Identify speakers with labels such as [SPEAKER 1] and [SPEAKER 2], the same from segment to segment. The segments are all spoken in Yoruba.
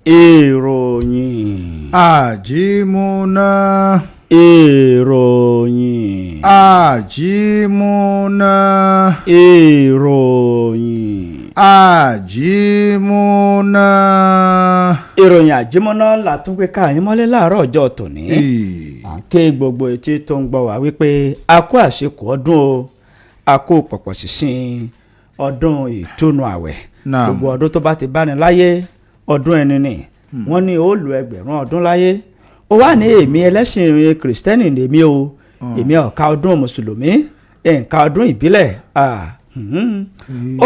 [SPEAKER 1] Ìròyìn.
[SPEAKER 2] Àjímúná.
[SPEAKER 1] Ìròyìn.
[SPEAKER 2] Àjímúná.
[SPEAKER 1] Ìròyìn.
[SPEAKER 2] Àjímúná.
[SPEAKER 1] Ìròyìn àjímọ́ná la tún gbé ká yín mọ́lé láàárọ̀ ọjọ́ tòní. À ń ké gbogbo etí tó ń gbọ́ wá wípé a kó àṣekù ọdún o, a kó pọ̀pọ̀ ṣìnṣìn ọdún ìtúnu àwẹ̀. Gbogbo ọdún tó bá ti báni láyé, ọdún ẹni nì. Wọ́n ní ó lu 1000 ọdún láyé. Ó wà ní èmi ẹlẹ́sìn kìrìsìtẹ́nì lèmi o, èmi ọ̀ka ọdún mùsùlùmí, nǹka ọdún ìbílẹ̀,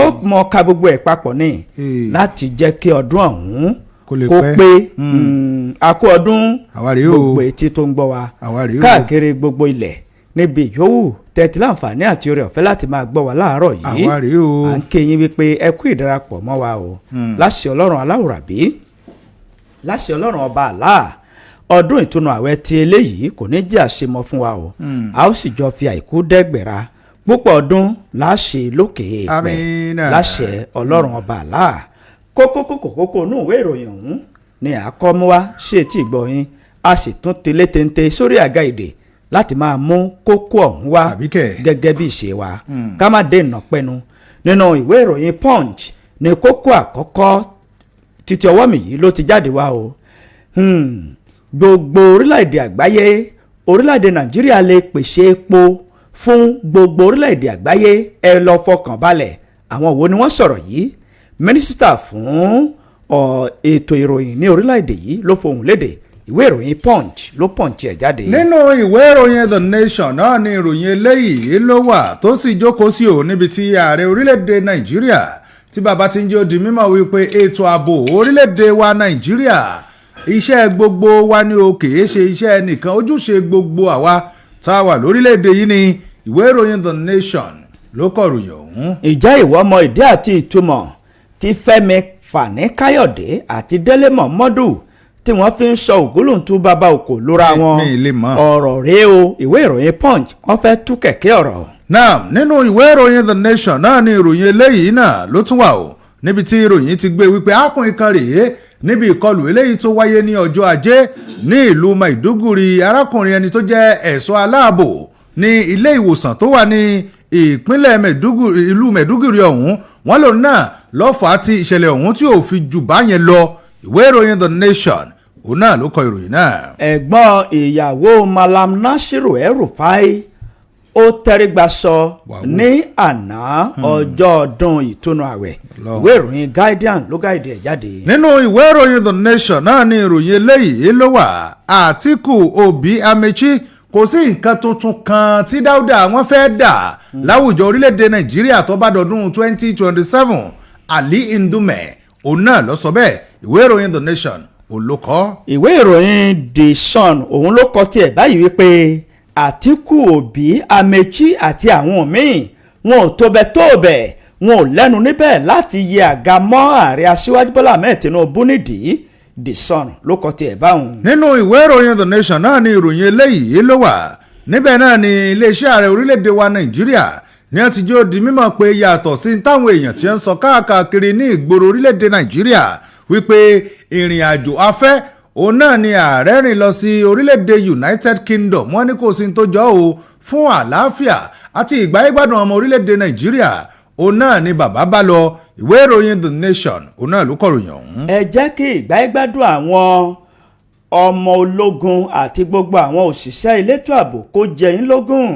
[SPEAKER 1] ó mọ ka gbogbo ẹ̀ papọ̀ ní láti jẹ́ kí ọdún ọ̀hún
[SPEAKER 2] kó lè
[SPEAKER 1] kó
[SPEAKER 2] pẹ́.
[SPEAKER 1] Pé a kú ọdún.
[SPEAKER 2] Àwa rèé o.
[SPEAKER 1] Gbogbo etí tó ń gbọ́ wa
[SPEAKER 2] Àwa rèé o.
[SPEAKER 1] káàkiri gbogbo ilẹ̀ níbi ìyówù tẹ́tí láǹfààní àti oore ọ̀fẹ́ láti máa gbọ́ wa láàárọ̀ yìí,
[SPEAKER 2] Àwa rèé o.
[SPEAKER 1] à ń kí yín wípé ẹ kú ìdarapọ̀ mọ́ wa o. Láṣẹ Ọlọ́run aláwùrábí, láṣẹ Ọlọ́run ọba àlá, ọdún ìtúnu àwẹ̀ ti eléyìí kò ní jẹ́ àṣemọ fún wa o. A ó sì jọ fi àìkú dẹ́gbẹ̀ra púpọ̀ ọdún láṣẹ lókè èèpẹ̀.
[SPEAKER 2] Àmín.
[SPEAKER 1] Láṣẹ Ọlọ́run ọba àlá. Kókó kókó kókó inú ìwé ìròyìn ọ̀hún ni àkọ́mú wá ṣe tí ìgbọ́ yín, a sì tún tilé téńté sórí àga ìdè láti máa mú kókó ọ̀hún wá
[SPEAKER 2] Àbíkẹ́.
[SPEAKER 1] gẹ́gẹ́ bí ìṣe wa. Ká má dènà pẹ́nu, nínú ìwé ìròyìn Punch ní kókó àkọ́kọ́ títí ọwọ́ mi yìí ló ti jáde wá o. Gbogbo orílẹ̀-èdè àgbáyé, orílẹ̀-èdè Nàìjíríà lè pèsè epo fún gbogbo orílẹ̀-èdè àgbáyé, ẹ lọ fọkàn balẹ̀. Àwọn wo ni wọ́n sọ̀rọ̀ yìí? Mínísítà fún ètò ìròyìn ní orílẹ̀-èdè yìí ló fohùn lédè. Ìwé ìròyìn Punch ló punch ẹ̀ jáde.
[SPEAKER 2] Nínú ìwé ìròyìn The Nation náà ni ìròyìn eléyìí ló wà tó sì jókòó sí o, níbi tí ààrẹ orílẹ̀-èdè Nàìjíríà tí bàbá ti ń jẹ́ ó di mímọ̀ wípé ètò ààbò orílẹ̀-èdè wa Nàìjíríà, iṣẹ́ gbogbo wa ni o, kìí ṣe iṣẹ́ nìkan, ojúṣe gbogbo àwa tá a wà lórílẹ̀-èdè yìí ni. Ìwé ìròyìn The Nation ló kọ ìròyìn ọ̀hún.
[SPEAKER 1] Ìjẹ́ ìwọ mọ ìdí àti ìtumọ̀ tí Fẹ́mi Fani Káyọ̀dé àti Délé Mọ̀mọ́dù tí wọ́n fi ń sọ ògúlùntún bàbá òkò lóra wọn?
[SPEAKER 2] Mi ì lè mọ̀.
[SPEAKER 1] Ọ̀rọ̀ rèé o. Ìwé ìròyìn Punch, wọ́n fẹ́ tú kẹ̀kẹ́ ọ̀rọ̀.
[SPEAKER 2] Náà nínú ìwé ìròyìn The Nation náà ni ìròyìn eléyìí náà ló tún wà o, níbi tí ìròyìn ti gbé wípé arákùnrin kan rèé níbi ìkọlù eléyìí tó wáyé ní ọjọ́ Ajé ní ìlú Maiduguri. Arákùnrin ẹni tó jẹ́ ẹ̀ṣọ́ aláàbò ní ilé ìwòsàn tó wà ní ìpínlẹ̀ Maiduguri, ìlú Maiduguri ọ̀hún, wọ́n lòun náà lọ́fàá tí ìṣẹ̀lẹ̀ ọ̀hún tí ò fi jù báyẹn lọ. Ìwé ìròyìn The Nation, òun náà ló kọ ìròyìn náà.
[SPEAKER 1] Ẹ̀gbọ́n ìyàwó Malam Nasiru El-Rufai, ó tẹrígbà sọ ní àná ọjọ́ ọdún ìtúnu àwẹ̀.
[SPEAKER 2] Lọ́hùn.
[SPEAKER 1] Ìwé ìròyìn Guardian ló guide ẹ̀ jáde.
[SPEAKER 2] Nínú ìwé ìròyìn The Nation náà ni ìròyìn eléyìí ló wà. Àtíkù, Òbí, Amechi, kò sí nǹkan tuntun kan tí Dáúdà wọn fẹ́ dà láwùjọ orílẹ̀-èdè Nàìjíríà tó bá dọdún 2027. Ali Ndume, òun náà ló sọ bẹ́ẹ̀. Ìwé ìròyìn The Nation, òun ló kọ.
[SPEAKER 1] Ìwé ìròyìn The Sun, òun ló kọ tiẹ̀ báyìí wípé Àtíkù, Òbí, Amechi àti àwọn míì, wọn ò tó bẹ tó bẹ, wọn ò lẹ́nu níbẹ̀ láti yẹ àga mọ́ ààrẹ Aṣíwájú Bọ́lá Ahmed Tinubu nídìí. The Sun ló kọ tiẹ̀ báwọn.
[SPEAKER 2] Nínú ìwé ìròyìn The Nation náà ni ìròyìn eléyìí ló wà. Níbẹ̀ náà ni iléeṣẹ́ ààrẹ orílẹ̀-èdè wa Nàìjíríà ní wọ́n ti jó di mímọ̀ pé yàtọ̀ sí táwọn èèyàn ti ń sọ káàkiri ní ìgboro orílẹ̀-èdè Nàìjíríà wípé ìrìn àjò afẹ́ òun náà ni ààrẹ rìn lọ sí orílẹ̀-èdè United Kingdom, wọ́n ní kò sí tó jọ o. Fún àlàáfíà àti ìgbáyégbádùn ọmọ orílẹ̀-èdè Nàìjíríà òun náà ni bàbá bá lọ. Ìwé ìròyìn The Nation, òun náà ló kọ̀ròyìn ọ̀hún.
[SPEAKER 1] Ẹ jẹ́ kí ìgbáyégbádùn àwọn ọmọ ológun àti gbogbo àwọn òṣìṣẹ́ elétò ààbò kó jẹ yín lógún.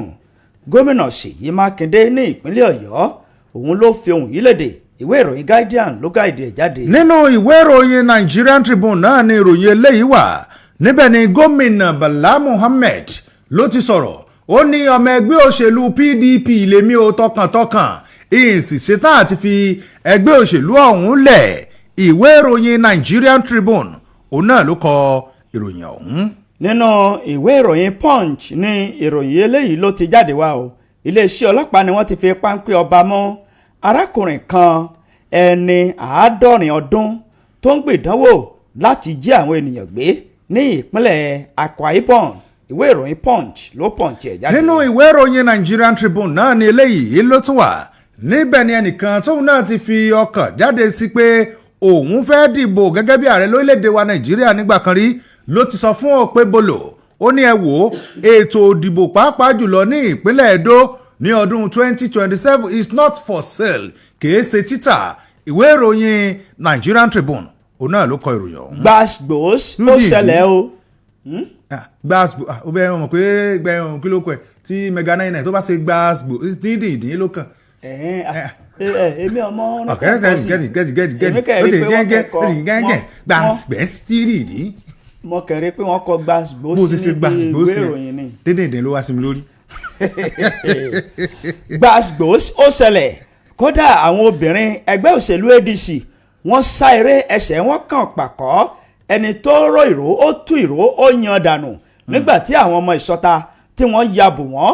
[SPEAKER 1] Gómìnà Ṣèyí Mákindé ní ìpínlẹ̀ Ọ̀yọ́, òun ló fi ohùn yìí léde. Ìwé ìròyìn Guardian ló guide ẹ̀ jáde.
[SPEAKER 2] Nínú ìwé ìròyìn Nigerian Tribune náà ni ìròyìn eléyìí wà. Níbẹ̀ ni gómìnà Bala Muhammed ló ti sọ̀rọ̀. Ó ní ọmọ ẹgbẹ́ òṣèlú PDP lèmi ò tọkàntọkàn, ìsì ṣetán àti fi ẹgbẹ́ òṣèlú ọ̀hún lẹ̀. Ìwé ìròyìn Nigerian Tribune, òun náà ló kọ ìròyìn ọ̀hún.
[SPEAKER 1] Nínú ìwé ìròyìn Punch ní ìròyìn eléyìí ló ti jáde wá o. Iléeṣẹ́ ọlọ́pàá ni wọ́n ti fi páńpẹ́ ọba mọ́ arákùnrin kan, ẹni 70 ọdún, tó ń gbìdánwò láti jí àwọn ènìyàn gbé ní ìpínlẹ̀ Akwa Ibom. Ìwé ìròyìn Punch ló punch ẹ̀ jáde.
[SPEAKER 2] Nínú ìwé ìròyìn Nigerian Tribune náà ni eléyìí ló tún wà. Níbẹ̀ ni ẹnìkan tóun náà ti fi ọkàn jáde sí pé òun fẹ́ dìbò gẹ́gẹ́ bí ààrẹ lórílẹ̀‐èdè wa Nàìjíríà nígbà kan rí ló ti sọ fún Okpebholo. Ó ní ẹ wò ó, ètò òdìbò pàápàá jùlọ ní ìpínlẹ̀ Edo ní ọdún 2027 is not for sale, kìí ṣe títà. Ìwé ìròyìn Nigerian Tribune òun náà ló kọ ìròyìn ọ̀hún.
[SPEAKER 1] Gbàgbós ó
[SPEAKER 2] Lódì
[SPEAKER 1] ṣẹlẹ̀ o.
[SPEAKER 2] Gbàgbó ó bẹ́ẹ̀ mọ̀ pé gbẹ̀hùn kí ló kọ ẹ̀ tí Mega 99 tó bá ṣe gbàgbó dídìndín ló kàn.
[SPEAKER 1] Ẹ̀hẹ́n, ah, èmi ọmọ
[SPEAKER 2] ọ̀kẹ́rẹ́ gẹ́gì gẹ́gì gẹ́gì gẹ́gì
[SPEAKER 1] Èmi kẹ̀ rí pé wọ́n kẹ́kọ̀ọ́
[SPEAKER 2] gbàgbẹ́ dídìndín.
[SPEAKER 1] Mo kàn rí pé wọ́n kọ gbàgbós
[SPEAKER 2] Bó ṣe ṣe
[SPEAKER 1] níbi
[SPEAKER 2] gbàgbó
[SPEAKER 1] ìwé
[SPEAKER 2] sí
[SPEAKER 1] ìròyìn ni.
[SPEAKER 2] dídìndín ló wá sí mi lórí.
[SPEAKER 1] Gbàgbós ó ṣẹlẹ̀, kódà àwọn obìnrin ẹgbẹ́ òṣèlú ADC wọ́n sá eré, ẹsẹ̀ wọn kàn pàkọ́. Ẹni tó ró ìró, ó tú ìró, ó yan dànù nígbà tí àwọn ọmọ ìsọta tí wọ́n ya bò wọ́n,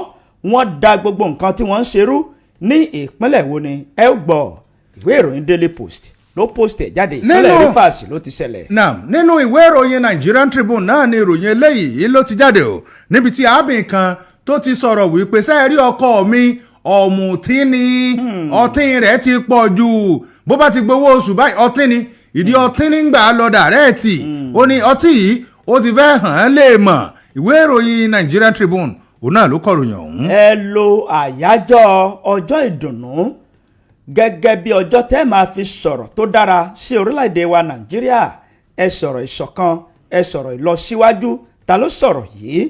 [SPEAKER 1] wọ́n da gbogbo nǹkan tí wọ́n ń ṣerú. Ní ìpínlẹ̀ wo ni ẹ ó gbọ́? Ìwé ìròyìn Daily Post ló post ẹ̀ jáde. Ìpínlẹ̀ Rivers ló ti ṣẹlẹ̀.
[SPEAKER 2] Naam, nínú ìwé ìròyìn Nigerian Tribune náà ni ìròyìn eléyìí ló ti jáde o, níbi tí arábìnrin kan tó ti sọ̀rọ̀ wípé sẹ́ẹ̀rí ọkọ mi, ọ̀mùtí ni, ọtí rẹ̀ ti pọ̀ jù, bó bá ti gbowó oṣù báyìí ọtí ni, ìdí ọtí ní gbà lọ direct. Ó ní ọtí yìí ó ti fẹ́ hàn án lè mọ̀. Ìwé ìròyìn Nigerian Tribune òun náà ló kọ ìròyìn ọ̀hún.
[SPEAKER 1] Ẹ lo àyájọ́ ọjọ́ ìdùnnú gẹ́gẹ́ bí ọjọ́ tẹ́ máa fi sọ̀rọ̀ tó dára sí orílẹ̀-èdè wa Nàìjíríà. Ẹ sọ̀rọ̀ ìṣọ̀kan, ẹ sọ̀rọ̀ ìlọsíwájú. Ta ló sọ̀rọ̀ yìí?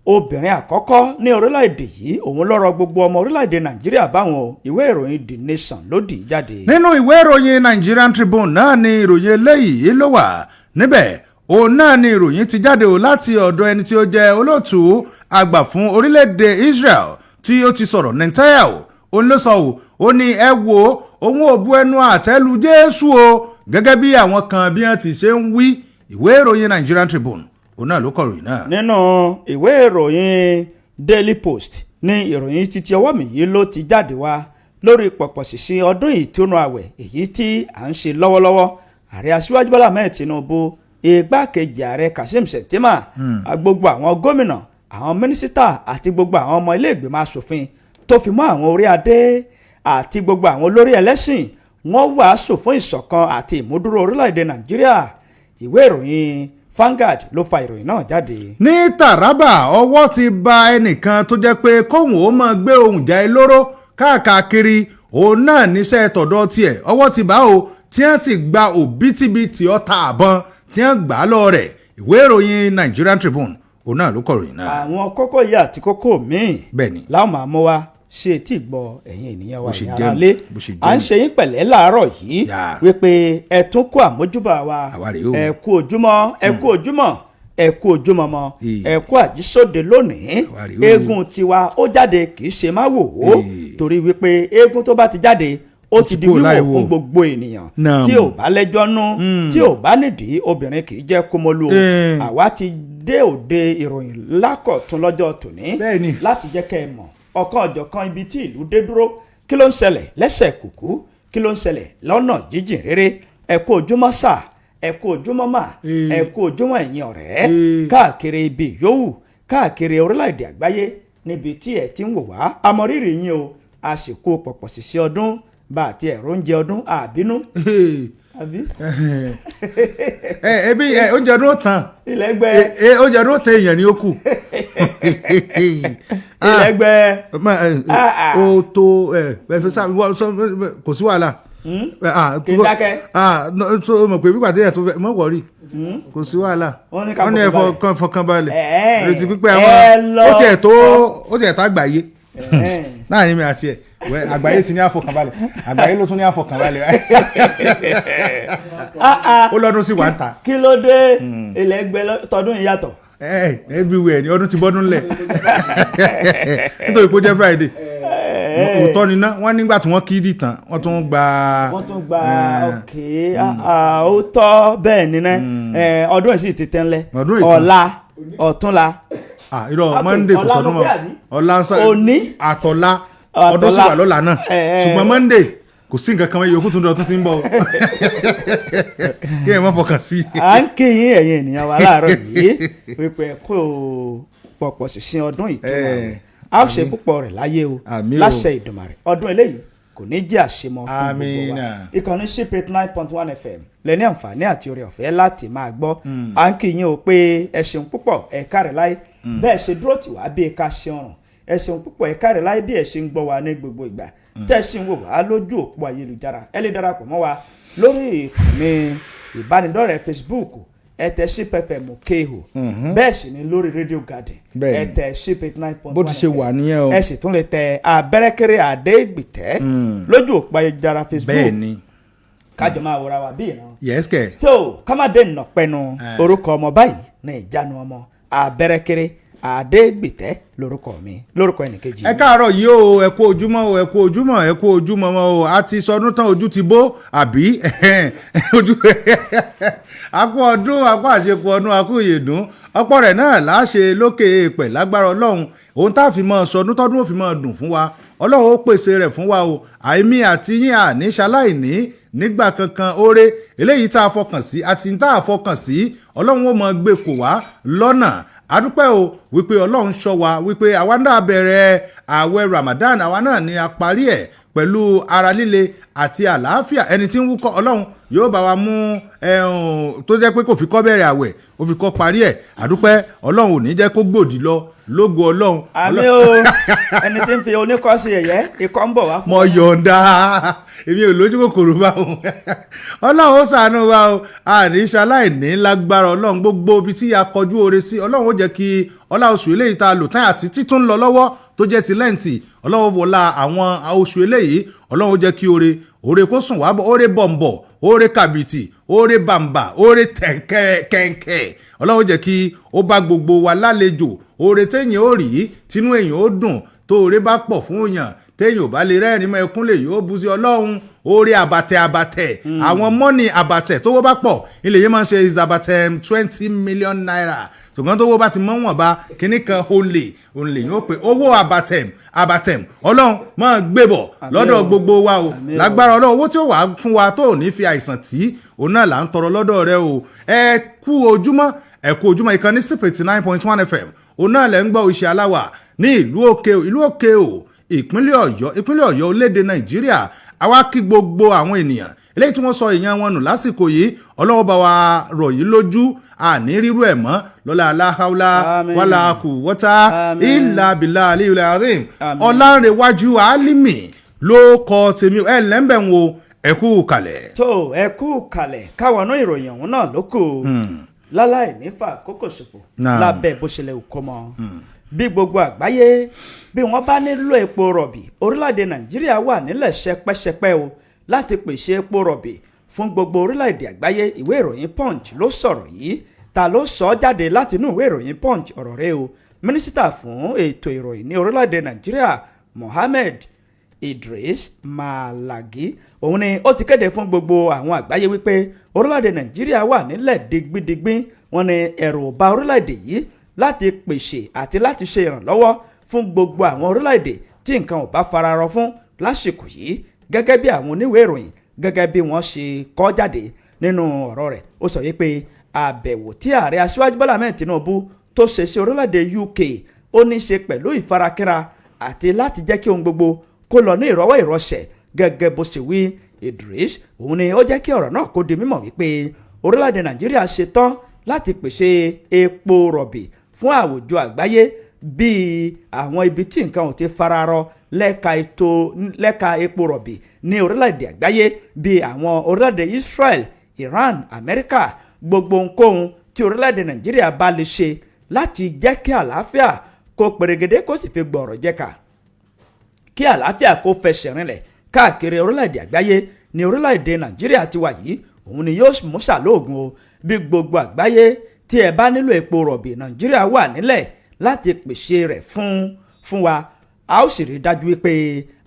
[SPEAKER 1] Obìnrin àkọ́kọ́ ní orílẹ̀-èdè yìí, òun ló rọ gbogbo ọmọ orílẹ̀-èdè Nàìjíríà báwọn o. Ìwé ìròyìn The Nation ló dì í jáde.
[SPEAKER 2] Nínú ìwé ìròyìn Nigerian Tribune náà ni ìròyìn eléyìí ló wà níbẹ̀. Òun náà ni ìròyìn ti jáde o láti ọ̀dọ̀ ẹni tí ó jẹ́ olóòtú àgbà fún orílẹ̀-èdè Israel tí ó ti sọ̀rọ̀, Netanyahu. Òun ló sọ o, ó ní ẹ wo, òun ò bu ẹnu àtẹ́ lu Jésù o gẹ́gẹ́ bí àwọn kan bí wọ́n ti ṣe ń wí. Ìwé ìròyìn Nigerian Tribune òun náà ló kọ ìròyìn náà.
[SPEAKER 1] Nínú ìwé ìròyìn Daily Post ní ìròyìn títí ọwọ́ mi yìí ló ti jáde wá lórí pọ̀pọ̀ ṣìnṣìn ọdún ìtúnu àwẹ̀ èyí tí à ń ṣe lọ́wọ́lọ́wọ́. Ààrẹ Aṣíwájú Bọ́lá Ahmed Tinubu, igbákejì ààrẹ Kashim Shettima, gbogbo àwọn gómìnà, àwọn mínísítà àti gbogbo àwọn ọmọ ilé ìgbìmọ̀ asòfin tó fi mọ́ àwọn orí adé àti gbogbo àwọn olórí ẹlẹ́sìn, wọ́n wàásù fún ìṣọ̀kan àti ìmúdúró orílẹ̀-èdè Nàìjíríà. Ìwé ìròyìn Vanguard ló fa ìròyìn náà jáde.
[SPEAKER 2] Ní Taraba, ọwọ́ ti ba ẹnìkan tó jẹ́ pé kóun ó máa gbé ohun ìjà olóró káàkiri, òun náà níṣẹ́ tọ̀dọ̀ tiẹ̀. Ọwọ́ ti bá o tí wọ́n sì gba òbítíbitì ọta àbọn tí wọ́n gbà á lọ rẹ̀. Ìwé ìròyìn Nigerian Tribune òun náà ló kọ ìròyìn náà.
[SPEAKER 1] Àwọn kókó yìí àti kókó míì
[SPEAKER 2] Bẹ́ẹ̀ni.
[SPEAKER 1] láwọn máa mú wa ṣe etí gbọ́ ẹ̀yin ènìyàn wa,
[SPEAKER 2] Bó ṣe
[SPEAKER 1] ẹ̀yin
[SPEAKER 2] jẹ́
[SPEAKER 1] ará
[SPEAKER 2] nù,
[SPEAKER 1] lé.
[SPEAKER 2] bó ṣe jẹ́
[SPEAKER 1] À ń
[SPEAKER 2] nù.
[SPEAKER 1] ṣe yín pẹ̀lẹ́ láàárọ̀ yìí wípé ẹ tún kú àmójúbà wa.
[SPEAKER 2] Àwa rèé o.
[SPEAKER 1] Ẹ kú ojúmọ́, ẹ kú ojúmọ́, ẹ kú ojúmọ́ mọ́. Ẹ kú àjísóde lónìí.
[SPEAKER 2] Àwa rèé o.
[SPEAKER 1] Eégún tiwa ó jáde, kì í ṣe má wò ó, torí wípé eégún tó bá ti jáde ó ti di
[SPEAKER 2] kúrò
[SPEAKER 1] wíwò
[SPEAKER 2] láì wò.
[SPEAKER 1] fún gbogbo ènìyàn.
[SPEAKER 2] Naam.
[SPEAKER 1] Tí ò bá lẹ́jọ́ nú, tí ò bá nídìí, obìnrin kì í jẹ́ kúmọ́lú o. Àwa ti dé òde ìròyìn lákọ̀tún lọ́jọ́ tòní láti jẹ́ kẹ́ ẹ mọ̀ ọ̀kan ọ̀jọ̀kan ibi tí ìlú dé dúró, kí ló ń ṣẹlẹ̀ lẹ́sẹ̀ kùkú, kí ló ń ṣẹlẹ̀ lọ́nà jíjìn rere. Ẹ kú ojúmọ́ sà, ẹ kú ojúmọ́ mà, ẹ kú ojúmọ́ ẹ̀yin ọ̀rẹ́ káàkiri ibi yòówù káàkiri orílẹ̀-èdè àgbáyé níbi tí ẹ ti ń wò wá. Àmọ̀rírì yín o, a sì kú pọ̀pọ̀ sísí ọdún bá àti ẹ̀rọ oúnjẹ ọdún àbínú àbí.
[SPEAKER 2] Ẹ ebi ẹ oúnjẹ ọdún ó tán.
[SPEAKER 1] Ilẹ̀ gbẹ.
[SPEAKER 2] Ẹ oúnjẹ ọdún ó tán, èèyàn ni ó kù.
[SPEAKER 1] Ilẹ̀ gbẹ.
[SPEAKER 2] Ma, ó tó ẹ ẹ fi sá kò sí wàhálà.
[SPEAKER 1] Kí n dákẹ́.
[SPEAKER 2] Ah, no, so mọ̀ pé bí pàtẹ́yà tó fẹ́ mọ̀ wọ̀rí, kò sí wàhálà.
[SPEAKER 1] Wọ́n ní ká
[SPEAKER 2] Wọ́n ní ẹ
[SPEAKER 1] fọkàn
[SPEAKER 2] fọkàn balẹ̀. Retí pípẹ́
[SPEAKER 1] Ẹ
[SPEAKER 2] àwọn
[SPEAKER 1] lọ.
[SPEAKER 2] ó tiẹ̀ tó àgbáyé láàrin mi àti ẹ̀ wẹ́, àgbáyé ti ní àfọkànbalẹ̀, àgbáyé ló tún ní àfọkànbalẹ̀. Ó lọ́dún sí wà ń ta.
[SPEAKER 1] Kí ló dé? Ilẹ̀ gbẹ tọdún yìí yàtọ̀.
[SPEAKER 2] Ẹ everywhere ni ọdún ti bọ́dún lẹ̀ nítorí pé ó jẹ́ Friday. Òótọ́ ni ná, wọ́n nígbà tí wọ́n kí dì tán, wọ́n tún gba.
[SPEAKER 1] Wọ́n tún gba. Ok, ó tọ́ bẹ́ẹ̀ ni ná. Ọdún yìí sì ti tẹ́ńlẹ̀.
[SPEAKER 2] Ọdún yìí tán.
[SPEAKER 1] Ọ̀la, ọ̀túnla.
[SPEAKER 2] Ah, irọ́.
[SPEAKER 1] Ok,
[SPEAKER 2] Monday kò
[SPEAKER 1] ọ̀la
[SPEAKER 2] sọdún
[SPEAKER 1] ló
[SPEAKER 2] mọ́.
[SPEAKER 1] pé àbí?
[SPEAKER 2] Ọ̀la
[SPEAKER 1] Òní?
[SPEAKER 2] Àtọ̀la ọdún sì wà lọ́la náà. Ṣùgbọ́n Monday kò sí nǹkan kan mọ́, yòókù tún dọ̀ tún ti ń bọ̀ o. Kí ẹ má fọkàn sí.
[SPEAKER 1] À ń kí yín ẹ̀yin ènìyàn wa láàárọ̀ yìí wípé ẹ kú pọ̀pọ̀ ṣìnṣìn ọdún ìtura. A ó ṣe púpọ̀ rẹ̀ láyé o.
[SPEAKER 2] Àmín o.
[SPEAKER 1] Láṣẹ Ìdùmarè, ọdún eléyìí Kò ní jẹ́ àṣemọ fún gbogbo wa.
[SPEAKER 2] Àmín.
[SPEAKER 1] Ìkànnì Ship 89.1 FM lẹ́ni àǹfààní àti oore ọ̀fẹ́ láti máa gbọ́. À ń kí yín o pé ẹ ṣeun púpọ̀, ẹ káre láyé bẹ́ẹ̀ ṣe dúró tì wá bí ká ṣe ọrùn. Ẹ ṣeun púpọ̀, ẹ káre láyé bí ẹ ṣe ń gbọ́ wa ní gbogbo ìgbà, tẹ́ ẹ sì ń wò wá lójú òpó ayélujára. Ẹ lè darapọ̀ mọ́ wa lórí ìkànnì ìbánidọ́rẹ̀ẹ́ Facebook, ẹ tẹ Ship FM Kéhù. Bẹ́ẹ̀ sì ni lórí Radio Garden, ẹ tẹ Ship 89.1.
[SPEAKER 2] Bó ti ṣe wà nìyẹn o.
[SPEAKER 1] Ẹ sì tún lè tẹ Abẹ́rẹ́kẹ́rẹ́ Àdégbìtẹ́ lójú òpó ayélujára Facebook, kájọ máa wòra wa bí ìran.
[SPEAKER 2] Yes kẹ.
[SPEAKER 1] Tó kámádé nàpẹnu orúkọ ọmọ báyìí ní ìjánu ọmọ, Abẹ́rẹ́kẹ́rẹ́ Àdégbìtẹ́ lórúkọ mi, lórúkọ ẹnìkejì.
[SPEAKER 2] Ẹ káàárọ̀ yìí o, ẹ kú ojúmọ́ o, ẹ kú ojúmọ́, ẹ kú ojúmọ́ mọ́ o. A ti sọdún tán, ojú ti bó àbí ojú. A kú ọdún, a kú àṣekù ọdún, a kú ìyèdún, ọ̀pọ̀ rẹ̀ náà láṣẹ lókè èèpẹ̀ lágbára Ọlọ́run. Ohun tá a fi mọ́ sọdún tọdún ó fi mọ́ dùn fún wa, Ọlọ́run ó pèsè rẹ̀ fún wa o. Àìmí àti yín àní ṣaláìní nígbà kankan. Oore eléyìí tá a fọkàn sí àti tá a fọkàn sí, Ọlọ́run ó mọ gbé kò wá lọ́nà. Adúpẹ́ o wípé Ọlọ́run ṣọ́ wa, wípé àwa náà bẹ̀rẹ̀ ààwẹ̀ Ramadan, àwa náà ni a parí ẹ̀ pẹ̀lú ara líle àti àlàáfíà. Ẹni tí ń wúkọ́, Ọlọ́run yóò bá wa mú ẹ̀hún tó jẹ́ pé kò fi kọ́ bẹ̀rẹ̀ àwẹ̀, ó fi kọ́ parí ẹ̀. Àdúpẹ́, Ọlọ́run ò ní jẹ́ kó gbòdì lọ lógo Ọlọ́run.
[SPEAKER 1] Àmín o. Ẹni tí ń fi oníkọ́ sí ẹ̀yẹ́, ikọ́ ń bọ̀ wá fún.
[SPEAKER 2] Mo yọ̀ǹda, èmi ò lójú kòkòrò bá wọn. Ọlọ́run ó ṣàánú wa o. Àní ṣaláìní lágbára Ọlọ́run. Gbogbo ibi tí a kọjú oore sí, Ọlọ́run ó jẹ́ kí ọlá oṣù eléyìí tá a lò tán àti títún lọ lọ́wọ́ tó jẹ́ ti Lẹ́ǹtì, Ọlọ́run wọlá àwọn oṣù eléyìí, Ọlọ́run ó jẹ́ kí oore oore kó sùn wá bọ̀, oore bọ̀m̀bọ̀, oore kàbìtì, oore bàǹbà, oore tẹ̀kẹ́ kẹ̀kẹ́, Ọlọ́run ó jẹ́ kí ó bá gbogbo wa lálejò. Oore téèyàn ó rí tínú èèyàn ó dùn, tó oore bá pọ̀ fún èèyàn, téèyàn ò bá lè rẹ́rìn mọ́, ẹkún lè yóò bu sí. Ọlọ́run, oore àbàtẹ̀ àbàtẹ̀, àwọn money àbàtẹ̀, tówó bá pọ̀ ilé yìí máa ń ṣe is àbàtẹ̀ ₦20 million, ṣùgbọ́n tówó bá ti mọ́ wọ̀n bá kíní kan, olè olè yóò pé owó àbàtẹ̀ àbàtẹ̀. Ọlọ́run máa gbé bọ̀ lọ́dọ̀ gbogbo wa o lágbára Ọlọ́run. Owó tí ó wà fún wa tó ò ní fi àìsàn tí òun náà là ń tọrọ lọ́dọ̀ rẹ o. Ẹ kú ojúmọ́, ẹ kú ojúmọ́. Ìkànnì sí 89.1 FM òun náà lẹ́ ń gbọ́. Iṣẹ́ aláwà ní ìlú òkè, ìlú òkè o, ìpínlẹ̀ Ọ̀yọ́, ìpínlẹ̀ Ọ̀yọ́, orílẹ̀-èdè Nàìjíríà. Àwa kí gbogbo àwọn ènìyàn eléyìí tí wọ́n sọ èèyàn wọn nù lásìkò yìí. Ọlọ́wọ́ bá wa rọ̀ yìí lójú, àní rírú ẹ̀ mọ́ lọ́la aláhàúlá wàlá kù wọ́tá ìlà bìlà aliyul azim. Ọ̀làǹrẹ̀wájú Álímì ló kọ tèmi. Ẹ̀ lẹ́ńbẹ̀ ń wo, ẹ kú kalẹ̀.
[SPEAKER 1] Tó, ẹ kú kalẹ̀. Káwọn ìròyìn ọ̀hún náà ló kù láláì nífà kókò ṣòfò lábẹ́ bó ṣe lè kó mọ́. Bí gbogbo àgbáyé bí wọ́n bá nílò epo rọ̀bì, orílẹ̀-èdè Nàìjíríà wà nílẹ̀ ṣẹpẹ́ṣẹpẹ́ o láti pèsè epo rọ̀bì fún gbogbo orílẹ̀-èdè àgbáyé. Ìwé ìròyìn Punch ló sọ̀rọ̀ yìí. Ta ló sọ ọ́ jáde láti inú ìwé ìròyìn Punch? Ọ̀rọ̀ rẹ̀ o, mínísítà fún ètò ìròyìn ní orílẹ̀-èdè Nàìjíríà, Mohammed Idris Malagi, òun ni ó ti kéde fún gbogbo àwọn àgbáyé wípé orílẹ̀-èdè Nàìjíríà wà nílẹ̀ digbidigbin. Wọ́n ní ẹ̀rù ò bà orílẹ̀-èdè yìí láti pèsè àti láti ṣe ìrànlọ́wọ́ fún gbogbo àwọn orílẹ̀-èdè tí nǹkan ò bá fararọ fún lásìkò yìí, gẹ́gẹ́ bí àwọn oníwèé ìròyìn gẹ́gẹ́ bí wọ́n ṣe kọ jáde. Nínú ọ̀rọ̀ rẹ̀, ó sọ wípé àbẹ̀wò tí ààrẹ Aṣíwájú Bọ́lá Ahmed Tinubu tó ṣe sí orílẹ̀-èdè UK, ó ní í ṣe pẹ̀lú ìfarakínra àti láti jẹ́ kí ohun gbogbo kó lọ ní ìrọwọ́ ìrọsẹ̀. Gẹ́gẹ́ bó ṣe wí, Idris òun ni ó jẹ́ kí ọ̀rọ̀ náà kó di mímọ̀ wípé orílẹ̀-èdè Nàìjíríà ṣe tán láti pèsè epo rọ̀bì fún àwùjọ àgbáyé, bíi àwọn ibi tí nǹkan ò ti fararọ lẹ́ka ètò lẹ́ka epo rọ̀bì ní orílẹ̀-èdè àgbáyé, bíi àwọn orílẹ̀-èdè Israel, Iran, Amẹ́ríkà. Gbogbo ohunkóhun tí orílẹ̀-èdè Nàìjíríà bá lè ṣe láti jẹ́ kí àlàáfíà kó perégedé, kó sì fi gbọ̀rọ̀ jẹ́ka, kí àlàáfíà kó fẹsẹ̀ rinlẹ̀ káàkiri orílẹ̀-èdè àgbáyé ní orílẹ̀-èdè Nàìjíríà ti wà yìí, òun ni yóò mú sàlóògùn o. Bí gbogbo àgbáyé tí ẹ bá nílò epo rọ̀bì, Nàìjíríà wà nílẹ̀ láti pèsè rẹ̀ fún wa. A ó sì rí dájú wípé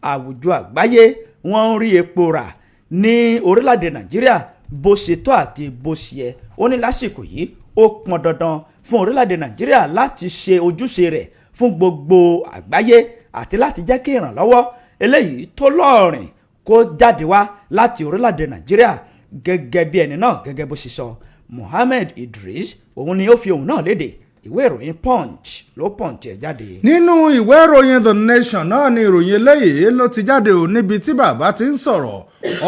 [SPEAKER 1] àwùjọ àgbáyé wọ́n ń rí epo rà ní orílẹ̀-èdè Nàìjíríà bó ṣe tó àti bó ṣe yẹ. Ó ní lásìkò yìí, ó pọn dandan fún orílẹ̀-èdè Nàìjíríà láti ṣe ojúṣe rẹ̀ fún gbogbo àgbáyé àti láti jẹ́ kí ìrànlọ́wọ́ eléyìí tó lọ́ọ̀rìn kó jáde wá láti orílẹ̀-èdè Nàìjíríà, gẹ́gẹ́ bí ẹni náà gẹ́gẹ́ bó ṣe sọ. Mohammed Idris òun ni ó fi òun náà léde. Ìwé ìròyìn Punch ló punch ẹ̀ jáde.
[SPEAKER 2] Nínú ìwé ìròyìn The Nation náà ni ìròyìn eléyìí ló ti jáde ò, níbi tí bàbá ti ń sọ̀rọ̀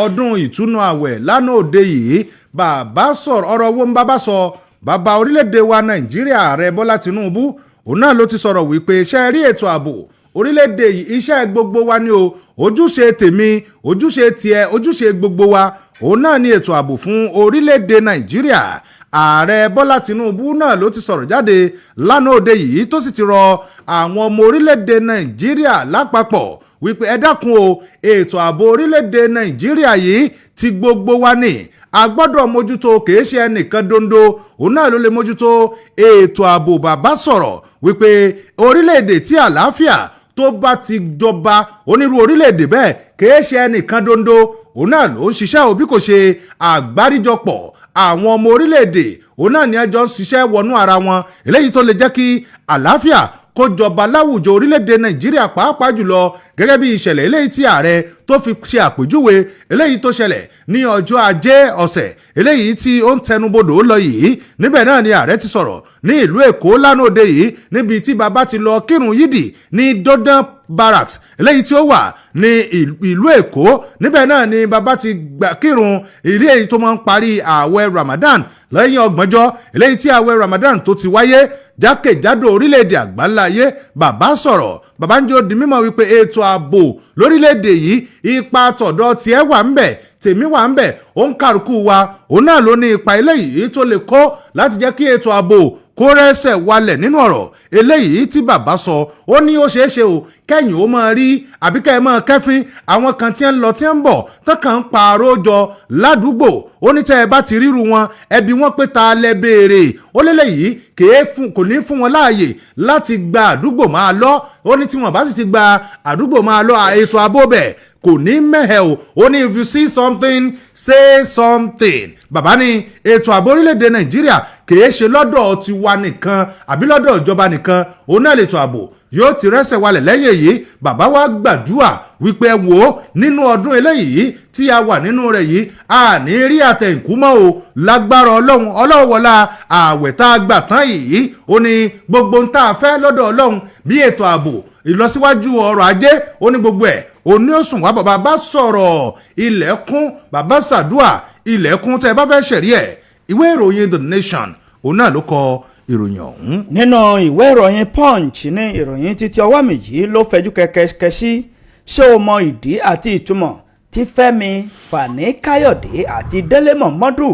[SPEAKER 2] ọdún ìtúnu àwẹ̀ lánàá òde yìí. Bàbá sọ̀rọ̀, ọ̀rọ̀ owó ń bàbá sọ. Bàbá orílẹ̀-èdè wa Nàìjíríà, Ààrẹ Bọ́lá Tinubu, òun náà ló ti sọ̀rọ̀ wípé ṣe rí ètò ààbò orílẹ̀-èdè yìí, iṣẹ́ gbogbo wa ni o. Ojúṣe tèmi, ojúṣe tiẹ̀, ojúṣe gbogbo wa, òun náà ni ètò ààbò fún orílẹ̀-èdè Nàìjíríà. Ààrẹ Bọ́lá Tinubu náà ló ti sọ̀rọ̀ jáde lánàá òde yìí, tó sì ti rọ àwọn ọmọ orílẹ̀-èdè Nàìjíríà lápapọ̀ wípé ẹ dákun o, ètò ààbò orílẹ̀-èdè Nàìjíríà yìí ti gbogbo wa ni, a gbọ́dọ̀ mójútó. Kìí ṣe ẹnìkan dondo òun náà ló lè mójútó ètò ààbò. Bàbá sọ̀rọ̀ wípé orílẹ̀-èdè tí àlàáfíà tó bá ti jọba, onírú orílẹ̀-èdè bẹ́ẹ̀, kìí ṣe ẹnìkan dondo òun náà ló ń ṣiṣẹ́ òbí, kò ṣe àgbáríjọpọ̀ àwọn ọmọ orílẹ̀-èdè òun náà ní ẹjọ́ ń ṣiṣẹ́ wọnú ara wọn, eléyìí tó lè jẹ́ kí àlàáfíà kó jọba láwùjọ orílẹ̀-èdè Nàìjíríà, pàápàá jùlọ gẹ́gẹ́ bí ìṣẹ̀lẹ̀ eléyìí tí ààrẹ tó fi ṣe àpèjúwe, eléyìí tó ṣẹlẹ̀ ní ọjọ́ Ajé ọ̀sẹ̀ eléyìí tí ó ń tẹnubodò lọ yìí. Níbẹ̀ náà ni ààrẹ ti sọ̀rọ̀ ní ìlú Èkó lánàá òde yìí, níbi tí bàbá ti lọ kírun yídì ní Dodan Barracks eléyìí tí ó wà ní ìlú Èkó. Níbẹ̀ náà ni bàbá ti gbà kírun ilé èyí tó máa ń parí ààwẹ̀ Ramadan lẹ́yìn 30 ọjọ́ eléyìí tí ààwẹ̀ Ramadan tó ti wáyé jákèjádò orílẹ̀-èdè àgbáńlá ayé. Bàbá sọ̀rọ̀, bàbá ń jẹ́ ó di mímọ̀ wípé ètò ààbò lórílẹ̀-èdè yìí, ipa tọ̀dọ̀ tiẹ̀ wà ń bẹ̀, tèmi wà ń bẹ̀, ó ń kárùkù wa, òun náà ló ní ipa eléyìí tó lè kó láti jẹ́ kí ètò ààbò kó rẹ́sẹ̀ walẹ̀. Nínú ọ̀rọ̀ eléyìí tí bàbá sọ, ó ní ó ṣeé ṣe o kẹ́yìn ó máa rí àbí kẹ́ ẹ máa kẹ́fín àwọn kan tí ń lọ tí ń bọ̀ tó kàn ń pààrọ̀ jọ ládùúgbò. Ó ní tẹ́ ẹ bá ti ríru wọn, ẹbí wọn pé ta lẹ béèrè. Ó lélẹ́yìí kèé fún, kò ní fún wọn láàyè láti gba àdúgbò máa lọ. Ó ní tí wọn bá sì ti gba àdúgbò máa lọ, ètò ààbò bẹ̀ kò ní mẹ́hẹ̀ o. Ó ní, "If you see something, say something." Bàbá ní ètò ààbò orílẹ̀-èdè Nàìjíríà kìí ṣe lọ́dọ̀ tiwa nìkan àbí lọ́dọ̀ ìjọba nìkan òun náà lètò ààbò yóò ti rẹ́sẹ̀ walẹ̀. Lẹ́yìn èyí, bàbá wa gbàdúrà wípé ẹ wò ó, nínú ọdún eléyìí tí a wà nínú rẹ̀ yìí, a ní rí àtẹ̀kù mọ́ o, lágbára Ọlọ́run. Ọlọ́run wọlá ààwẹ̀ tá a gbà tán yìí, ó ní gbogbo ń tá a fẹ́ lọ́dọ̀ Ọlọ́run bí ètò ààbò, ìlọsíwájú ọrọ̀ ajé, ó ní gbogbo ẹ̀ òní ó sùn wá. Bàbá bá sọ̀rọ̀ ilẹ̀kùn, bàbá sàdúà ilẹ̀kùn. Tẹ́ ẹ bá fẹ́ ṣẹ̀rí ẹ̀, ìwé ìròyìn The Nation òun náà ló kọ ìròyìn ọ̀hún.
[SPEAKER 1] Nínú ìwé ìròyìn Punch ní ìròyìn títí ọwọ́ mi yìí ló fẹjú kẹ̀kẹ́ sí. Ṣé o mọ ìdí àti ìtumọ̀ tí Fẹ́mi Fani Káyọ̀dé àti Délé Mọ̀mọ́dù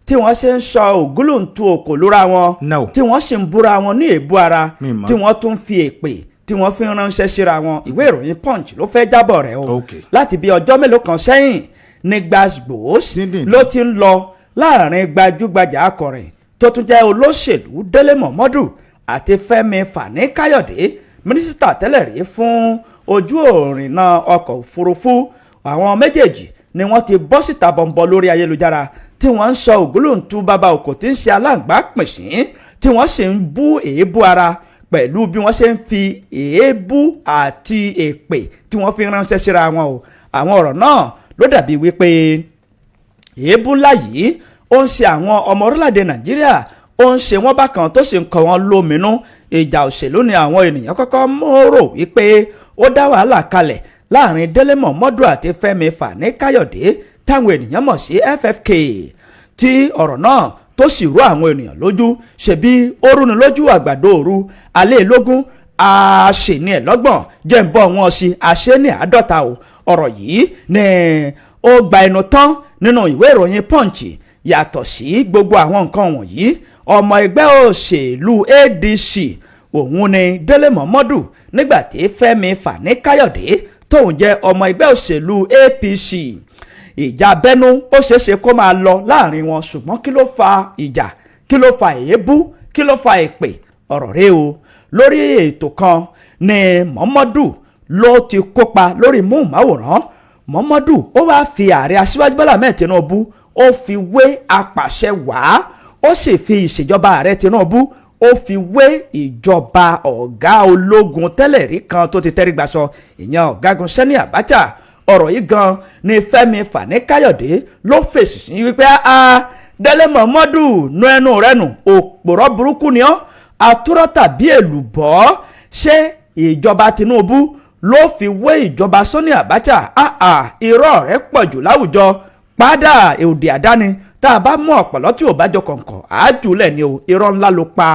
[SPEAKER 1] tí wọ́n ṣe ń sọ ògúlùntù òkò lóra wọn,
[SPEAKER 2] No.
[SPEAKER 1] tí wọ́n sì ń búra wọn ní èébú ara,
[SPEAKER 2] Mi mọ̀.
[SPEAKER 1] tí wọ́n tún fi èpè tí wọ́n fi ń ránṣẹ́ síra wọn? Ìwé ìròyìn Punch ló fẹ́ jábọ̀ rẹ̀ o. Láti bí ọjọ́ mélòó kan sẹ́yìn ní gbàgbós
[SPEAKER 2] Díndín.
[SPEAKER 1] ló ti ń lọ láàrin gbajúgbajà akọrin tó tún jẹ́ olóṣèlú Délé Mọ̀mọ́dù àti Fẹ́mi Fani Káyọ̀dé, mínísítà tẹ́lẹ̀ rí fún ojú òrìnnà ọkọ̀ òfurufú. Àwọn méjèèjì ni wọ́n ti bọ́ síta bọ̀m̀bọ̀ lórí ayélujára tí wọ́n ń sọ ògúlùntù bàbá òkò tí ń ṣe aláǹgbá pìnṣín, tí wọ́n sì ń bú èébú ara pẹ̀lú bí wọ́n ṣe ń fi èébú àti èpè tí wọ́n fi ránṣẹ́ síra wọn o. Àwọn ọ̀rọ̀ náà ló dàbí wípé èébú ńlá yìí ó ń ṣe àwọn ọmọ orílẹ̀-èdè Nàìjíríà, ó ń ṣe wọ́n bákan, tó sì ń kọ wọ́n lóminú. Ìjà òṣèlú ni àwọn ènìyàn kọ́kọ́ mọ̀ rò wípé ó dá wàhálà kalẹ̀ láàrin Délé Mọ̀mọ́dù àti Fẹ́mi Fani Káyọ̀dé táwọn ènìyàn mọ̀ sí FFK, tí ọ̀rọ̀ náà tó sì rú àwọn ènìyàn lójú. Ṣebí ó rúni lójú àgbàdo òru alẹ́ lógún àṣẹ ní ẹ̀ lọ́gbọ̀n jẹ́ ń bọ́ wọn sí àṣẹ ní 50 o. Ọ̀rọ̀ yìí ni ó gba ẹnu tán nínú ìwé ìròyìn Punch. Yàtọ̀ sí gbogbo àwọn nǹkan wọ̀nyí, ọmọ ẹgbẹ́ òṣèlú ADC òun ni Délé Mọ̀mọ́dù, nígbà tí Fẹ́mi Fani Káyọ̀dé tóun jẹ́ ọmọ ẹgbẹ́ òṣèlú APC. Ìjà abẹ́nú ó ṣeéṣe kó máa lọ láàrin wọn, ṣùgbọ́n kí ló fa ìjà? Kí ló fa èébú? Kí ló fa èpè? Ọ̀rọ̀ rẹ o. Lórí ètò kan ní Mọ̀mọ́dù ló ti kópa lórí móhùnmáwòrán. Mọ̀mọ́dù ó wáá fi ààrẹ Aṣíwájú Bọ́lá Ahmed Tinubu, ó fi wé apàṣẹ wàá, ó sì fi ìṣèjọba ààrẹ Tinubu, ó fi wé ìjọba ọ̀gá ológun tẹ́lẹ̀ rí kan tó ti tẹ́rí gbaṣọ, ìyẹn Ọ̀gágun Sani Abacha. Ọ̀rọ̀ yìí gan ni Fẹ́mi Fani Káyọ̀dé ló fèsì sí wípé a Délé Mọ̀mọ́dù, nu ẹnu rẹ nù, òpòrọ̀ burúkú ni ọ́. Àtúrọ̀ tàbí èlùbọ́, ṣé ìjọba Tinubu ló fi wé ìjọba Sani Abacha? Àà, irọ́ rẹ̀ pọ̀ jù láwùjọ. Padà èdè àdáni tá a bá mú ọ̀pọ̀lọ́ tí ò bá jọ kọ̀ǹkọ̀ àájùlẹ̀ ni o. Irọ́ ńlá ló pa.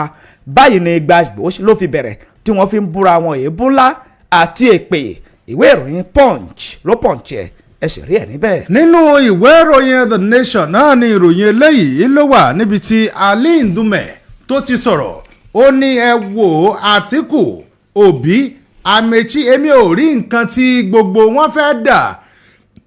[SPEAKER 1] Báyìí ni gbàgbó ló fi bẹ̀rẹ̀ tí wọ́n fi ń búra wọn èébú ńlá àti èpè. Ìwé ìròyìn Punch ló punch ẹ̀, ẹ sì rí ẹ̀ níbẹ̀.
[SPEAKER 2] Nínú ìwé ìròyìn The Nation náà ni ìròyìn eléyìí ló wà, níbi tí Ali Ndume tó ti sọ̀rọ̀. Ó ní, "Ẹ wò, Àtíkù, Òbí, Amechi, èmi ò rí nǹkan tí gbogbo wọn fẹ́ dà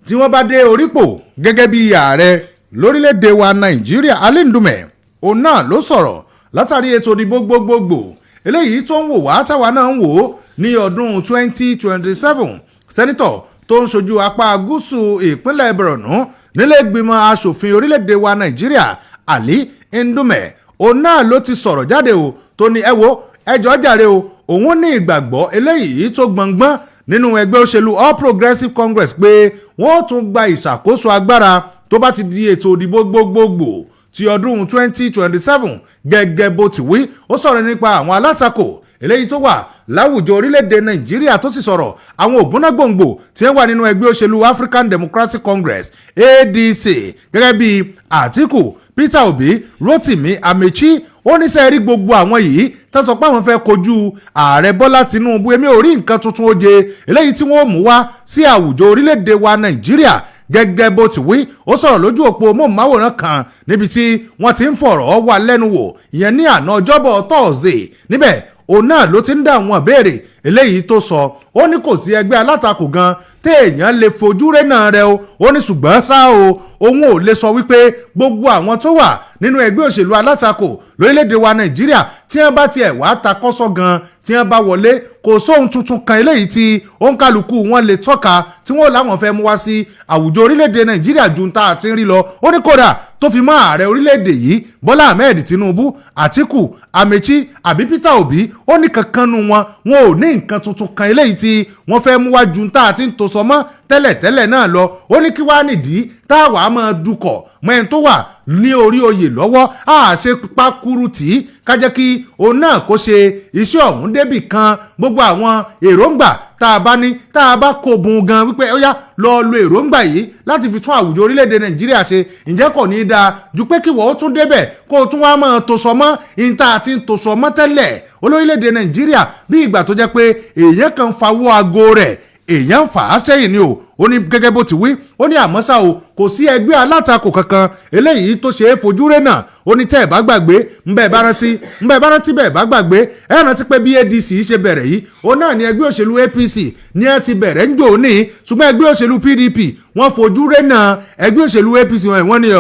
[SPEAKER 2] tí wọ́n bá dé orípò gẹ́gẹ́ bí ààrẹ lórílẹ̀‐èdè wa Nàìjíríà." Ali Ndume òun náà ló sọ̀rọ̀ látàrí ètò ìdìbò gbogbogbò eléyìí tó ń wò wá, táwa náà ń wò ó ní ọdún 2027. Senator tó ń ṣojú apá gúúsù ìpínlẹ̀ Borno nílé ìgbìmọ̀ asòfin orílẹ̀‐èdè wa Nàìjíríà, Ali Ndume, òun náà ló ti sọ̀rọ̀ jáde o, tó ní, "Ẹ wo, ẹjọ́ jàre o, òun ní ìgbàgbọ́ eléyìí tó gbọ̀ngbọ́n nínú ẹgbẹ́ òṣèlú All Progressives Congress pé wọ́n tún gba ìṣàkóso agbára tó bá ti di ètò ìdìbò gbogbogbò ti ọdún 2027." Gẹ́gẹ́ bó ti wí, ó sọ̀rọ̀ nípa àwọn alátakò eléyìí tó wà láwùjọ orílẹ̀-èdè Nàìjíríà, tó sì sọ̀rọ̀ àwọn ògúnnágbòǹgbò tí wọ́n wà nínú ẹgbẹ́ òṣèlú African Democratic Congress, ADC, gẹ́gẹ́ bí Àtíkù, Peter Obi, Rotimi Amechi. Ó ní, "Sẹ́ẹ̀rí gbogbo àwọn yìí tó sọ pé àwọn fẹ́ kojú ààrẹ Bọ́lá Tinubu, èmi ò rí nǹkan tuntun ó jẹ eléyìí tí wọ́n mú wá sí àwùjọ orílẹ̀-èdè wa Nàìjíríà." Gẹ́gẹ́ bó ti wí, ó sọ̀rọ̀ lójú òpó móhùnmáwòrán kan níbi tí wọ́n ti ń fọ̀rọ̀ wá lẹ́nu wò, ìyẹn ní àná ọjọ́bọ̀ Thursday. Níbẹ̀ òun náà ló ti ń dá àwọn ìbéèrè eléyìí tó sọ. Ó ní kò sí ẹgbẹ́ alátakò gan téèyàn lè fojú rénà rẹ o. Ó ní ṣùgbọ́n ṣá o, òun ò lè sọ wípé gbogbo àwọn tó wà nínú ẹgbẹ́ òṣèlú alátakò lórílẹ̀‐èdè wa Nàìjíríà, tí wọ́n bá tiẹ̀ wá ta kọ́sọ́ gan, tí wọ́n bá wọlé, kò sóhun tuntun kan eléyìí tí òǹkàlùkù wọn lè tọ́ka tí wọ́n láwọn fẹ́ mú wá sí àwùjọ orílẹ̀‐èdè Nàìjíríà ju tá a ti ń rí lọ. Ó ní kódà tó fi mọ́ ààrẹ orílẹ̀‐èdè yìí, Bọ́lá Ahmed Tinubu, Àtíkù, Amechi àbí Peter Obi, ó ní kankan nu wọn, wọn ò ní nǹkan tuntun kan eléyìí tí wọ́n fẹ́ mú wá ju tá a ti ń tó sọ mọ́ tẹ́lẹ̀tẹ́lẹ̀ náà lọ. Ó ní kí wàá nìdí tá a wàá máa dukọ̀ mọ́ ẹni tó wà ní orí oyè lọ́wọ́, a ṣe pakuru tí ká jẹ́ kí òun náà kó ṣe iṣẹ́ ọ̀hún débì kan? Gbogbo àwọn èròǹgbà tá a bá ní, tá a bá kó bun gan wípé ó yá, lọ lo èròǹgbà yìí láti fi tún àwùjọ orílẹ̀-èdè Nàìjíríà ṣe, ǹjẹ́ kò ní í dáa ju pé kí wọ́n ó tún débẹ̀ kó o tún wá máa tó sọ mọ́ ìta àti tó sọ mọ́ tẹ́lẹ̀ olórílẹ̀-èdè Nàìjíríà, bí ìgbà tó jẹ́ pé èèyàn kan fawọ́ aago rẹ̀, èèyàn fà á sẹ́yìn ni o? Ó ní gẹ́gẹ́ bó ti wí, ó ní àmọ́ ṣá o, kò sí ẹgbẹ́ alátakò kankan eléyìí tó ṣe é fojú rénà. Ó ní tẹ́ ẹ̀ bá gbàgbé, ńbẹ́ bá rántí, ńbẹ́ bá rántí, bẹ́ẹ̀ bá gbàgbé, ẹ rántí pé bí ADC ṣe bẹ̀rẹ̀ yìí, ó náà ní ẹgbẹ́ òṣèlú APC ní ẹ ti bẹ̀rẹ̀ ń jò ní, ṣùgbọ́n ẹgbẹ́ òṣèlú PDP wọ́n fojú rénà ẹgbẹ́ òṣèlú APC. Wọ́n ní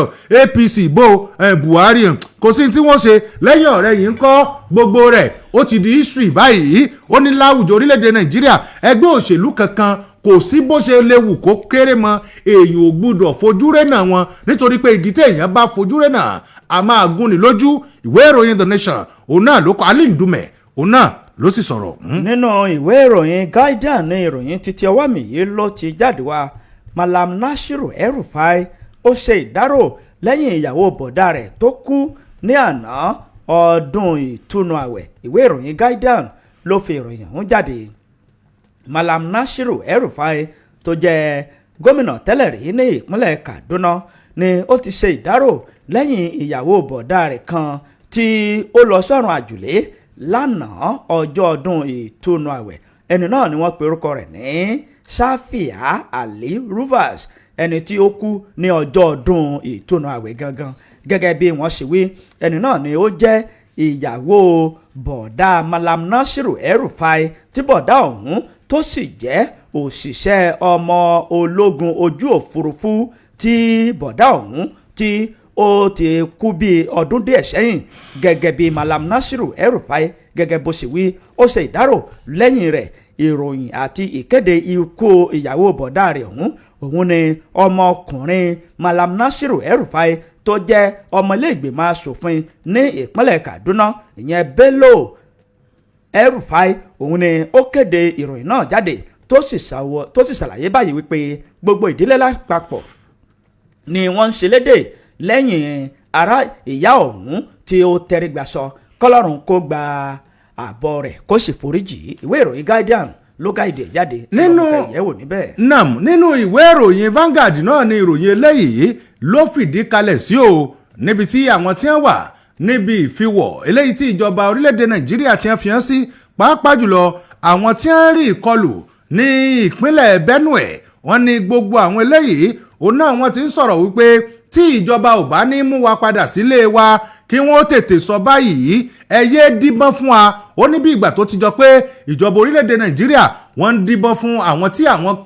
[SPEAKER 2] APC bó Buhari, kò sí tí wọ́n ṣe lẹ́yìn ọ̀rẹ́ yìí ń kọ́ gbogbo rẹ̀, ó ti di history báyìí. Ó ní láwùjọ orílẹ̀-èdè Nàìjíríà, ẹgbẹ́ òṣèlú kankan kò sí, bó ṣe léwu kó kéré mọ, èèyàn ò gbúdọ̀ fojú rénà wọn, nítorí pé igi tí èèyàn bá fojú rénà a máa gúnni lójú. Ìwé ìròyìn The Nation òun náà ló kọ. Ali Ndume òun náà ló sì sọ̀rọ̀.
[SPEAKER 1] Nínú ìwé ìròyìn Guardian ní ìròyìn títí ọwọ́ mi yìí ló ti jáde wá. Malam Nashiru El-Rufai ó ṣe ìdárò lẹ́yìn ìyàwó bọ̀dá rẹ̀ tó kú ní àná ọdún ìtúnu àwẹ̀. Ìwé ìròyìn Guardian ló fi ìròyìn ọ̀hún jáde. Malam Nashiru El-Rufai tó jẹ́ gómìnà tẹ́lẹ̀ rí ní ìpínlẹ̀ Kaduna ni ó ti ṣe ìdárò lẹ́yìn ìyàwó bọ̀dá rẹ̀ kan tí ó lọ sọ́run àjùlé lánàá ọjọ́ ọdún ìtúnu àwẹ̀. Ẹni náà ni wọ́n pe orúkọ rẹ̀ ní Safia Ali Rufai, ẹni tí ó kú ní ọjọ́ ọdún ìtúnu àwẹ̀ gangan. Gẹ́gẹ́ bí wọ́n ṣe wí, ẹni náà ni ó jẹ́ ìyàwó bọ̀dá Malam Nasiru El-Rufai, tí bọ̀dá ọ̀hún tó sì jẹ́ òṣìṣẹ́ ọmọ ológun ojú òfurufú, tí bọ̀dá ọ̀hún tí ó ti kú bí ọdún díẹ̀ sẹ́yìn. Gẹ́gẹ́ bí Malam Nasiru El-Rufai gẹ́gẹ́ bó ṣe wí, ó ṣe ìdárò lẹ́yìn rẹ̀. Ìròyìn àti ìkéde ikú ìyàwó bọ̀dá rẹ̀ ọ̀hún, òun ni ọmọkùnrin Malam Nasiru El-Rufai tó jẹ́ ọmọ ilé-ìgbìmọ̀ asòfin ní ìpínlẹ̀ Kaduna, ìyẹn Bello El-Rufai, òun ni ó kéde ìròyìn náà jáde, tó sì ṣàlàyé báyìí wípé gbogbo ìdílé lápapọ̀ ni wọ́n ń ṣe lédè lẹ́yìn ara ìyá ọ̀hún tí ó tẹrígbàsọ. Kọ́lọ́run kó gba àbọ̀ rẹ̀ kó sì foríjì. Ìwé ìròyìn Guardian ló gáìdì ẹ̀ jáde. Ìyẹ̀wò níbẹ̀.
[SPEAKER 2] Nam, nínú ìwé ìròyìn Vanguard náà ni ìròyìn eléyìí ló fìdí kalẹ̀ sí o, níbi tí àwọn tí wọ́n wà níbi ìfiwọ̀ eléyìí tí ìjọba orílẹ̀-èdè Nàìjíríà ti ń fi hàn sí, pàápàá jùlọ àwọn tí wọ́n rí ìkọlù ní ìpínlẹ̀ Benue, wọ́n ní gbogbo àwọn eléyìí òun náà wọ́n ti ń sọ̀rọ̀ wípé tí ìjọba ò bá ní mú wa padà sílé wa, kí wọ́n tètè sọ báyìí, ẹ yé díbọ́n fún wa. Ó ní bí ìgbà tó ti jọ pé ìjọba orílẹ̀-èdè Nàìjíríà wọ́n ń díbọ́n fún àwọn tí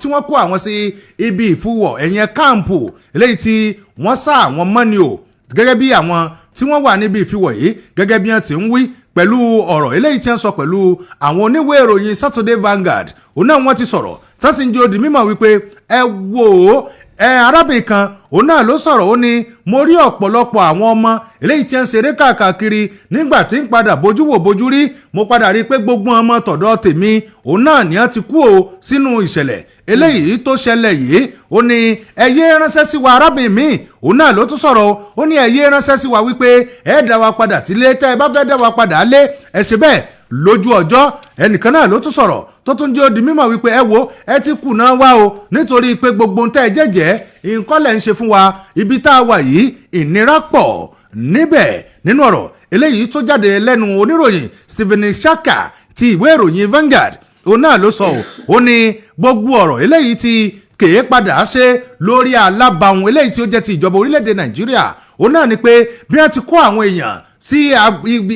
[SPEAKER 2] wọ́n kó àwọn sí ibi ìfúwọ̀ ẹ̀yẹn camp eléyìí tí wọ́n sá àwọn mọ́ni o. Gẹ́gẹ́ bí àwọn tí wọ́n wà níbi ìfiwọ̀ yìí, gẹ́gẹ́ bí wọ́n ti ń wí pẹ̀lú ọ̀rọ̀ eléyìí tí wọ́n sọ pẹ̀lú àwọn oníwèé ìròyìn Saturday Vanguard, òun náà wọ́n ti sọ̀rọ̀ tó sì ń jẹ́ ó di mímọ̀ wípé ẹ wò ó, ẹ arábìnrin kan òun náà ló sọ̀rọ̀. Ó ní mo rí ọ̀pọ̀lọpọ̀ àwọn ọmọ eléyìí tí ń ṣeré káàkiri. Nígbà tí ń padà bójú wò bójú rí, mo padà rí i pé gbogbo ọmọ tọ̀dọ̀ tèmi òun náà ní wọ́n ti kú o sínú ìṣẹ̀lẹ̀ eléyìí tó ṣẹlẹ̀ yìí. Ó ní ẹ yé ránṣẹ́ sí wa. Arábìnrin mi òun náà ló tún sọ̀rọ̀. Ó ní ẹ yé ránṣẹ́ sí wa wípé ẹ dá wa padà tílé. Tẹ́ ẹ bá fẹ́ dá wa padà lé, ẹ ṣe bẹ́ẹ̀ lójú ọjọ́. Ẹnìkan náà ló tún sọ̀rọ̀ tó tún jẹ́ ó di mímọ̀ wípé ẹ wo, ẹ ti kùnà wá o, nítorí pé gbogbo ohun tẹ́ ẹ jẹ́jẹ́ nǹkan lẹ̀ ń ṣe fún wa. Ibi tá a wà yìí, ìnira pọ̀ níbẹ̀. Nínú ọ̀rọ̀ eléyìí tó jáde lẹ́nu oníròyìn Stephen Shaka ti ìwé ìròyìn Vanguard, òun náà ló sọ. Ó ní gbogbo ọ̀rọ̀ eléyìí ti kèé padà ṣe lórí alábàáhùn eléyìí tí ó jẹ́ ti ìjọba orílẹ̀-èdè Nàìjíríà, òun náà ni pé bí wọ́n ti kó àwọn èèyàn sí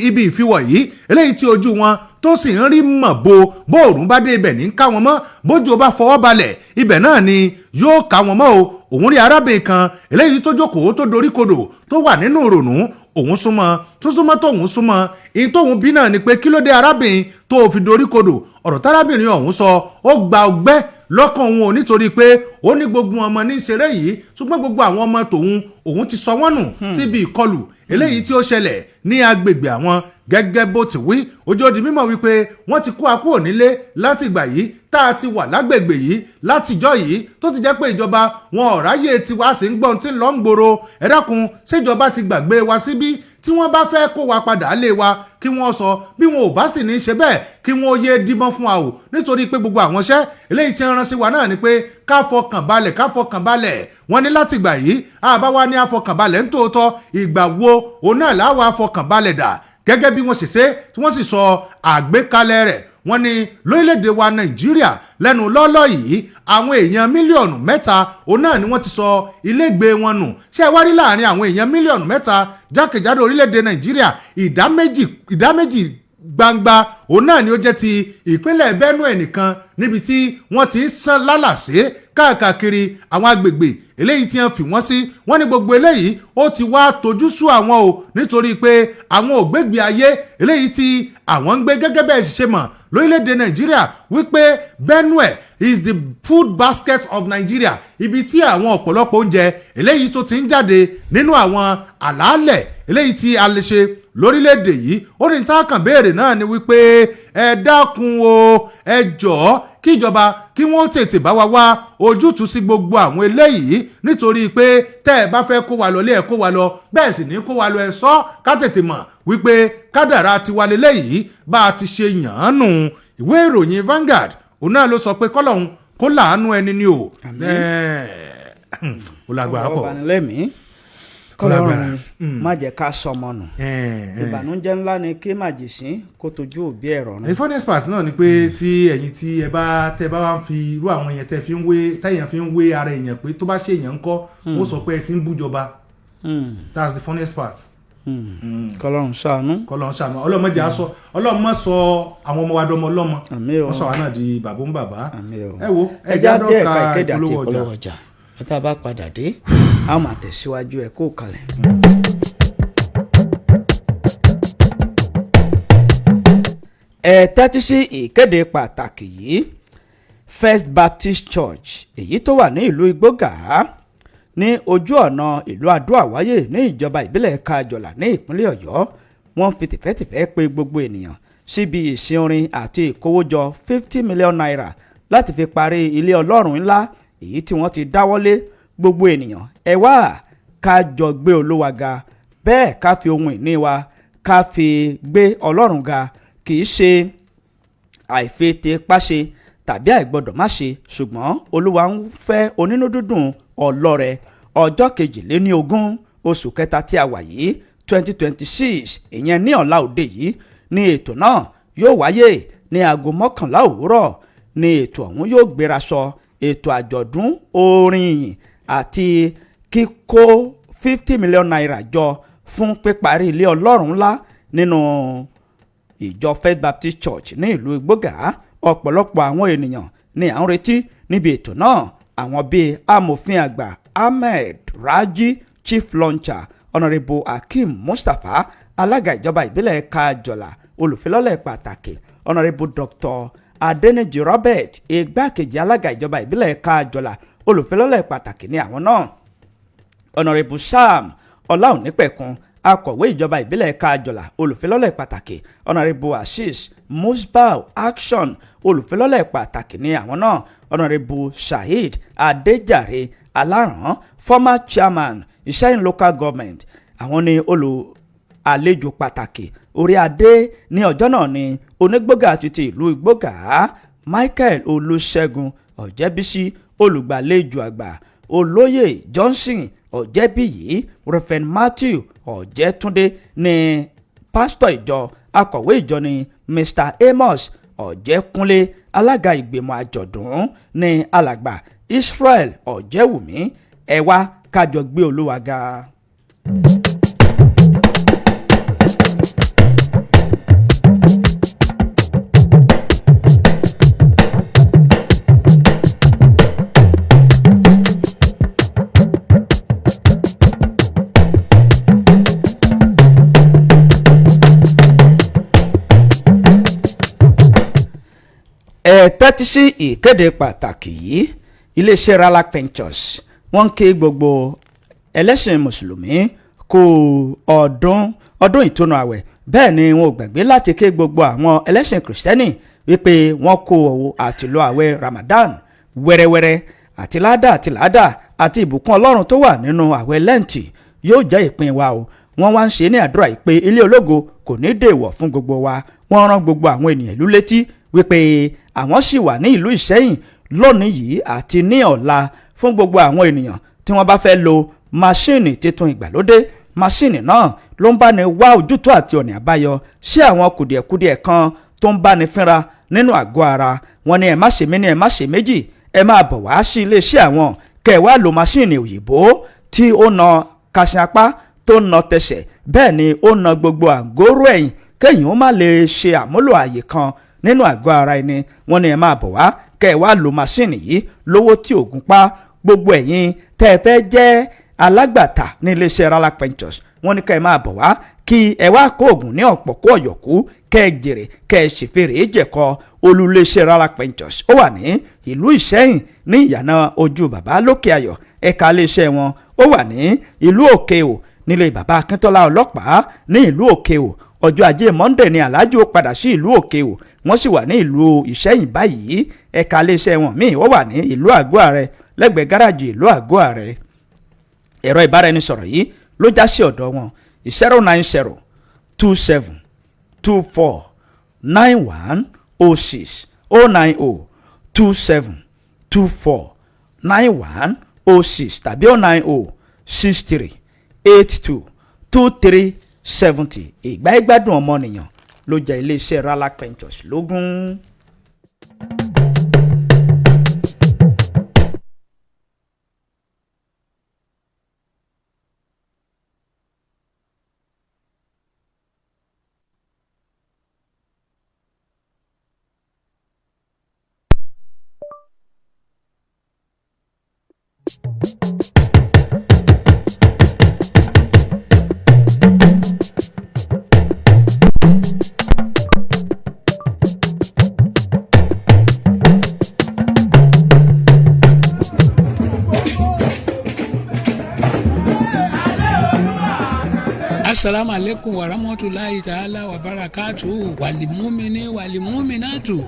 [SPEAKER 2] ibi ìfiwọ̀ yìí eléyìí tí ojú wọn tó sì ń rí mọ̀ bo, bóòrùn bá dé ibẹ̀ ní ká wọn mọ́, bójú bá fọwọ́ balẹ̀ ibẹ̀ náà ni yóò ká wọn mọ́ o. Òun rí arábìnrin kan eléyìí tó jókòó tó dorí kodò tó wà nínú ìrònú. Òun súnmọ́ tó súnmọ́ tóun súnmọ́ ìyẹn tóun bí náà ni pé kí ló dé, arábìnrin, tó fi dorí kodò? Ọ̀rọ̀ tárábìnrin ọ̀hún sọ, ó gba ọgbẹ́ lọ́kàn òun ò, nítorí pé ó ní gbogbo ọmọ ní ṣeré yìí, ṣùgbọ́n gbogbo àwọn ọmọ tòun, òun ti sọ wọ́n nù síbi ìkọlù eléyìí tí ó ṣẹlẹ̀ ní agbègbè àwọn. Gẹ́gẹ́ bó ti wí, ojú ó di mímọ̀ wípé wọ́n ti kó a kúrò nílé láti ìgbà yìí tá a ti wà lágbègbè yìí látijọ́ yìí, tó ti jẹ́ pé ìjọba wọn ò ráyè tiwa, sì ń gbọ́n tí ń lọ ń gbòòrò. Ẹ dákun, ṣèjọba ti gbàgbé wa síbí? Tí wọ́n bá fẹ́ kó wa padà lé wa, kí wọ́n sọ. Bí wọn ò bá sì ní í ṣe bẹ́ẹ̀, kí wọ́n yé díbọ́n fún wa o, nítorí pé gbogbo àwọn iṣẹ́ eléyìí tí wọ́n rán sí wa náà ni pé ká fọkàn balẹ̀, ká fọkàn balẹ̀. Wọ́n ní látìgbà yìí àbá wa ní àfọkànbalẹ̀ ń tòótọ́, ìgbà wo òun náà láwa àfọkànbalẹ̀ dà? Gẹ́gẹ́ bí wọ́n ṣe ṣe tí wọ́n sì sọ àgbékalẹ̀ rẹ̀, wọ́n ní lórílẹ̀‐èdè wa Nàìjíríà lẹ́nu lọ́lọ́ yìí, àwọn èèyàn mílíọ̀nù 3 òun náà ni wọ́n ti sọ ilégbèé wọn nù. Ṣé ẹ wá rí, láàrin àwọn èèyàn mílíọ̀nù 3 jákèjádò orílẹ̀‐èdè Nàìjíríà, ìdá 2, ìdá 2 gbangba òun náà ni ó jẹ́ ti ìpínlẹ̀ Benue nìkan, níbi tí wọ́n ti ń sán lálàsé káàkiri àwọn agbègbè eléyìí tí wọ́n fi wọ́n sí. Wọ́n ní gbogbo eléyìí ó ti wá tojú sú àwọn o, nítorí pé àwọn ògbégbé ayé eléyìí tí àwọn ń gbé, gẹ́gẹ́ bẹ́ẹ̀ ṣe mọ̀ lórílẹ̀‐èdè Nàìjíríà wípé Benue is the food basket of Nigeria, ibi tí àwọn ọ̀pọ̀lọpọ̀ oúnjẹ eléyìí tó ti ń jáde nínú àwọn àlàálẹ̀ eléyìí tí a lè ṣe lórílẹ̀‐èdè yìí. Ó ní tá a kàn béèrè náà ni wípé ẹ dákun o, ẹ jọ̀ọ́, kí ìjọba kí wọ́n tètè bá wa wá ojútùú sí gbogbo àwọn eléyìí, nítorí pé tẹ́ ẹ bá fẹ́ kó wa lọ lé, ẹ kó wa lọ bẹ́ẹ̀ sì ní kó wa lọ, ẹ sọ ká tètè mọ̀ wípé kádàrá tiwa leléyìí, bá a ti ṣe yàn án nù. Ìwé ìròyìn Vanguard òun náà ló sọ pé kọ́lọ́hún kó láàánú ẹni ni o. Ó lágbára pọ̀.
[SPEAKER 1] Ọ̀bánilẹ́mìí, kọ́lọ́run má jẹ́ ká sọmọ nù. Ìbànújẹ́ ńlá ni kí màjèṣín kó tojú òbí ẹ̀ rọrùn.
[SPEAKER 2] The funniest part náà ni pé tí ẹ̀yin tí ẹ bá tẹ bá wá ń fi irú àwọn yẹn tẹ fi ń wé, tẹ̀yàn fi ń wé ara èèyàn pé tó bá ṣe èèyàn ńkọ́, ó sọ pé ẹ ti ń bújọba. That's the funniest part.
[SPEAKER 1] Kọ́lọ́run ṣàánú.
[SPEAKER 2] Kọ́lọ́run ṣàánú. Ọlọ́mọdé aṣọ, ọlọ́mọ sọ àwọn ọmọ wa dọmọ ọlọ́mọ,
[SPEAKER 1] Àmín o.
[SPEAKER 2] wọ́n sọ àwọn náà di bàbá ń bàbá.
[SPEAKER 1] Àmín o.
[SPEAKER 2] Ẹ wo, ẹ
[SPEAKER 1] ẹja
[SPEAKER 2] já
[SPEAKER 1] dé ẹ̀ka
[SPEAKER 2] dọ́ka
[SPEAKER 1] ìkéde àti
[SPEAKER 2] ìpolówó ọjà.
[SPEAKER 1] Ìpolówó ọjà, tá a bá padà dé, a ó máa tẹ̀síwájú. Ẹ̀ kó kalẹ̀. Ẹ tẹ́tí sí ìkéde pàtàkì yìí. First Baptist Church èyí tó wà ní ìlú Igbógà, ní ojú ọ̀nà ìlú Adó-Àwáyè, ní ìjọba ìbílẹ̀ Kájọlà, ní ìpínlẹ̀ Ọ̀yọ́, wọ́n fi tìfẹ́tìfẹ́ pe gbogbo ènìyàn síbi ìsìn orin àti ìkówójọ ₦50 million láti fi parí ilé Ọlọ́run ńlá èyí tí wọ́n ti dáwọ́lé. Gbogbo ènìyàn, ẹ wá ká jọ gbé Olúwa ga, bẹ́ẹ̀ ká fi ohun ìní wa ká Ká fi gbé Ọlọ́run ga, kì í ṣe àìfetepáṣe tàbí àìgbọ́dọ̀ má ṣe, ṣùgbọ́n Olúwa ń fẹ́ onínúdídùn ọlọ́rẹ. Ọjọ́ 22 oṣù kẹta tí a wà yìí, 2026, ìyẹn ní ọ̀la òde yìí ní ètò náà yóò wáyé. Ní aago 11 òwúrọ̀ ní ètò ọ̀hún yóò gbéra sọ. Ètò àjọ̀dún orin ìyìn àti kíkó ₦50 million jọ fún píparí ilé Ọlọ́run ńlá nínú ìjọ First Baptist Church ní ìlú Igbógà. Ọ̀pọ̀lọpọ̀ àwọn ènìyàn ni à ń retí níbi ètò náà, àwọn bíi amòfin àgbà Ahmed Raji, chief launcher, Honourable Hakeem Mustapha, alága ìjọba ìbílẹ̀ Kájọlà, olùfilọ́lẹ̀ pàtàkì, Honourable Dr. Adeniji Robert, igbákejì alága ìjọba ìbílẹ̀ Kájọlà, olùfilọ́lẹ̀ pàtàkì ní àwọn náà, Honourable Sam Ọláònípẹ̀kun, akọ̀wé ìjọba ìbílẹ̀ Kájọlà, olùfilọ́lẹ̀ pàtàkì, Honourable Ashish Musbau Action, olùfilọ́lẹ̀ pàtàkì ní àwọn náà, Honourable Saheed Adéjàre Aláràn, former chairman Ìṣẹ́yìn Local Government, àwọn ni olù àlejò pàtàkì. Orí adé ní ọjọ́ náà ni onígbógà títí ìlú Igbógà, Michael Olúṣẹ́gun Ọ̀jẹ́bísí, olùgbàlejò àgbà olóyè Johnson Ọ̀jẹ́bíyì, Reverend Matthew Ọ̀jẹ́túndé ní pásítọ̀ ìjọ, akọ̀wé ìjọ ní Mr Amos Ọ̀jẹ́kúnlé, alága ìgbìmọ̀ àjọ̀dún ní alàgbà Israel Ọ̀jẹ́wùmí. Ẹ wá kájọ gbé Olúwa ga. Ẹ tẹ́tí sí ìkéde pàtàkì yìí. Iléeṣẹ́ Ralac Ventures, wọ́n ń ké gbogbo ẹlẹ́sìn mùsùlùmí kú ọdún, ọdún ìtúnu àwẹ̀. Bẹ́ẹ̀ ni wọn ò gbàgbé láti ké gbogbo àwọn ẹlẹ́sìn kìrìsìtẹ́nì wípé wọ́n kó àtìlọ àwẹ̀ Ramadan wẹ́rẹ́wẹ́rẹ́, àti ládà àti ládà àti ìbùkún Ọlọ́run tó wà nínú àwẹ̀ Lẹ́ǹtì yóò jẹ́ ìpín wa o. Wọ́n wá ń ṣe ní àdúrà yìí pé ilé ológo kò ní dèwọ̀ fún gbogbo wa. Wọ́n rán gbogbo àwọn ènìyàn ìlú létí wípé àwọn sì wà ní ìlú Ìṣẹ́yìn lónìí yìí àti ní ọ̀la fún gbogbo àwọn ènìyàn tí wọ́n bá fẹ́ lo máṣíìnì tuntun ìgbàlódé. Máṣíìnì náà ló ń bá ní wá ojútùú àti ọ̀nà àbáyọ sí àwọn kùdìẹ̀kudiẹ̀ kan tó ń bá ní fínra nínú àgọ́ ara wọn. Ní ẹ má ṣe mí ní ẹ má ṣe méjì, ẹ máa bọ̀ wá sí iléeṣẹ́ àwọn kẹ́ ẹ wá lo máṣíìnì òyìnbó tí ó na kàṣín apá, tó na tẹsẹ̀, bẹ́ẹ̀ ni ó na gbogbo àgóró ẹ̀yìn, kéèyàn ó má lè ṣe àmúlò àyè kan nínú àgọ́ ara ẹni. Wọ́n ní ẹ máa bọ̀ wá kẹ́ ẹ wá lo máṣíìnì yìí lówó tí ògùn pa. Gbogbo ẹ̀yin tẹ́ ẹ fẹ́ jẹ́ alágbàtà ní iléeṣẹ́ Ralac Ventures, wọ́n ní kẹ́ ẹ máa bọ̀ wá kí ẹ wá kó oògùn ní ọ̀pọ̀ kó ọ̀yọ̀kú, kẹ́ ẹ jèrè, kẹ́ ẹ ṣèfèrè jẹ̀kọ. Olú iléeṣẹ́ Ralac Ventures ó wà ní ìlú Ìṣẹ́yìn ní ìyànà ojú bàbá lókè ayọ̀. Ẹ̀ka iléeṣẹ́ wọn ó wà ní ìlú Òkè Ò, nílé bàbá Akíntọ́lá ọlọ́pàá ní ìlú Òkè Ò. Ọjọ́ ajé Monday ni aláàjì ó padà sí ìlú Òkè Ò. Wọ́n sì wà ní ìlú Ìṣẹ́yìn báyìí. Ẹ̀ka iléeṣẹ́ wọn míì ó wà ní ìlú Àgọ́ Àrẹ, lẹ́gbẹ̀ẹ́ gáràjì ìlú Àgọ́ Àrẹ. Ẹ̀rọ ìbáraẹnisọ̀rọ̀ yìí ló já sí ọ̀dọ̀ wọn: 09027249106, 09027249106 tàbí 09063822370. Ìgbà ìgbádùn ọmọnìyàn ló jẹ́ iléeṣẹ́ Ralac Ventures lógún.
[SPEAKER 3] Asalaamu aleykum wa rahmatulahi ta'ala wa barakatu walimumini walimuminatu.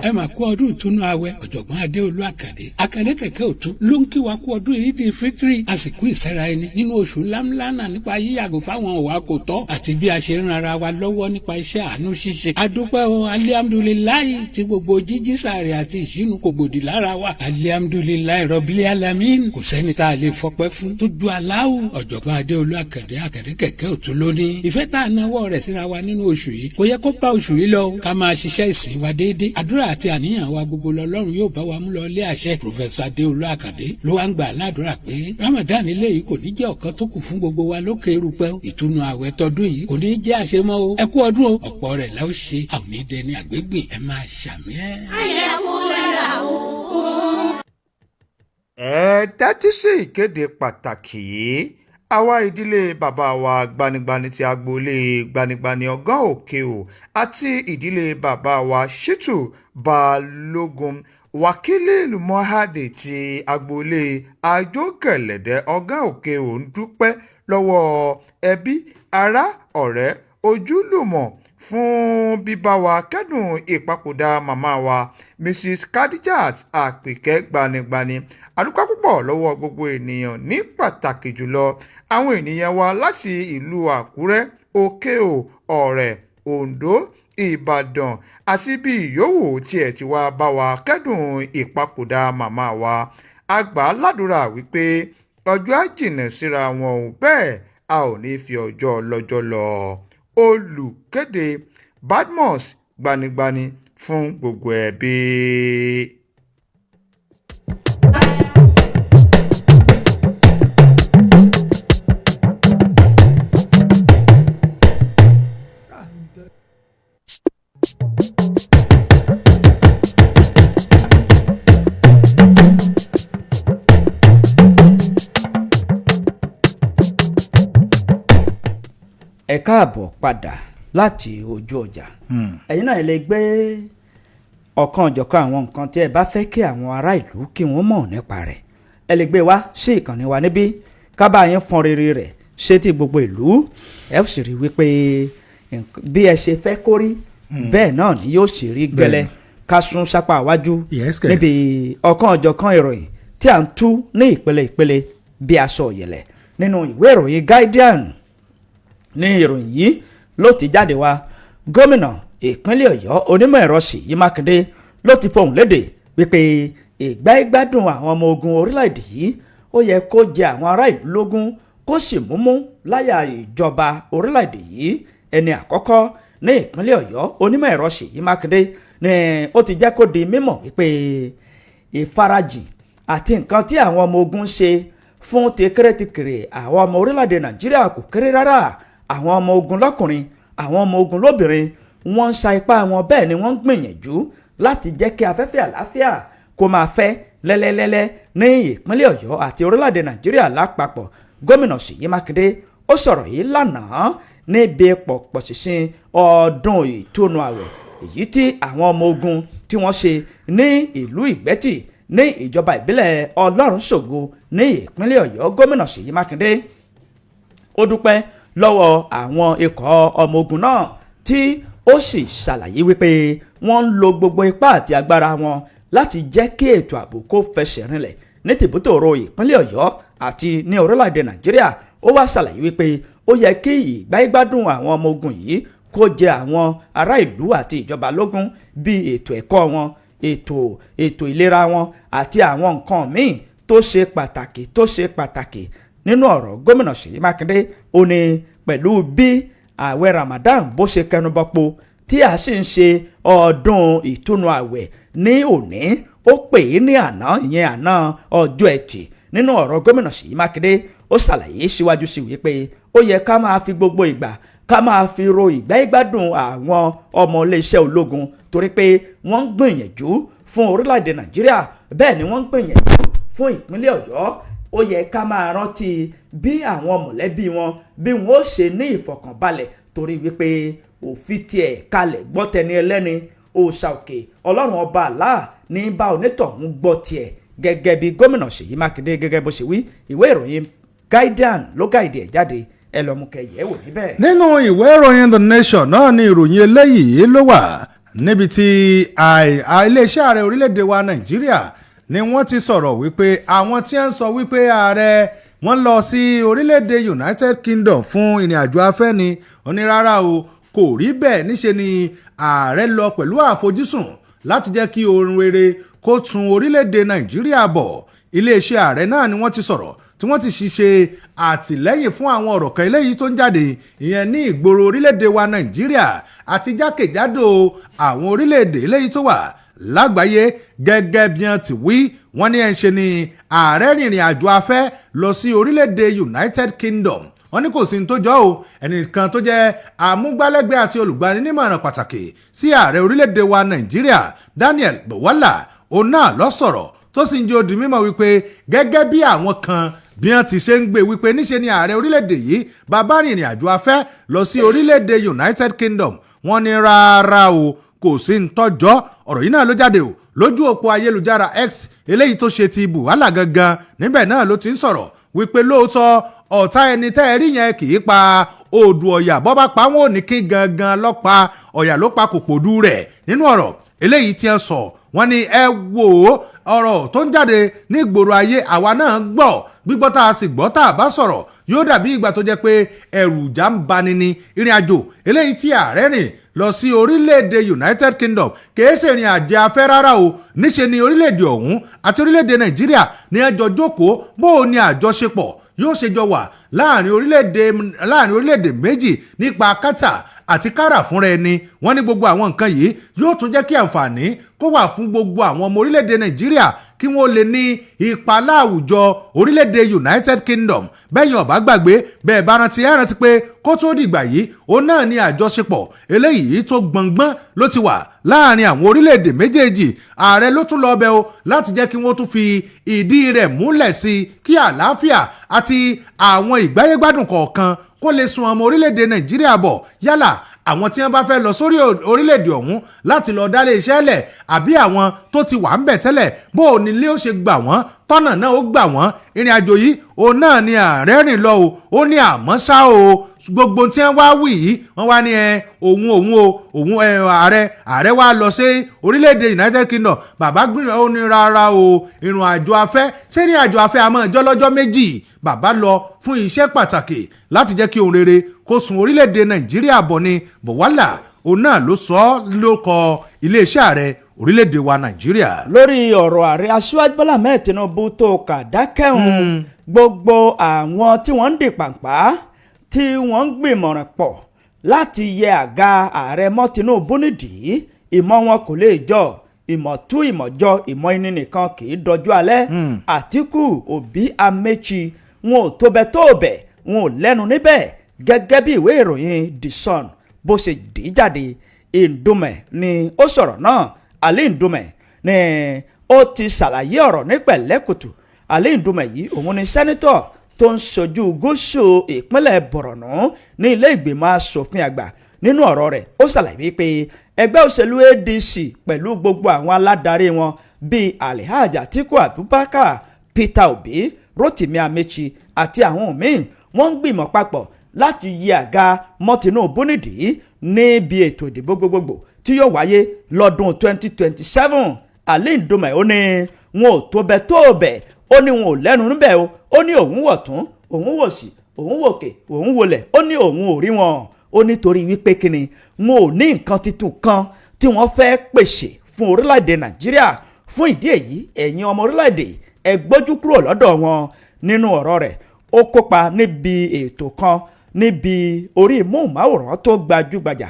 [SPEAKER 3] Ẹ Mà kú ọdún ìtúnú àwẹ̀. Ọ̀jọ̀gbọ́n Adéolú Àkàndé, Àkàndé kẹ̀kẹ́ òtún, ló ń kí wa kú ọdún yìí di fitiri, àsìkò ìsẹ́ra ẹni nínú oṣù lámlánà nípa yíyàgò fáwọn òwà kò tọ́ àti bí a ṣe ń ran ara wa lọ́wọ́ nípa iṣẹ́ àánú ṣíṣe. Adúpẹ́ o, alihamudulilayi, tí gbogbo jíjí sàárè àti ìṣínú kò gbòdì lára wa. Alihamudulilayi rọ̀bìlì alamin. Kò sẹ́ni tá a lè fọpẹ́ fún tó ju aláwù. Ọ̀jọ̀gbọ́n Adéolú Àkàndé, Àkàndé kẹ̀kẹ́ òtún lónìí. Ìfẹ́ tá a náwó rẹ̀ síra wa nínú oṣù yìí kò yẹ kó bá oṣù yìí lọ. Ká máa ṣiṣẹ́ ìsìn wa déédéé. Àdúrà àti àníyàn wa gbogbo lọ́lọ́run yóò bá wa mú lọ ilé àṣẹ. Professor Adéolú Àkàndé ló wá ń gbà ládùúrà pé Ramadan ilé yìí kò ní jẹ́ ọ̀kan tó kù fún gbogbo wa lókè erùpẹ̀. Ìtúnu àwẹ̀ tọdún yìí kò ní jẹ́ àṣemọ́ o. Ẹ kú ọdún o, ọ̀pọ̀ rẹ̀ la ó ṣe. Àwọn onídẹni àgbégbè, ẹ máa ṣàmì ẹ́.
[SPEAKER 4] Ẹ tẹ́tí sí ìkéde pàtàkì yìí. Àwa ìdílé bàbá wa Gbanigbani ti agboolé Gbanigbani Ọgán Òkè O àti ìdílé bàbá wa Shittu Balógun Wákìlì Mohade ti agboolé Àjọgẹ̀lẹ̀dẹ̀ Ọgán Òkè O ń dúpẹ́ lọ́wọ́ ẹbí, ará, ọ̀rẹ́, ojúlùmọ̀ fún bíbá wa kẹ́dùn ìpapòdà màmá wa, Mrs Khadijat Àpèkẹ́ Gbanigbani. Àdúpẹ́ púpọ̀ lọ́wọ́ gbogbo ènìyàn, ní pàtàkì jùlọ àwọn ènìyàn wa láti ìlú Àkúrẹ́, Òkè-Ò, Ọ̀rẹ́, Oǹdó, Ìbàdàn àti bí ìyówù tiẹ̀ ti wá bá wa kẹ́dùn ìpapòdà màmá wa. A gbà á ládùúrà wípé ọjọ́ á jìnnà síra wọn ò, bẹ́ẹ̀ a ò ní fi ọjọ́ lọ́jọ́ lọ. Olùkéde, Badmus Gbanigbani, fún gbogbo ẹbí.
[SPEAKER 1] Ẹ káàbọ̀ padà láti ojú ọjà. Ẹ̀yin náà lè gbé ọ̀kan ọ̀jọ̀kan àwọn nǹkan tí ẹ bá fẹ́ kí àwọn ará ìlú kí wọ́n mọ̀ nípa rẹ̀, ẹ lè gbé wá sí ìkànnì wa níbí, ká bá yín fọn rere rẹ̀ ṣé tí gbogbo ìlú ẹ sì rí wípé bí ẹ ṣe fẹ́ kó rí, bẹ́ẹ̀ náà ni yóò ṣe rí gẹ́lẹ́. Ká sún sápá iwájú
[SPEAKER 2] Yes, kẹ̀.
[SPEAKER 1] níbi ọ̀kan ọ̀jọ̀kan ìròyìn tí à ń tú ní ìpele ìpele bí aṣọ ọ̀yẹ̀lẹ̀. Nínú ìwé ìròyìn Guardian ní ìròyìn yìí ló ti jáde wá. Gómìnà ìpínlẹ̀ Ọ̀yọ́, onímọ̀ ẹ̀rọ Ṣèyí Mákindé, ló ti fohùn lédè wípé ìgbáyégbádùn àwọn ọmọ ogun orílẹ̀-èdè yìí, ó yẹ kó jẹ àwọn ará ìlú lógún, kó sì múmú láyà ìjọba orílẹ̀-èdè yìí. Ẹni àkọ́kọ́ ní ìpínlẹ̀ Ọ̀yọ́, onímọ̀ ẹ̀rọ Ṣèyí Mákindé, ni ó ti jẹ́ kó di mímọ̀ wípé ìfarajìn àti nǹkan tí àwọn ọmọ ogun ń ṣe fún ti kéré-tìkèrè àwọn ọmọ orílẹ̀-èdè Nàìjíríà kò kéré rárá. Àwọn ọmọ ogun lọ́kùnrin, àwọn ọmọ ogun lóbìnrin, wọ́n ń sa ipá wọn, bẹ́ẹ̀ ni wọ́n ń gbìyànjú láti jẹ́ kí afẹ́fẹ́ àlàáfíà kó máa fẹ́ lẹ́lẹ́lẹ́lẹ́ ní ìpínlẹ̀ Ọ̀yọ́ àti orílẹ̀-èdè Nàìjíríà lápapọ̀. Gómìnà Ṣèyí Mákindé ó sọ̀rọ̀ yìí lánàá níbi pọ̀pọ̀ ṣìnṣìn ọdún ìtúnu àwẹ̀ èyí tí àwọn ọmọ ogun tí wọ́n ṣe ní ìlú Ìgbẹ́tì ní ìjọba ìbílẹ̀ Ọlọ́runṣògo ní ìpínlẹ̀ Ọ̀yọ́. Gómìnà Ṣèyí Mákindé ó dúpẹ́ lọ́wọ́ àwọn ikọ̀ ọmọ ogun náà, tí ó sì ṣàlàyé wípé wọ́n ń lo gbogbo ipá àti agbára wọn láti jẹ́ kí ètò ààbò kó fẹsẹ̀ rinlẹ̀ ní tìbútòrò ìpínlẹ̀ Ọ̀yọ́ àti ní orílẹ̀-èdè Nàìjíríà. Ó wá ṣàlàyé wípé ó yẹ kí ìgbáyégbádùn àwọn ọmọ ogun yìí kó jẹ àwọn ará ìlú àti ìjọba lógún, bíi ètò ẹ̀kọ́ wọn, ètò ìlera wọn àti àwọn nǹkan míì tó ṣe pàtàkì tó ṣe pàtàkì. Nínú ọ̀rọ̀ gómìnà Ṣèyí Mákindé, ó ní pẹ̀lú bí ààwẹ̀ Ramadan bó ṣe kẹnubọ́po tí a sì ń ṣe ọdún ìtúnu ààwẹ̀ ní òní, ó pè é ní àná, ìyẹn àná ọjọ́ Ẹtì. Nínú ọ̀rọ̀ gómìnà Ṣèyí Mákindé, ó ṣàlàyé síwájú sí wípé ó yẹ ká máa fi gbogbo ìgbà ká máa fi ro ìgbà ìgbádùn àwọn ọmọ iléeṣẹ́ ológun, torí pé wọ́n ń gbìyànjú fún orílẹ̀-èdè Nàìjíríà, bẹ́ẹ̀ ni wọ́n ń gbìyànjú fún ìpínlẹ̀ Ọ̀yọ́. Ó yẹ ká máa rántí bí àwọn mọ̀lẹ́bí wọn bí wọ́n ó ṣe ní ìfọ̀kànbalẹ̀, torí wípé òfin tiẹ̀ kalẹ̀ gbọ́ tẹni ẹlẹ́ni, òòṣà òkè Ọlọ́run ọba àlá ní bá onítọ̀hún gbọ́ tiẹ̀, gẹ́gẹ́ bí gómìnà Ṣèyí Mákindé gẹ́gẹ́ bó ṣe wí. Ìwé ìròyìn Guardian ló gáìdì ẹ̀ jáde, ẹ lọ mú kẹyẹ wò níbẹ̀.
[SPEAKER 2] Nínú ìwé ìròyìn The Nation náà ni ìròyìn eléyìí ló wà. Níbi tí iléeṣẹ́ ààrẹ orílẹ̀-èdè wa Nàìjíríà ni wọ́n ti sọ̀rọ̀ wípé àwọn tí ń sọ wípé ààrẹ wọ́n lọ sí orílẹ̀-èdè United Kingdom fún ìrìn àjò afẹ́ ni onírárá o, kò rí bẹ́ẹ̀. Níṣe ni ààrẹ lọ pẹ̀lú àfojúsùn láti jẹ́ kí oorun rere kó tún orílẹ̀-èdè Nàìjíríà bọ̀. Iléeṣẹ́ ààrẹ náà ni wọ́n ti sọ̀rọ̀ tí wọ́n ti ṣiṣẹ́ àtìlẹ́yìn fún àwọn ọ̀rọ̀ kan eléyìí tó ń jáde, ìyẹn ní ìgboro orílẹ̀-èdè wa Nàìjíríà àti jákèjádò àwọn orílẹ̀-èdè eléyìí tó wà lágbàáyé. Gẹ́gẹ́ bí wọ́n ti wí, wọ́n ní ẹ̀ ń ṣe ni ààrẹ rìnrìn àjò afẹ́ lọ sí orílẹ̀-èdè United Kingdom. Wọ́n ní kò sí ní tó jọ o. Ẹnìkan tó jẹ́ amúgbálẹ́gbẹ̀ẹ́ àti olùgbaninímọ̀ràn pàtàkì sí ààrẹ orílẹ̀-èdè wa Nàìjíríà, Daniel Bwala, òun náà ló sọ̀rọ̀ tó sì ń jẹ́ ó di mímọ̀ wípé gẹ́gẹ́ bí àwọn kan bí wọ́n ti ṣe ń gbé wípé níṣe ni ààrẹ orílẹ̀-èdè yìí bàbá rìnrìn àjò afẹ́ lọ sí orílẹ̀-èdè United Kingdom, wọ́n ní rárá o, kò sí ń tọ́jọ́. Ọ̀rọ̀ yìí náà ló jáde o lójú òpó ayélujára X eléyìí tó ṣe ti Bwala gangan. Níbẹ̀ náà ló ti ń sọ̀rọ̀ wípé lóòótọ́, ọ̀tá ẹni tẹ́ ẹ rí yẹn kì í pa odù ọ̀yà. Bọ́ bá pa wọn ò ní kí gangan lọ́pa ọ̀yà ló pa kòkòdú rẹ̀. Nínú ọ̀rọ̀ eléyìí tí ẹ sọ, wọ́n ní ẹ wò ó, ọ̀rọ̀ tó ń jáde ní ìgboro ayé, àwa náà gbọ́. Gbígbọ́ tá a sì gbọ́, tá a bá sọ̀rọ̀, yóò dàbí ìgbà tó jẹ́ pé ẹ̀rù ìjà ń bani ni. Ìrìn àjò eléyìí tí ààrẹ rìn lọ sí orílẹ̀-èdè United Kingdom kìí ṣe ìrìn àjò afẹ́ rárá o. Níṣe ni orílẹ̀-èdè ọ̀hún àti orílẹ̀-èdè Nàìjíríà ní ẹjọ́ jókòó bó o ní àjọṣepọ̀ yóò ṣe jọ wà láàrin orílẹ̀-èdè méjì nípa kátà àti kárà fúnra ẹni. Wọ́n ní gbogbo àwọn nǹkan yìí yóò tún jẹ́ kí àǹfààní kó wà fún gbogbo àwọn ọmọ orílẹ̀-èdè Nàìjíríà kí wọ́n lè ní ipa láwùjọ orílẹ̀-èdè United Kingdom. Bẹ́yìn ọ̀bá gbàgbé bẹ́ẹ̀ bá rántí, ẹ̀ rántí pé kó tó dìgbà yìí, òun náà ní àjọṣepọ̀ eléyìí tó gbọ̀ngbọ́n ló ti wà láàrin àwọn orílẹ̀-èdè méjèèjì. Ààrẹ ló tún lọ bẹ̀ o láti jẹ́ kí wọ́n tún fi ìdí rẹ̀ múlẹ̀ sí i, kí àlàáfíà àti àwọn ìgbáyégbádùn kọ̀ọ̀kan kó lè sun ọmọ orílẹ̀-èdè Nàìjíríà bọ̀, yálà àwọn tí wọ́n bá fẹ́ lọ sórí orílẹ̀-èdè ọ̀hún láti lọ dálé iṣẹ́ lẹ̀, àbí àwọn tó ti wà ń bẹ̀ tẹ́lẹ̀, bó o nílé ó ṣe gbà wọ́n, tọ́nà náà ó gbà wọ́n. Ìrìn àjò yìí, òun náà ni ààrẹ rìn lọ o. Ó ní àmọ́ ṣá o, gbogbo tí wọ́n wá wí yìí, wọ́n wá ní ẹ òun òun o òun ẹ ààrẹ ààrẹ wá lọ sí orílẹ̀-èdè United Kingdom. Bàbá gbìyànjú, ó ní rárá o, ìrìn àjò afẹ́, ṣé ní àjò afẹ́ àmọ́ ìjọ lọ́jọ́ 2? Bàbá lọ fún iṣẹ́ pàtàkì láti jẹ́ kí ohun rere kó sun orílẹ̀-èdè Nàìjíríà bọ̀ ni. Bwala, òun náà ló sọ ọ́ ló kọ iléeṣẹ́ ààrẹ orílẹ̀-èdè wa Nàìjíríà.
[SPEAKER 1] Lórí ọ̀rọ̀ ààrẹ Aṣíwájú Bọ́lá Ahmed Tinubu tó kà dákẹ́hùn, gbogbo àwọn tí wọ́n ń dì pàǹpá, tí wọ́n ń gbìmọ̀ràn pọ̀ láti yẹ àga ààrẹ mọ́ Tinubu nídìí, ìmọ̀ wọn kò lè jọ ìmọ̀ tú ìmọ̀ jọ. Ìmọ̀ ẹni nìkan kì í dọjú alẹ́. Àtíkù, Òbí, Amechi, wọn ò tó bẹ tó bẹ̀, wọn ò lẹ́nu níbẹ̀, gẹ́gẹ́ bí ìwé ìròyìn The Sun bó ṣe dì í jáde. Ndume ni ó sọ̀rọ̀ náà. Ali Ndume ni ó ti ṣàlàyé ọ̀rọ̀ ní pẹ̀lẹ́kùtù. Ali Ndume yìí, òun ni senator tó ń ṣojú gúúsù ìpínlẹ̀ Borno ní ilé ìgbìmọ̀ asòfin àgbà. Nínú ọ̀rọ̀ rẹ̀, ó ṣàlàyé pé ẹgbẹ́ òṣèlú ADC pẹ̀lú gbogbo àwọn aládarí wọn bíi Alhaji Atiku Abubakar, Peter Obi, Rotimi Amechi àti àwọn míín, wọ́n ń gbìmọ̀ papọ̀ láti yí àga mọ́ Tinubu nídìí níbi ètò ìdìbò gbogbogbò tí yóò wáyé lọ́dún 2027. Ali Ndume, ó ní wọn ò tó bẹ tó bẹ̀, ó ní wọn ò lẹ́nu níbẹ̀ o. Ó ní òun wọ̀ tún, òun wò sí, òun wòkè, òun wọlẹ̀, ó ní òun ò rí wọn. Ó nítorí wípé kíni, wọn ò ní nǹkan tuntun kan tí wọ́n fẹ́ pèsè fún orílẹ̀-èdè Nàìjíríà. Fún ìdí èyí, ẹ̀yin ọmọ orílẹ̀-èdè, ẹ gbójú kúrò lọ́dọ̀ wọn. Nínú ọ̀rọ̀ rẹ̀, ó kópa níbi ètò kan níbi orí móhùnmáwòrán tó gbajúgbajà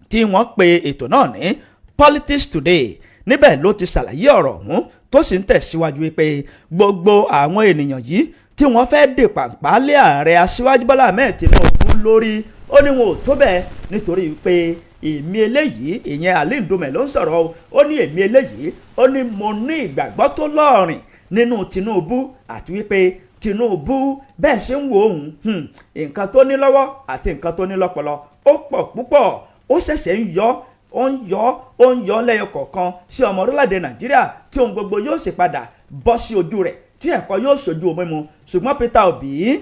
[SPEAKER 1] tí wọ́n pe ètò náà ní Politics Today. Níbẹ̀ ló ti ṣàlàyé ọ̀rọ̀ ọ̀hún, tó sì ń tẹ̀síwájú wípé gbogbo àwọn ènìyàn yìí tí wọ́n fẹ́ dè pàǹpá lé ààrẹ Aṣíwájú Bọ́lá Ahmed Tinubu lórí, ó ní wọn ò tó bẹ́ẹ̀, nítorí wípé èmi eléyìí, ìyẹn Ali Ndume ló ń sọ̀rọ̀ o, ó ní èmi eléyìí, ó ní mo ní ìgbàgbọ́ tó lọ́ọ̀rìn nínú Tinubu, àti wípé Tinubu bẹ́ẹ̀ ṣe ń wo òun, nǹkan tó ní lọ́wọ́ àti nǹkan tó ní lọ́pọlọ ó pọ̀ púpọ̀. Ó ṣẹ̀ṣẹ̀ ń yọ, ó ń yọ, ó ń yọ lẹ́yọ kọ̀ọ̀kan sí ọmọ orílẹ̀-èdè Nàìjíríà, tí ohun gbogbo yóò sì padà bọ́ sí ojú rẹ̀, tí ẹ̀kọ́ yóò ṣojú omi mu. Ṣùgbọ́n Peter Obi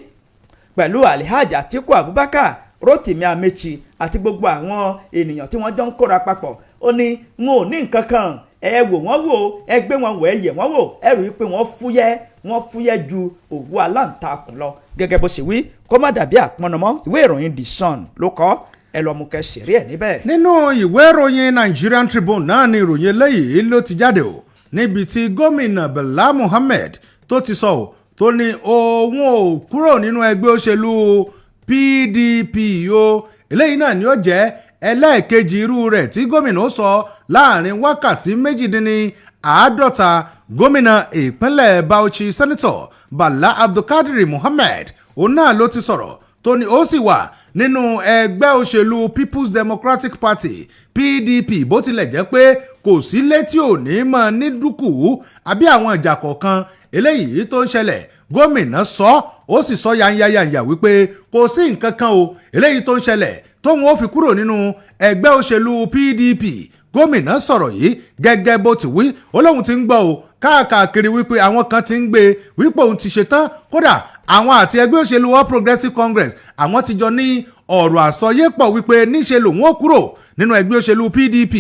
[SPEAKER 1] pẹ̀lú Alhaji Atiku Abubakar Rotimi Amechi àti gbogbo àwọn ènìyàn tí wọ́n jọ ń kóra papọ̀. Ó ní n ò ní nǹkan kan, ẹ wò wọ́n wò, ẹ gbé wọn wò, ẹ yẹ̀ wọ́n wò, ẹ rí i pé wọ́n fúyẹ́, wọ́n fúyẹ́ ju òwú aláǹtakùn lọ, gẹ́gẹ́ bó ṣe wí. Kó má dàbí àpọnamọ́, ìwé ìròyìn The Sun ló kọ, ẹ lọ mú kẹ́ ṣeré ẹ̀ níbẹ̀.
[SPEAKER 2] Nínú ìwé ìròyìn Nigerian Tribune náà ni ìròyìn eléyìí ló ti jáde o, níbi tí gómìnà Bala Muhammed tó ti sọ ọ́, tó ní òun ò kúrò nínú ẹgbẹ́ òṣèlú PDP o. Eléyìí náà ni ó jẹ́ ẹlẹ́ẹ̀kejì irú rẹ̀ tí gómìnà ó sọ láàrin wákàtí 48. Gómìnà ìpínlẹ̀ Bauchi, Senator Bala Abdulkadir Muhammed, òun náà ló ti sọ̀rọ̀, tó ní ó sì wà nínú ẹgbẹ́ òṣèlú People's Democratic Party, PDP, bó tilẹ̀ jẹ́ pé kò sí létí òní mọ́ ní dúkù àbí àwọn ìjà kọ̀ọ̀kan eléyìí tó ń ṣẹlẹ̀. Gómìnà sọ, ó sì sọ yanyayanya wípé kò sí nǹkan kan o eléyìí tó ń ṣẹlẹ̀ tóun ó fi kúrò nínú ẹgbẹ́ òṣèlú PDP. Gómìnà sọ̀rọ̀ yìí gẹ́gẹ́ bó ti wí, ó lóun ti ń gbọ́ o káàkiri wípé àwọn kan ti ń gbé wípé òun ti ṣetán, kódà àwọn àti ẹgbẹ́ òṣèlú All Progressives Congress, àwọn ti jọ ní ọ̀rọ̀ àsọyépọ̀ wípé níṣe lòun ó kúrò nínú ẹgbẹ́ òṣèlú PDP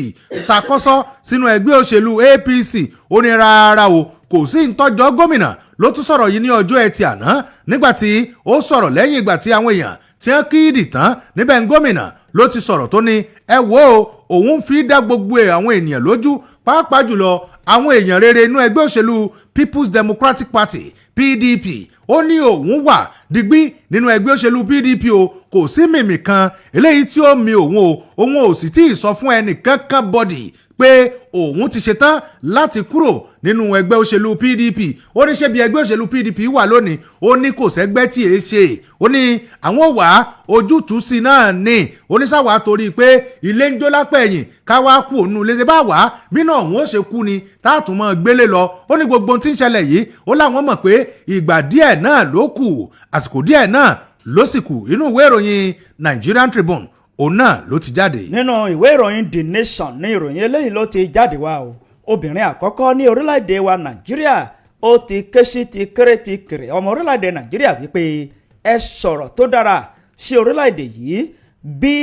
[SPEAKER 2] takọ́sọ́ sínú ẹgbẹ́ òṣèlú APC. Ó ní rárá o, kò sí ìtọ́jọ́. Gómìnà ló tún sọ̀rọ̀ yìí ní ọjọ́ Ẹtì àná, nígbà tí ó sọ̀rọ̀ lẹ́yìn ìgbà tí àwọn èèyàn tí wọ́n kí ìdì tán níbẹ̀ ń gómìnà ló ti sọ̀rọ̀, tó ní ẹ wo, òun fi dá gbogbo àwọn ènìyàn lójú, pàápàá jùlọ àwọn èèyàn rere inú ẹgbẹ́ òṣèlú People's Democratic Party, PDP, ó ní òun wà digbí nínú ẹgbẹ́ òṣèlú PDP o. Kò sí mìmì kan eléyìí tí ó mi òun o. Òun ò sì tí ì sọ fún ẹnìkankan bọ́dì pé òun ti ṣetán láti kúrò nínú ẹgbẹ́ òṣèlú PDP. Ó ní ṣé bí ẹgbẹ́ òṣèlú PDP wà lónìí, ó ní kò sẹ́gbẹ́ tí èé ṣe, ó ní àwọn wà ojútùú sí náà ní oníṣàwà torí pé ilé ń jó lápẹ̀ ẹ̀yìn káwá kú òun lè ṣe bá wà bí náà òun ó ṣe kú ni táàtún mọ́ gbélé lọ. Ó ní gbogbo ohun tí ń ṣẹlẹ̀ yìí, ó láwọn mọ̀ pé ìgbà díẹ̀ náà ló kù, àsìkò díẹ̀ náà ló sì kù. Inú ìwé ìròyìn Nigerian Tribune, òun náà ló ti jáde.
[SPEAKER 1] Nínú ìwé ìròyìn The Nation ní ìròyìn eléyìí ló ti jáde wá o. Obìnrin àkọ́kọ́ ní orílẹ̀-èdè wa Nàìjíríà, ó ti ké sí ti kéré ti kéré ọmọ orílẹ̀-èdè Nàìjíríà wípé ẹ sọ̀rọ̀ tó dára sí orílẹ̀-èdè yìí bí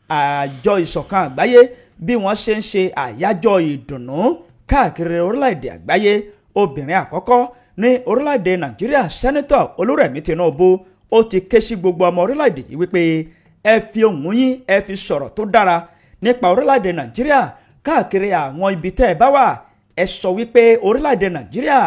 [SPEAKER 1] àjọ ìṣọ̀kan àgbáyé bí wọ́n ṣe ń ṣe àyájọ́ ìdùnnú káàkiri orílẹ̀-èdè àgbáyé. Obìnrin àkọ́kọ́ ní orílẹ̀-èdè Nàìjíríà, Senator Olúrẹ̀mí Tinubu, ó ti ké sí gbogbo ọmọ orílẹ̀-èdè yìí wípé ẹ fi ohùn yín, ẹ fi sọ̀rọ̀ tó dára nípa orílẹ̀-èdè Nàìjíríà káàkiri àwọn ibi tẹ́ ẹ bá wà. Ẹ sọ wípé orílẹ̀-èdè Nàìjíríà,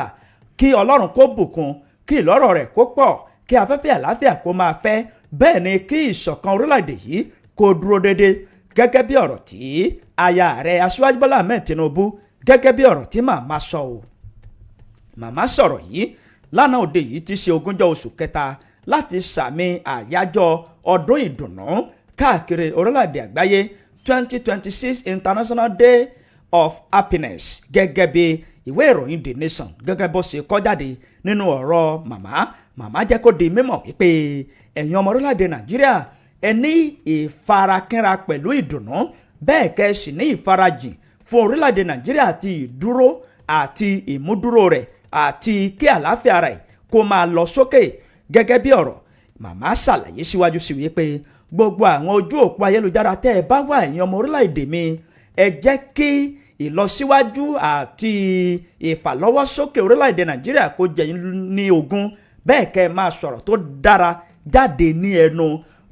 [SPEAKER 1] kí Ọlọ́run kó bùkún, kí ìlọ́rọ̀ rẹ̀ kó pọ̀, kí afẹ́fẹ́ àlàáfíà kó máa fẹ́, bẹ́ẹ̀ ni kí ìṣọ̀kan orílẹ̀-èdè yìí kó dúró déédé, gẹ́gẹ́ bí ọ̀rọ̀ tí aya rẹ̀, Aṣíwájú Bọ́lá Ahmed Tinubu, gẹ́gẹ́ bí ọ̀rọ̀ tí màmá sọ o. Màmá sọ̀rọ̀ yìí lánàá òde yìí ti ṣe 20 oṣù kẹta láti sàmì àyájọ́ ọdún ìdùnnú káàkiri orílẹ̀-èdè àgbáyé, 2026 International Day of Happiness, gẹ́gẹ́ bí ìwé ìròyìn The Nation gẹ́gẹ́ bó ṣe kọ jáde. Nínú ọ̀rọ̀ màmá, màmá jẹ́ kó di mímọ̀ wípé ẹ̀yin ọmọ orílẹ̀-èdè Nàìjíríà, ẹ ní ìfarakínra pẹ̀lú ìdùnnú, bẹ́ẹ̀ kẹ́ ẹ sì ní ìfarajìn fún orílẹ̀-èdè Nàìjíríà àti ìdúró àti ìmúdúró rẹ̀ àti kí àlàáfíà rẹ̀ kó máa lọ sókè. Gẹ́gẹ́ bí ọ̀rọ̀ màmá ṣàlàyé síwájú sí wípé gbogbo àwọn ojú òpó ayélujára tẹ́ ẹ bá wà, ẹ̀yin ọmọ orílẹ̀-èdè mi, ẹ jẹ́ kí ìlọsíwájú àti ìfàlọ́wọ́sókè orílẹ̀-èdè Nàìjíríà kó jẹ yín ní ogún, bẹ́ẹ̀ kẹ́ ẹ máa sọ̀rọ̀ tó dára jáde ní ẹnu,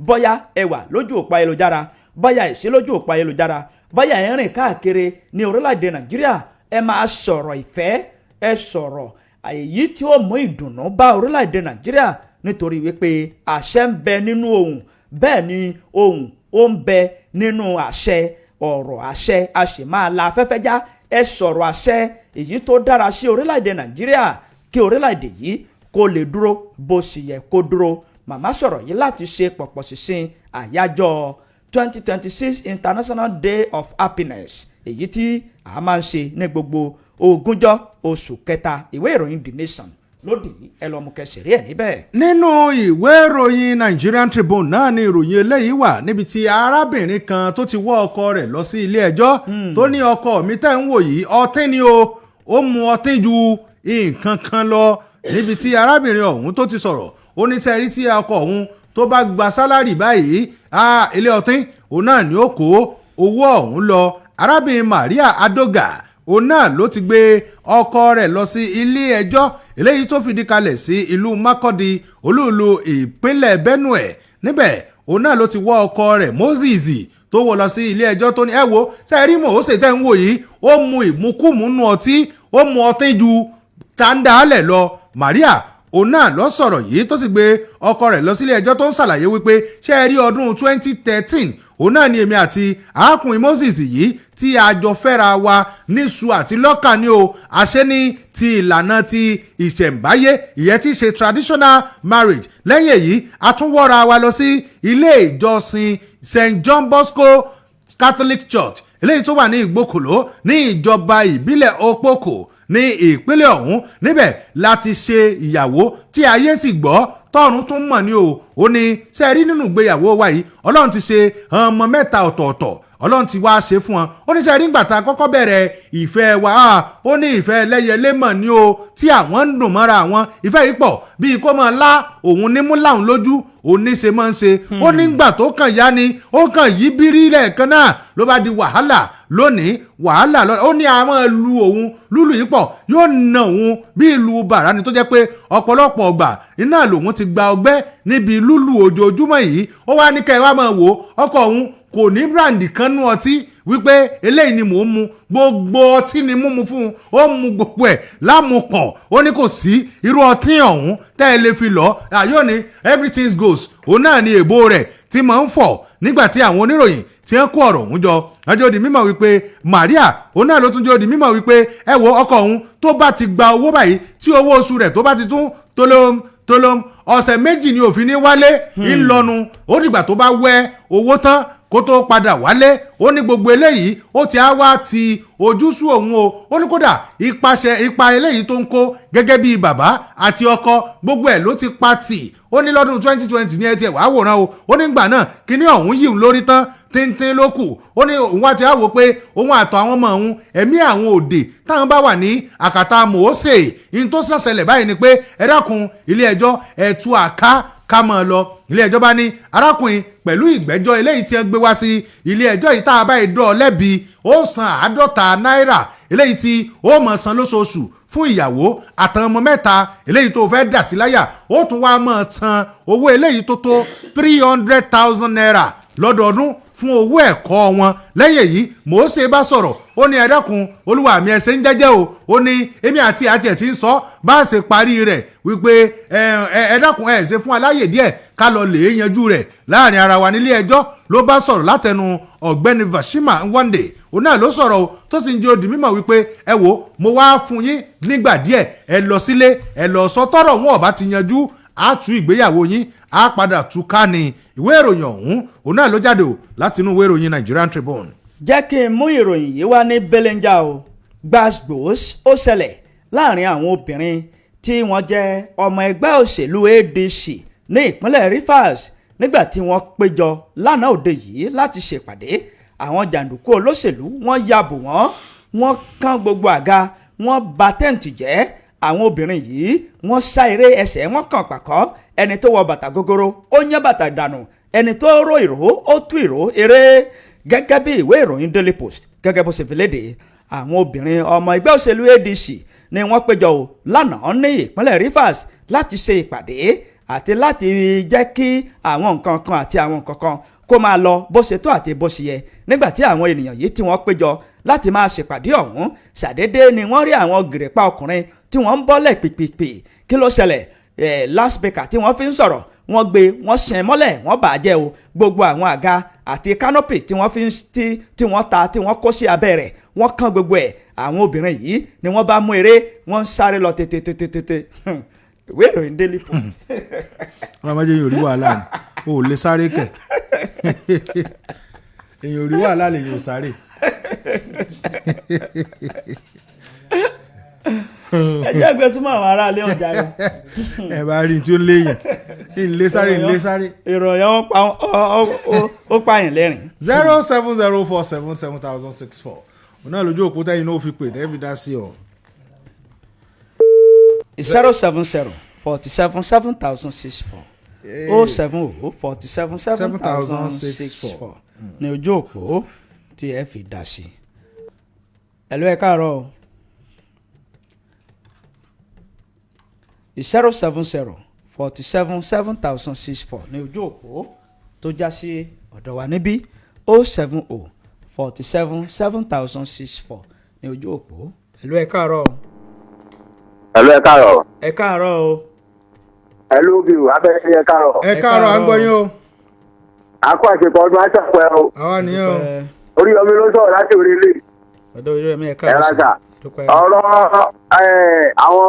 [SPEAKER 1] bóyá ẹ wà lójú òpó ayélujára, bóyá ẹ sí lójú òpó ayélujára, bóyá ẹ ń rìn káàkiri ní orílẹ̀-èdè Nàìjíríà, ẹ máa sọ̀rọ̀ ìfẹ́, ẹ sọ̀rọ̀ èyí tí ó mú ìdùnnú bá orílẹ̀-èdè Nàìjíríà, nítorí wípé àṣẹ ń bẹ nínú ohùn, bẹ́ẹ̀ ni ohùn ó ń bẹ nínú àṣẹ. Ọ̀rọ̀ àṣẹ a sì máa la afẹ́fẹ́ já. Ẹ sọ̀rọ̀ àṣẹ èyí tó dára sí orílẹ̀-èdè Nàìjíríà kí orílẹ̀-èdè yìí kó lè dúró bó sì yẹ kó dúró. Màmá sọ̀rọ̀ yìí láti ṣe pọ̀pọ̀ ṣìnṣìn àyájọ́ 2026 International Day of Happiness, èyí tí a máa ń ṣe ní gbogbo 20 oṣù kẹta. Ìwé ìròyìn The Nation lódì, ẹ lọ mú kẹsì rí ẹ níbẹ̀.
[SPEAKER 2] Nínú ìwé ìròyìn Nigerian Tribune náà ni ìròyìn eléyìí wà, níbi tí arábìnrin kan tó ti wọ́ ọkọ rẹ̀ lọ sí ilé ẹjọ́, tó ní ọkọ mi tẹ́ ń wò yìí, ọtí ni o, ó mu ọtí ju nǹkan kan lọ. Níbi tí arábìnrin ọ̀hún tó ti sọ̀rọ̀, ó ní tẹ́rí tí ọkọ òun Tó bá gba salary báyìí, ilé ọtí òun náà ni ó kó owó ọ̀hún lọ. Arábìnrin Maria Adoga òun náà ló ti gbé ọkọ rẹ̀ lọ sí ilé ẹjọ́ eléyìí tó fìdí kalẹ̀ sí ìlú Makurdi, olúùlú ìpínlẹ̀ Benue. Níbẹ̀ òun náà ló ti wọ́ ọkọ rẹ̀ Moses tó wọ́ lọ sí ilé ẹjọ́, tó ní, "Ẹ wo, sẹ́ẹ̀rí Mose tẹ́ ń wò yìí, ó mu ìmukúmu nú ọtí, ó mu ọtí ju tàǹdàálẹ̀ lọ." Maria òun náà lọ sọ̀rọ̀ yìí, tó sì gbé ọkọ rẹ̀ lọ sílé ẹjọ́, tó ń ṣàlàyé wípé, ṣé ẹ rí ọdún 2013 òun náà ni èmi àti arákùnrin Moses yìí tí a jọ fẹ́ra wa níṣu àti lọ́kà ni o. Àṣẹ ní ti ìlànà ti ìṣẹ̀ǹbáyé, ìyẹn tí ṣe traditional marriage. Lẹ́yìn èyí, a tún wọ́ra wa lọ sí ilé ìjọsìn St John Bosco Catholic Church eléyìí tó wà ní Ìgbókòló ní ìjọba ìbílẹ̀ Òpókò ní ìpínlẹ̀ ọ̀hún. Níbẹ̀ láti ṣe ìyàwó tí ayé sì gbọ́, tọ́run tún mọ̀ ní o. Ó ní, ṣe rí nínú ìgbéyàwó wa yìí, Ọlọ́run ti ṣe ọmọ mẹ́ta ọ̀tọ̀ọ̀tọ̀, Ọlọ́run ti wá ṣe fún wọn. Ó ní, ṣe rí ńgbà tá a kọ́kọ́ bẹ̀rẹ̀ ìfẹ́ wa, ó ní ìfẹ́ ẹlẹ́yẹlé mọ̀ ní o, tí àwọn ń dùn mọ́ra àwọn. Ìfẹ́ yìí pọ̀ bíi kó máa lá òun nímú láwọn lójú, òun ní ṣe máa ń ṣe. Ó nígbà tó kàn yá ni ó kàn yí bírí lẹ́ẹ̀kan náà, ló bá di wàhálà lónìí, wàhálà lọ́la. Ó ní a máa lu òun lúlù yìí pọ̀, yóò na òun bí ìlú bàrà ni, tó jẹ́ pé ọ̀pọ̀lọpọ̀ ọgbà iná lòun ti gba ọgbẹ́ níbi lúlù ojoojúmọ́ yìí. Ó wá ní kẹ́ ẹ wá máa wò ó, ọkọ òun kò ní brand kan nú ọtí wípé eléyìí ni mò ń mu. Gbogbo ọtí ni mímu fún un, ó mu gbogbo ẹ̀ lámupọ̀. Ó ní kò sí irú ọtí ọ̀hún tẹ́ ẹ lè fi lọ àyò ní everything goes. Òun náà ni èbó rẹ̀ tí máa ń fọ̀. Nígbà tí àwọn oníròyìn tí ń kó ọ̀rọ̀ ọ̀hún jọ, ọjọ́ di mímọ̀ wípé Maria òun náà ló tún jẹ́ di mímọ̀ wípé, ẹ wo, ọkọ òun tó bá ti gba owó báyìí, tí owó oṣù rẹ̀ tó bá ti tún tolóm tolóm, ọ̀sẹ̀ 2 ni òfin ní wálé ńlọnu. Ó dìgbà tó bá wẹ́ owó tán kó tó padà wálé. Ó ní gbogbo eléyìí ó ti á wá ti ojú sú òun o. Ó ní kódà ipasẹ̀ ipa eléyìí tó ń kó gẹ́gẹ́ bíi bàbá àti ọkọ, gbogbo ẹ̀ ló ti pa tì. Ó ní lọ́dún 2020 ní ẹ tiẹ̀ wàá wòran o. Ó ní gbà náà kíní ọ̀hún yìí ń lórí tán tíntín ló kù. Ó ní òun wá ti á wò pé òun àtọ̀ àwọn ọmọ òun, ẹ̀mí àwọn òde táwọn bá wà ní àkàtà Mòósè. Ní tó ṣàṣẹlẹ̀ báyìí ni pé, ẹ dákun, ilé ẹjọ́, ẹ tú àká ká mọ̀ ọ́ lọ. Ilé ẹjọ́ bá ní, arákùnrin, pẹ̀lú ìgbẹ́jọ́ eléyìí tí wọ́n gbé wá sí ilé ẹjọ́ yìí, tá a bá dọ́ ọ lẹ́bi, ó san 50 náírà eléyìí tí ó mọ̀ san lóṣooṣù fún ìyàwó àtàwọn ọmọ mẹ́ta eléyìí tó fẹ́ dà sí láyà. Ó tún wá máa san owó eléyìí tó tó ₦300,000 lọ́dọọdún fún owó ẹ̀kọ́ wọn. Lẹ́yìn èyí, Mòósè bá sọ̀rọ̀. Ó ní, "Ẹ dákun, olúwa mi, ẹsẹ̀ ń jẹ́jẹ́ o." Ó ní èmi àti ẹ̀ ti ń sọ bá a ṣe parí rẹ̀ wípé ẹ dákun, ẹ ṣe fún aláyè díẹ̀ ká lọ lè yanjú rẹ̀ láàrin ara wa nílé ẹjọ́. Ló bá sọ̀rọ̀ látẹnu ọ̀gbẹ́ni Vashima Nwande. Òun náà ló sọ̀rọ̀ o, tó sì ń jẹ́ ó di mímọ̀ wípé, ẹ wo, mo wá fún yín nígbà díẹ̀, ẹ lọ sílé, ẹ lọ sọ tọrọ wọn ọba ti yanjú, á tú ìgbéyàwó yín, á padà tú ká ní. Ìwé ìròyìn ọ̀hún òun náà ló jáde o láti inú ìwé ìròyìn Nigerian Tribune.
[SPEAKER 1] Jẹ́ kí n mú ìròyìn yìí wá ní belenja o. Gbàgbós ó ṣẹlẹ̀ láàrin àwọn obìnrin tí wọ́n jẹ́ ọmọ ẹgbẹ́ òṣèlú ADC ní ìpínlẹ̀ Rivers nígbà tí wọ́n péjọ lánàá òde yìí láti ṣèpàdé. Àwọn jàǹdùkú olóṣèlú wọ́n ya bò wọ́n, wọ́n kán gbogbo àga, wọ́n bà tent jẹ́. Àwọn obìnrin yìí wọ́n sá eré, ẹsẹ̀ wọn kàn pàkọ́. Ẹni tó wọ bàtà gogoro, ó yán bàtà dànù. Ẹni tó ró ìró, ó tú ìró eré. Gẹ́gẹ́ bí ìwé ìròyìn Daily Post gẹ́gẹ́ bó ṣe fi léde, àwọn obìnrin ọmọ ẹgbẹ́ òṣèlú ADC ni wọ́n péjọ o lánàá ní ìpínlẹ̀ Rivers láti ṣe ìpàdé àti láti jẹ́ kí àwọn nǹkan kan àti àwọn nǹkan kan kó máa lọ bó ṣe tó àti bó ṣe yẹ. Nígbà tí àwọn ènìyàn yìí tí wọ́n péjọ láti máa ṣèpàdé ọ̀hún, ṣàdédé ni wọ́n rí àwọn gìrìpá ọkùnrin tí wọ́n ń bọ́lẹ̀ pìpìpì. Kí ló ṣẹlẹ̀? Loudspeaker tí wọ́n fi ń sọ̀rọ̀, wọ́n gbé, wọ́n sìn mọ́lẹ̀, wọ́n bà á jẹ́ o. Gbogbo àwọn àga àti canopy tí wọ́n fi ń tí wọ́n ta, tí wọ́n kó sí abẹ́ rẹ̀, wọ́n kán gbogbo ẹ̀. Àwọn obìnrin yìí ni wọ́n bá mú eré, wọ́n ń sáré lọ tètè tètè tètè. Ìwé ìròyìn Daily Post.
[SPEAKER 2] Ọlọ́mọdé yóò rí wàhálà ni o ò lè sáré kẹ̀. Èèyàn ò rí wàhálà lè yóò sáré.
[SPEAKER 1] Ẹ jẹ́ gbé súnmọ́ àwọn aráalé ọjà rẹ̀.
[SPEAKER 2] Ẹ bá rí i tí ó léèyàn ń lé sáré, ń lé sáré.
[SPEAKER 1] Ìròyìn ó pààyàn lẹ́rìn.
[SPEAKER 2] 07047 7064, òun náà lójú òpó tẹ́yìn náà ó fi pè tẹ́ fi dá sí ọ.
[SPEAKER 1] 07047 7064. 070 47 7064 ní ojú òpó tí ẹ fi dá sí. Hello, ẹ káàárọ̀ o. 070 47 7064 ní ojú òpó tó já sí ọ̀dọ̀ wa níbí, 070 47 7064 ní ojú òpó. Hello, ẹ káàárọ̀ o.
[SPEAKER 5] Hello, ẹ káàárọ̀.
[SPEAKER 1] Ẹ káàárọ̀ o.
[SPEAKER 5] Hello, bí o abẹ́rẹ́, ẹ káàárọ̀.
[SPEAKER 2] Ẹ káàárọ̀, à ń gbọ́ yín o.
[SPEAKER 5] Àkó àṣepọ̀ ọdún aṣọpẹ́ o.
[SPEAKER 2] Àwa nìyẹn o.
[SPEAKER 1] Dúpẹ́.
[SPEAKER 5] Oríyọmí ló sọ̀rọ̀ láti orílẹ̀.
[SPEAKER 1] Ọ̀dọ̀ orí mi, ẹ
[SPEAKER 5] Ẹ
[SPEAKER 1] káàárọ̀
[SPEAKER 5] rà
[SPEAKER 1] sà.
[SPEAKER 5] sà.
[SPEAKER 1] Dúpẹ́.
[SPEAKER 5] Ọ̀rọ̀ àwọn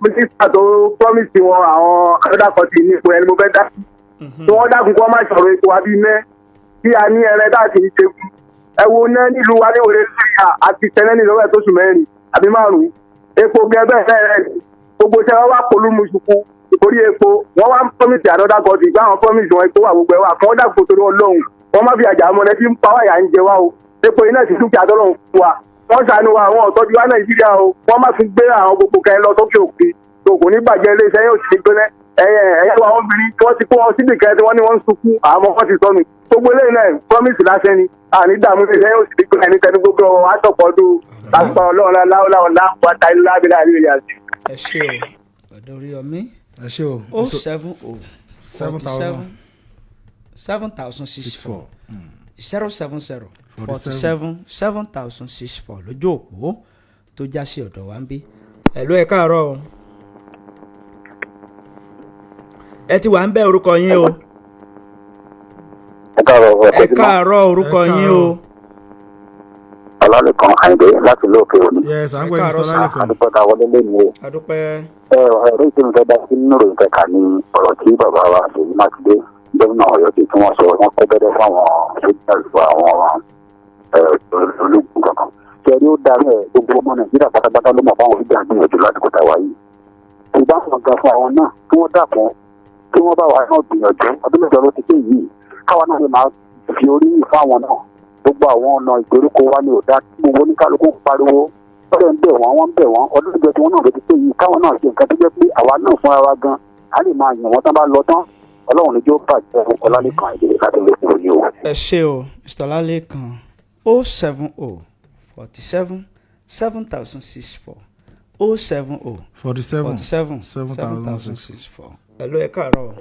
[SPEAKER 5] mínísítà tó promise wọn àwọn another country ní ipò ẹni mo fẹ́ dá sí. Tí wọ́n dákun kó má sọ̀rọ̀ epo àbí iná tí a ní ẹrẹ tá a sì ń ṣe kú. Ẹ wo iná nílùú wa ní òde síríà àti tẹ́lẹ̀ ní ìlọ́wọ́ ẹ̀ tó sùn 4 àbí 5. Epo gẹ́gẹ́ bẹ́ẹ̀ rẹ̀ gbogbo iṣẹ́ wa wá polú musuku orí epo. Wọ́n wá ń promise another country gbá àwọn promise wọn, epo wà, gbogbo ẹ̀ wà. Kí wọ́n dákun torí Ọlọ́run, wọ́n má fi àjà ọmọ rẹ tí ń pa wáyà ń jẹ wá o. Epo iná sì dúkìá tọ́lọ́run fún wa. Wọ́n ṣàánú wa, àwọn ọ̀tọ́jú wa Nàìjíríà o. Wọ́n má tún gbé àwọn gbogbo kan lọ sókè òkun tó kò ní bàjẹ́. Iléeṣẹ́ yóò ti gbóná ẹ̀yẹ ẹ̀yẹ wa. Obìnrin tí wọ́n ti kó wọn síbì kan tí wọ́n ní wọ́n ń sunkún, àmọ́ wọ́n ti sọnù. Gbogbo eléyìí náà promise lásán ni. Àní dààmú, iléeṣẹ́ yóò ti gbóná ẹni tẹnu gbogbo aṣọpọ̀ ọdún lápá Ọlọ́run láwùláwù láwùwátá ilé lábílẹ̀ àríyá.
[SPEAKER 1] Ẹ ṣé o, ọ̀dọ̀ Oríyọmí.
[SPEAKER 2] Ẹ ṣé o.
[SPEAKER 1] 070
[SPEAKER 2] seven
[SPEAKER 1] 47
[SPEAKER 2] thousand
[SPEAKER 1] 7064
[SPEAKER 2] six four.
[SPEAKER 1] 070 47 7064 lójú òpó tó já sí ọ̀dọ̀ wa ń bí. Hello, ẹ káàárọ̀ o. Ẹ ti wà ń bẹ, orúkọ yín o.
[SPEAKER 5] Ẹ káàárọ̀.
[SPEAKER 1] Ẹ káàárọ̀, orúkọ
[SPEAKER 2] Ẹ
[SPEAKER 1] yín o.
[SPEAKER 2] káàárọ̀.
[SPEAKER 5] Ọlálẹ́kan Àyìndé láti lóòkè òní.
[SPEAKER 2] Yes, à ń
[SPEAKER 1] Ẹ
[SPEAKER 2] gbọ́ yín, Mr.
[SPEAKER 1] káàárọ̀ sà.
[SPEAKER 2] Ọlálẹ́kan.
[SPEAKER 5] Àdúgbò tá a wọlé lẹ́nu o.
[SPEAKER 1] Adúpẹ́.
[SPEAKER 5] Ẹ ọ̀rọ̀ tí mo fẹ́ dá sí nínú ìròyìn kẹka ni ọ̀rọ̀ tí bàbá wa Ṣèyí Mákindé, gómìnà Ọ̀yọ́, tí wọ́n sọ wọ́n kó bẹ́rẹ́ fáwọn sójà fún àwọn ológun kankan. Ṣé ó darí ẹ? Gbogbo ọmọ Nàìjíríà pátápátá ló mọ̀ fáwọn oníjà gbìyànjú lásìkò táwa yìí. Ìgbà wọn gan fún àwọn náà kí wọ́n dàpọ̀ kí wọ́n bá wa náà gbìyànjú. Ọdún 8 ló ti pé yìí, káwa náà lè máa fi orí yìí fáwọn náà. Gbogbo àwọn ọ̀nà ìgbèríko wa ni ò dá, gbogbo oníkálukú ń pariwo, wọ́n dẹ̀ ń bẹ̀ wọ́n, wọ́n ń bẹ̀ wọ́n. Ọdún 8 tí wọ́n náà ló ti pé yìí, káwọn náà ṣe nǹkan tó jẹ́ pé àwa náà fúnra wa gan á lè máa yàn wọ́n tán bá lọ tán. Ọlọ́run níjó bàjẹ́. Ọlálẹ́kan ìdílé láti lè kúrò ní o.
[SPEAKER 1] Ẹ ṣé o, Mr. Ọlálẹ́kan. 070 47 7064, 070
[SPEAKER 2] 47
[SPEAKER 1] 47
[SPEAKER 2] 7064.
[SPEAKER 1] 7064. Hello, ẹ káàárọ̀ o.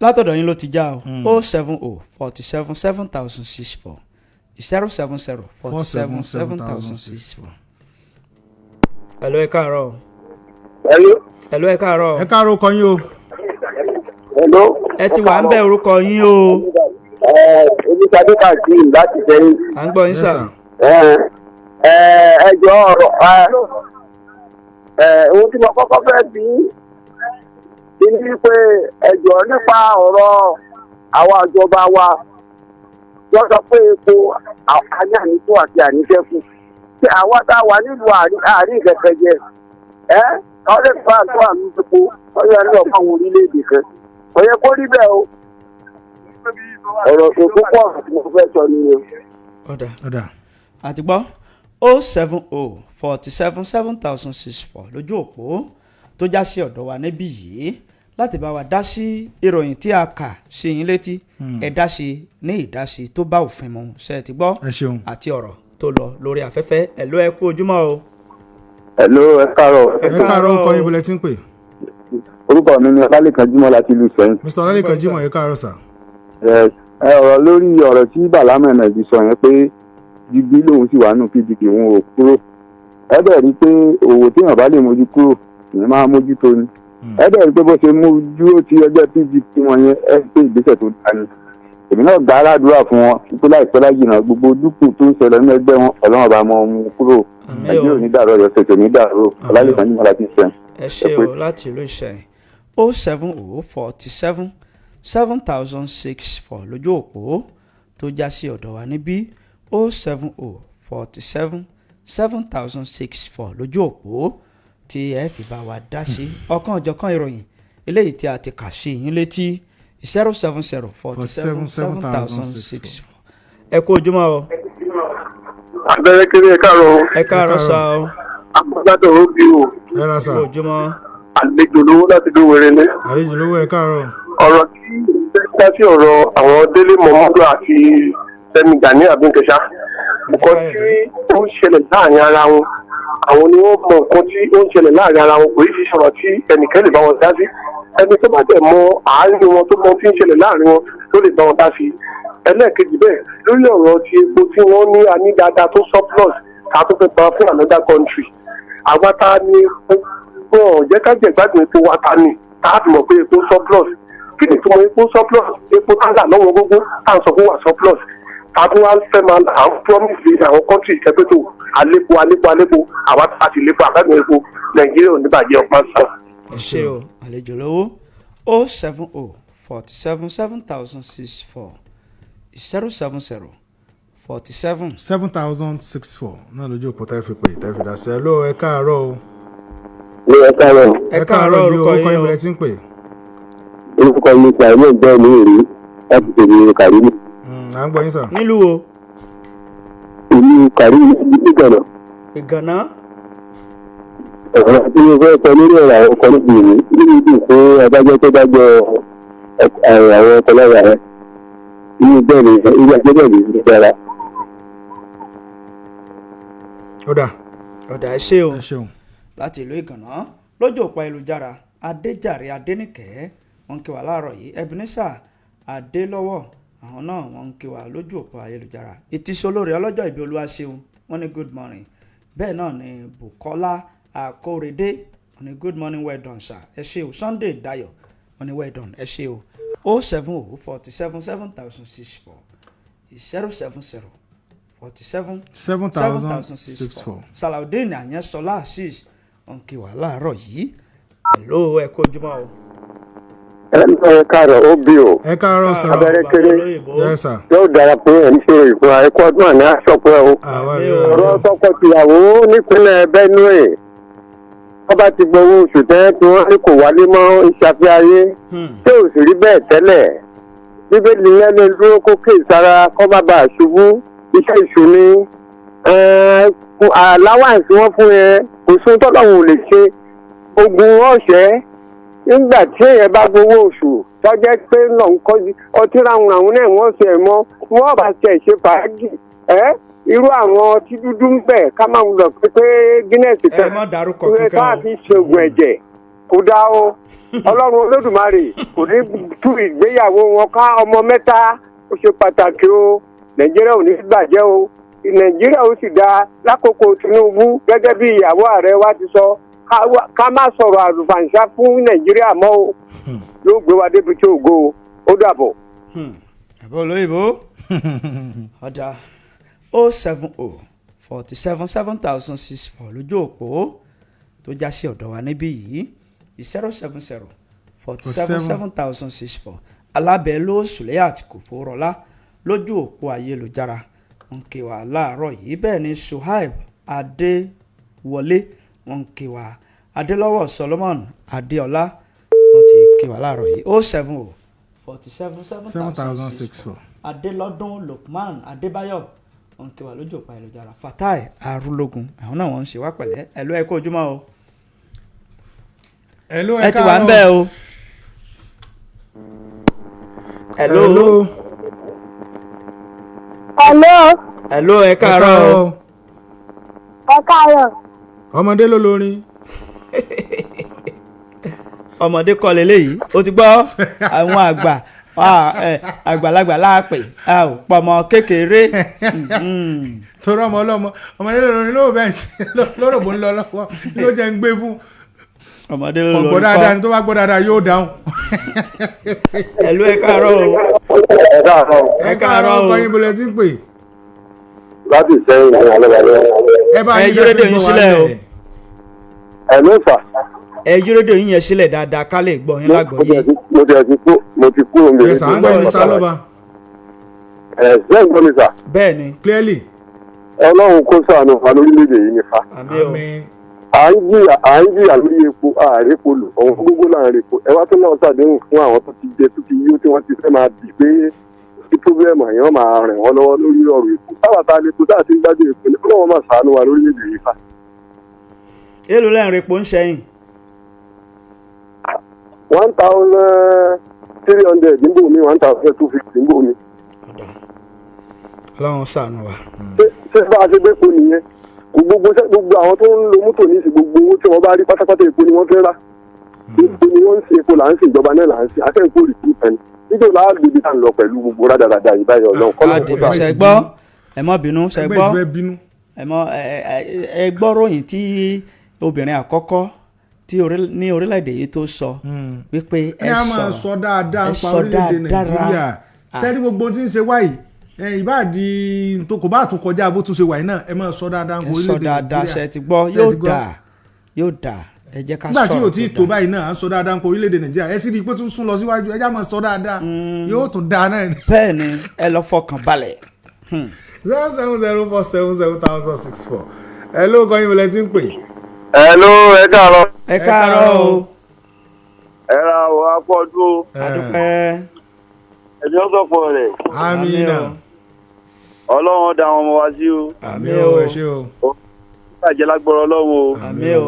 [SPEAKER 1] Látọ̀dọ̀ yín ló ti já o. 070 47 7064, 070 47 7064. Hello, ẹ káàárọ̀ o.
[SPEAKER 5] Hello.
[SPEAKER 1] Hello, ẹ káàárọ̀ o.
[SPEAKER 2] Ẹ káàárọ̀, kọ yín o.
[SPEAKER 5] Hello.
[SPEAKER 1] Ẹ ti wà ń bẹ, orúkọ yín o.
[SPEAKER 5] Olùsàdé Kazeem láti sẹ́yìn.
[SPEAKER 1] À ń gbọ́ yín
[SPEAKER 2] Yes,
[SPEAKER 1] sà.
[SPEAKER 2] sir.
[SPEAKER 5] Ẹ jọ, ọ̀rọ̀ ohun tí mo kọ́kọ́ fẹ́ bí i ni pé ẹ jọ, nípa ọ̀rọ̀ àwọn ìjọba wa, wọ́n sọ pé epo àní ànító àti àníṣẹ́kù ṣé àwa tá a wà nílùú àárín ìkẹ̀kẹ̀ jẹ ẹ́ ọ̀rẹ́ fà tó àmì epo ọ̀yọ́ ní ọ̀pọ̀ àwọn orílẹ̀-èdè kan, kò yẹ kó rí bẹ́ẹ̀ o. Ọ̀rọ̀ tó púpọ̀ tí mo fẹ́ sọ nìyẹn.
[SPEAKER 1] Ọ̀dà.
[SPEAKER 2] Ọ̀dà.
[SPEAKER 1] Àti gbọ́. 070 47 7064 lójú òpó tó já sí ọ̀dọ̀ wa níbí yìí láti bá wa dá sí ìròyìn tí a kà sí yín létí. Ẹ dá sí ní ìdásí tó bá òfin mu, ṣe é ti gbọ́?
[SPEAKER 2] Ẹ ṣeun.
[SPEAKER 1] Àti ọ̀rọ̀ tó lọ lórí afẹ́fẹ́. Ẹ̀ ló, ẹ kú ojúmọ́ o.
[SPEAKER 5] Hello, ẹ káàárọ̀.
[SPEAKER 2] Ẹ káàárọ̀, orúkọ yín, bọ́lẹ̀ tí ń pè?
[SPEAKER 5] Orúkọ mi ni Ọlálẹ́kan Jímọ̀ láti ìlú Ìsẹ́yìn.
[SPEAKER 2] Mr. Ọlálẹ́kan Jímọ̀, ẹ káàárọ̀ sà.
[SPEAKER 5] Ẹ ọ̀rọ̀ lórí ọ̀rọ̀ tí Bàlá Ahmed sọ yẹn pé digbí lòun sì wà nù PDP, òun ò kúrò. Ẹ bẹ̀ rí i pé òwò téèyàn bá lè mójú kúrò, ìyẹn máa mójútó ni. Ẹ bẹ̀ rí i pé bó ṣe mójú ti ẹgbẹ́ PDP wọn yẹn, ẹ rí i pé ìgbésẹ̀ tó dáa ni. Èmi náà gbà á ládùúrà fún wọn pé láìpẹ́ lájìnà, gbogbo dúkù tó ń ṣẹlẹ̀ nínú ẹgbẹ́ wọn, Ọlọ́run bá mọ ohun kúrò.
[SPEAKER 1] Àmín o.
[SPEAKER 5] Nàìjíríà ò ní dàrú, Ọ̀yọ́ ṣètò ní dàrú. Ọlálẹ́kan Jímọ̀ láti Ìsẹ́yìn.
[SPEAKER 1] Ẹ ṣé o, láti ìlú Ìṣẹ̀yìn. 070 47 7064 lójú òpó tó já sí ọ̀dọ̀ wa níbí, 070 47 7064 lójú òpó tí ẹ fi bá wa dá sí ọ̀kan ọ̀jọ̀kan ìròyìn eléyìí tí a ti kà sí yín létí, 070 47 7064. Ẹ kú ojúmọ́ o.
[SPEAKER 5] Abẹ́rẹ́ kéré, ẹ káàárọ̀.
[SPEAKER 1] Ẹ káàárọ̀ sá o.
[SPEAKER 5] Agbádọ̀ òbí o.
[SPEAKER 2] Ẹ ra sà.
[SPEAKER 1] Kú ojúmọ́.
[SPEAKER 5] Àlejò lówó láti dówere ní.
[SPEAKER 2] Àlejò lówó, ẹ káàárọ̀.
[SPEAKER 5] Ọ̀rọ̀ tí dá sí ọ̀rọ̀ àwọn Délé Mọ̀mọ́dù àti Fẹ́mi Gani Abinkẹsà, nǹkan tí ó ń ṣẹlẹ̀ láàrin ara wọn, àwọn ni wọ́n mọ nǹkan tí ó ń ṣẹlẹ̀ láàrin ara wọn. Kò yí sí sọ̀rọ̀ tí ẹnìkan lè bá wọn dá sí. Ẹni tó bá dẹ̀ mọ àárín wọn, tó mọ tí ń ṣẹlẹ̀ láàrin wọn, ló lè bá wọn dá sí. Ẹlẹ́ẹ̀kejì bẹ́ẹ̀, lórí ọ̀rọ̀ ti epo tí wọ́n ní a ní dáadáa tó surplus ká tó fẹ́ pa fún another country, àwa tá a ní epo, wọn ò jẹ́ ká jẹ̀ gbádùn epo wa. Ta ni tá a fi mọ̀ pé epo surplus? Kí ni ìtumọ̀ epo surplus? Epo tá a rà lọ́wọ́ gógó tá a sọ fún wa surplus, tá a tún wá fẹ́ máa à ń promise àwọn country kẹfẹ́ tó àlépo àlépo àlépo, àwa tá a sì lépo àgbàdo epo. Nàìjíríà ò ní bàjẹ́, ọ̀pá sàn.
[SPEAKER 1] Ẹ ṣé o, àlejò lówó. 070 47 7064, 070 47
[SPEAKER 2] 7064 náà lójú òpó tá ẹ fi pè, tá ẹ fi dá sí. Ẹ ló, ẹ káàárọ̀ o.
[SPEAKER 5] Ní ẹ káàárọ̀.
[SPEAKER 1] Ẹ káàárọ̀.
[SPEAKER 2] Yìí.
[SPEAKER 1] Orúkọ
[SPEAKER 2] Orúkọ
[SPEAKER 1] yín
[SPEAKER 2] yín,
[SPEAKER 1] o.
[SPEAKER 2] bẹ̀rẹ̀ tí ń pè.
[SPEAKER 5] Orúkọ mi ti àìmọ̀ ìgbẹ́ mi rí láti tèmi Kàrímù.
[SPEAKER 2] À ń gbọ́ yín sà.
[SPEAKER 1] Nílùú o?
[SPEAKER 5] Ìlú Kàrímù Ìgànnà.
[SPEAKER 1] Ìgànná.
[SPEAKER 5] Ọ̀rọ̀ tí mo fẹ́ sọ lórí ọ̀rọ̀ àwọn ọkọ̀ níbi ìlú nínú ìdí fún adájọ́ tó dájọ́ àwọn ọkọ̀ lára rẹ̀ inú bẹ́ẹ̀ ni ilé ẹjọ́ bẹ́ẹ̀ ni dára.
[SPEAKER 2] Ó dà.
[SPEAKER 1] Ọ̀dà, ẹ ṣé o.
[SPEAKER 2] Ẹ ṣeun.
[SPEAKER 1] Láti ìlú Ìgànná. Lójú òpó ayélujára, Adéjàre Adénìkẹ́, wọ́n ń kí wa láàárọ̀ yìí. Ebenezer Adélọ́wọ̀, àwọn náà wọ́n ń kí wa lójú òpó ayélujára. Ìtìsólórí ọlọ́jọ́ ìbí Olúwaṣeun, wọ́n ní good morning. Bẹ́ẹ̀ náà ni Bukola Akórèdé, wọ́n ní good morning, well done sir, ẹ ṣé o. Sunday Dayo, wọ́n ní well done, ẹ ṣé o. 070 47 7064, 070 47
[SPEAKER 2] 7064.
[SPEAKER 1] Salaudeen Àyànṣọlá Azeez ọ̀nkì wà láàárọ̀ yìí. Hello, ẹ kú ojúmọ́ o.
[SPEAKER 5] Ẹ ẹ káàárọ̀, ó bí o.
[SPEAKER 2] Ẹ káàárọ̀ sà.
[SPEAKER 5] Abẹ́rẹ́ kéré.
[SPEAKER 1] Olóyìnbó.
[SPEAKER 2] Yes sir.
[SPEAKER 5] Yóò dára pé ẹ̀ ń ṣe ìfúnra ẹ̀kọ́ ọdún àná àṣọpẹ́ o.
[SPEAKER 2] Àwa
[SPEAKER 1] Àmín
[SPEAKER 2] rí
[SPEAKER 1] o.
[SPEAKER 2] o.
[SPEAKER 5] Ọ̀rọ̀ tọkọ-tìyàwó nípínlẹ̀ Benue, wọ́n bá ti gbowó oṣù tẹ́ tí wọ́n ní kò wálé mọ́ ìṣàfihàn ayé tí ò sì rí bẹ́ẹ̀ tẹ́lẹ̀. Bíbélì yẹn lè dúró kó kè sára kó má bàa ṣubú, iṣẹ́ ìṣù ni allowance wọ́n fún yẹn, kò sóhun tọ́lọ́hún ò lè ṣe ogun ọ̀ṣẹ́. Nígbà tí èèyàn bá gbowó oṣù tọ́jẹ́ pé lọ́n ń kọ́jú ọtí ráhùn náà, wọ́n ṣe mọ́ wọ́n bá ṣe ṣe fàájì ẹ́ irú àwọn ọtí dúdú ń bẹ̀ ká máa lọ pé Guinness
[SPEAKER 1] Ẹ má dárúkọ
[SPEAKER 5] pé
[SPEAKER 1] kankan
[SPEAKER 5] ká
[SPEAKER 1] o.
[SPEAKER 5] fi ṣoògùn ẹ̀jẹ̀ kò dá o. Ọlọ́run Olódùmarè kò ní tú ìgbéyàwó wọn ká. Ọmọ mẹ́ta ó ṣe pàtàkì o. Nàìjíríà ò ní bàjẹ́ o, Nàìjíríà ó sì dáa lákòókò Tinubu. Gẹ́gẹ́ bí ìyàwó ààrẹ wa ti sọ, ká má sọ̀rọ̀ àlùfàǹṣá fún Nàìjíríà mọ́ o. Yóò gbé wa débi tí ògo o. Ó dàbọ̀.
[SPEAKER 1] Àbọ̀ olóyìnbó. Ọ̀dà, 070 47 7064 lójú òpó tó já sí ọ̀dọ̀ wa níbí yìí, 070 47 7064. Alábẹ́lú Suliat Kòfòrọ́lá lójú òpó ayélujára ń kí wa láàárọ̀ yìí. Bẹ́ẹ̀ ni Suhaib Adéwọlé, wọ́n ń kí wa. Adélọ́wọ̀ Solomon Adéọlá, wọ́n ti kí wa láàárọ̀ yìí. 070 47
[SPEAKER 2] 7064.
[SPEAKER 1] Adélọ́dún Lukman Adébáyọ̀, wọ́n ń kí wa lójú òpó ayélujára. Fatai Arúlógún, àwọn náà wọ́n ń ṣe wá pẹ̀lẹ́. Ẹ̀lú, ẹ kú ojúmọ́ o.
[SPEAKER 2] Hello,
[SPEAKER 1] Ẹ ti wà ń bẹ̀ o. Hello.
[SPEAKER 2] Hello.
[SPEAKER 6] Hello,
[SPEAKER 1] Hello, ẹ káàárọ̀ o.
[SPEAKER 6] ẹ káàárọ̀.
[SPEAKER 2] Ọmọdé ló lórin.
[SPEAKER 1] Ọmọdé kọ́ leléyìí, ó ti gbọ́ àwọn àgbà, àgbàlagbà láàpè a ò pọmọ kékeré.
[SPEAKER 2] Torí ọmọ ọlọ́mọ, ọmọdé ló lórin ló bẹ́ẹ̀ sí lọ́rọ̀ bó ń lọ lọ́wọ́ ló jẹ́ ń gbé fún.
[SPEAKER 1] Ọmọdé ló
[SPEAKER 2] ọ̀gbọ́n
[SPEAKER 1] lórí
[SPEAKER 2] dáadáa
[SPEAKER 1] kọ́.
[SPEAKER 2] ni tó bá gbọ́ dáadáa yóò dáhùn.
[SPEAKER 1] Hello, ẹ káàárọ̀ o.
[SPEAKER 5] Ẹ káàárọ̀.
[SPEAKER 2] Ẹ káàárọ̀
[SPEAKER 1] o.
[SPEAKER 2] ọkọ yín, bọ̀lẹ̀ tí ń pè.
[SPEAKER 5] Láti Ìsẹ́yìn àwọn alẹ́balẹ́.
[SPEAKER 2] Ẹ bá
[SPEAKER 1] Ẹ
[SPEAKER 2] yín
[SPEAKER 1] yí rédíò yín sílẹ̀ o.
[SPEAKER 5] Ẹ ló fà.
[SPEAKER 1] Ẹ yí rédíò yín yẹn sílẹ̀ dáadáa ká lè gbọ́ yín lágbọ̀ọ́yé.
[SPEAKER 5] Mo ti ti kú, mo ti kú omi.
[SPEAKER 2] Yes, à ń gbọ́ Mr. Lọ́ba.
[SPEAKER 5] Ẹ ṣé ń gbọ́ mi sà?
[SPEAKER 1] Bẹ́ẹ̀ ni.
[SPEAKER 2] Clearly.
[SPEAKER 5] Ọlọ́run kó ṣàánú wa lórílẹ̀‐èdè yìí nífa.
[SPEAKER 1] Àmín o.
[SPEAKER 2] Àmín.
[SPEAKER 5] À ń jìyà lórí epo, ààrẹ epo lò ọ̀hún gbogbo láàrin epo. Ẹ wá tó náà ṣàdéhùn fún àwọn tó ti jẹ, tó ti yó, tí wọ́n ti fẹ́ máa bì pé kí pírọ́blẹ́mù àyàn máa rìn wọ́n lọ́wọ́ lórí ọ̀rọ̀ epo. Sábà tá a lè po tá a ti ń gbádùn epo ní, Ọlọ́run máa ṣàánú wa lórílẹ̀‐èdè yìí fa.
[SPEAKER 1] Èló lẹ́ ń repo ń ṣẹ́yìn?
[SPEAKER 5] 1,300 níbò mi, 1,250 níbò mi.
[SPEAKER 1] Ọlọ́run ṣàánú wa.
[SPEAKER 5] Ṣé bá a ṣe gbé epo nìyẹn? Kò gbogbo gbogbo àwọn tó ń lo mọ́tò ní ìsìn, gbogbo owó tí wọ́n bá rí pátápátá, epo ni wọ́n fẹ́ rà. Epo ni wọ́n ń ṣe, epo là ń ṣe, ìjọba náà là ń ṣe akẹ́kọ̀ọ́ rìkú ẹni níjọ́ láàgbègbè tá à ń lọ pẹ̀lú gbogbo rádaràda yìí báyìí. Ọlọ́run kọ́ lóun kó
[SPEAKER 1] Àdìbò ṣe gbọ́, ẹ mọ́ bínú, ṣe
[SPEAKER 2] Ẹgbẹ́
[SPEAKER 1] gbọ́.
[SPEAKER 2] ìfẹ́ bínú.
[SPEAKER 1] Ẹ mọ ẹ gbọ́ ròyìn tí obìnrin àkọ́kọ́ tí ní orílẹ̀-èdè yìí tó sọ wípé
[SPEAKER 2] ẹ
[SPEAKER 1] ẹ
[SPEAKER 2] á máa
[SPEAKER 1] sọ̀rọ̀
[SPEAKER 2] sọ dáadáa
[SPEAKER 1] ẹ
[SPEAKER 2] ń pa
[SPEAKER 1] sọ
[SPEAKER 2] orílẹ̀-èdè
[SPEAKER 1] dáadáa.
[SPEAKER 2] Nàìjíríà. Sẹ́ni gbogbo ohun tí ń ṣe wáyìí, ẹ ìbáàdì tó kò bá tún kọjá bó tún ṣe wáyìí náà, ẹ máa sọ dáadáa ń
[SPEAKER 1] Ẹ
[SPEAKER 2] pa
[SPEAKER 1] sọ
[SPEAKER 2] orílẹ̀-èdè
[SPEAKER 1] dáadáa.
[SPEAKER 2] Nàìjíríà.
[SPEAKER 1] Ṣe ti gbọ́?
[SPEAKER 2] Ṣé
[SPEAKER 1] Yóò
[SPEAKER 2] ti gbọ́?
[SPEAKER 1] dà, yóò dà, ẹ jẹ́ ká
[SPEAKER 2] Nígbà tí
[SPEAKER 1] sọ̀rọ̀
[SPEAKER 2] yóò tí ì tó
[SPEAKER 1] dáa.
[SPEAKER 2] báyìí náà, à ń sọ dáadáa ń pa orílẹ̀-èdè Nàìjíríà. Ẹ sì rí i pé tún sún lọ síwájú. Ẹ já máa sọ dáadáa, yóò tún dáa náà ni.
[SPEAKER 1] Bẹ́ẹ̀ ni, ẹ lọ fọkàn balẹ̀.
[SPEAKER 2] 07047700064. Ẹ ló kọ́ yín wọlé tí ń pè.
[SPEAKER 5] Hello, ẹ káàárọ̀.
[SPEAKER 1] Ẹ káàárọ̀ o.
[SPEAKER 5] Ẹ ra o, akọ ọdún o.
[SPEAKER 1] Adúpẹ́.
[SPEAKER 5] Ẹ̀mí ọ̀sọ̀pọ̀ rẹ̀.
[SPEAKER 2] Amina.
[SPEAKER 5] Ọlọ́run dá àwọn ọmọ wa sí o.
[SPEAKER 2] Àmín o, ẹ ṣé o.
[SPEAKER 5] Bàjẹ́ lágbọ́rọ̀ Ọlọ́run o.
[SPEAKER 1] Àmín o.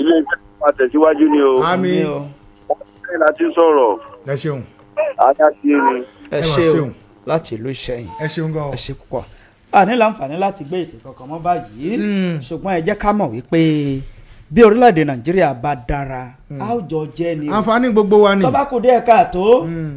[SPEAKER 5] Ilé iṣẹ́ máa tẹ̀síwájú ni o.
[SPEAKER 2] Àmín.
[SPEAKER 1] Àmín o.
[SPEAKER 5] Bẹ́ẹ̀ la ti ń sọ̀rọ̀.
[SPEAKER 2] Ẹ ṣeun.
[SPEAKER 5] Adáṣe ni.
[SPEAKER 1] Ẹ
[SPEAKER 2] Ẹ mà
[SPEAKER 1] ṣé o.
[SPEAKER 2] ṣeun.
[SPEAKER 1] Láti ìlú Ìṣẹ̀yìn.
[SPEAKER 2] Ẹ ṣeun gan o.
[SPEAKER 1] Ẹ ṣe púpọ̀. A ní láǹfààní láti gbé ètò kankan mọ́ báyìí, ṣùgbọ́n ẹ jẹ́ ká mọ̀ wípé bí orílẹ̀-èdè Nàìjíríà bá dára, a ó jọ jẹ́ ni o.
[SPEAKER 2] Àǹfààní gbogbo wa ni.
[SPEAKER 1] Tó bá kù díẹ̀ káàtó,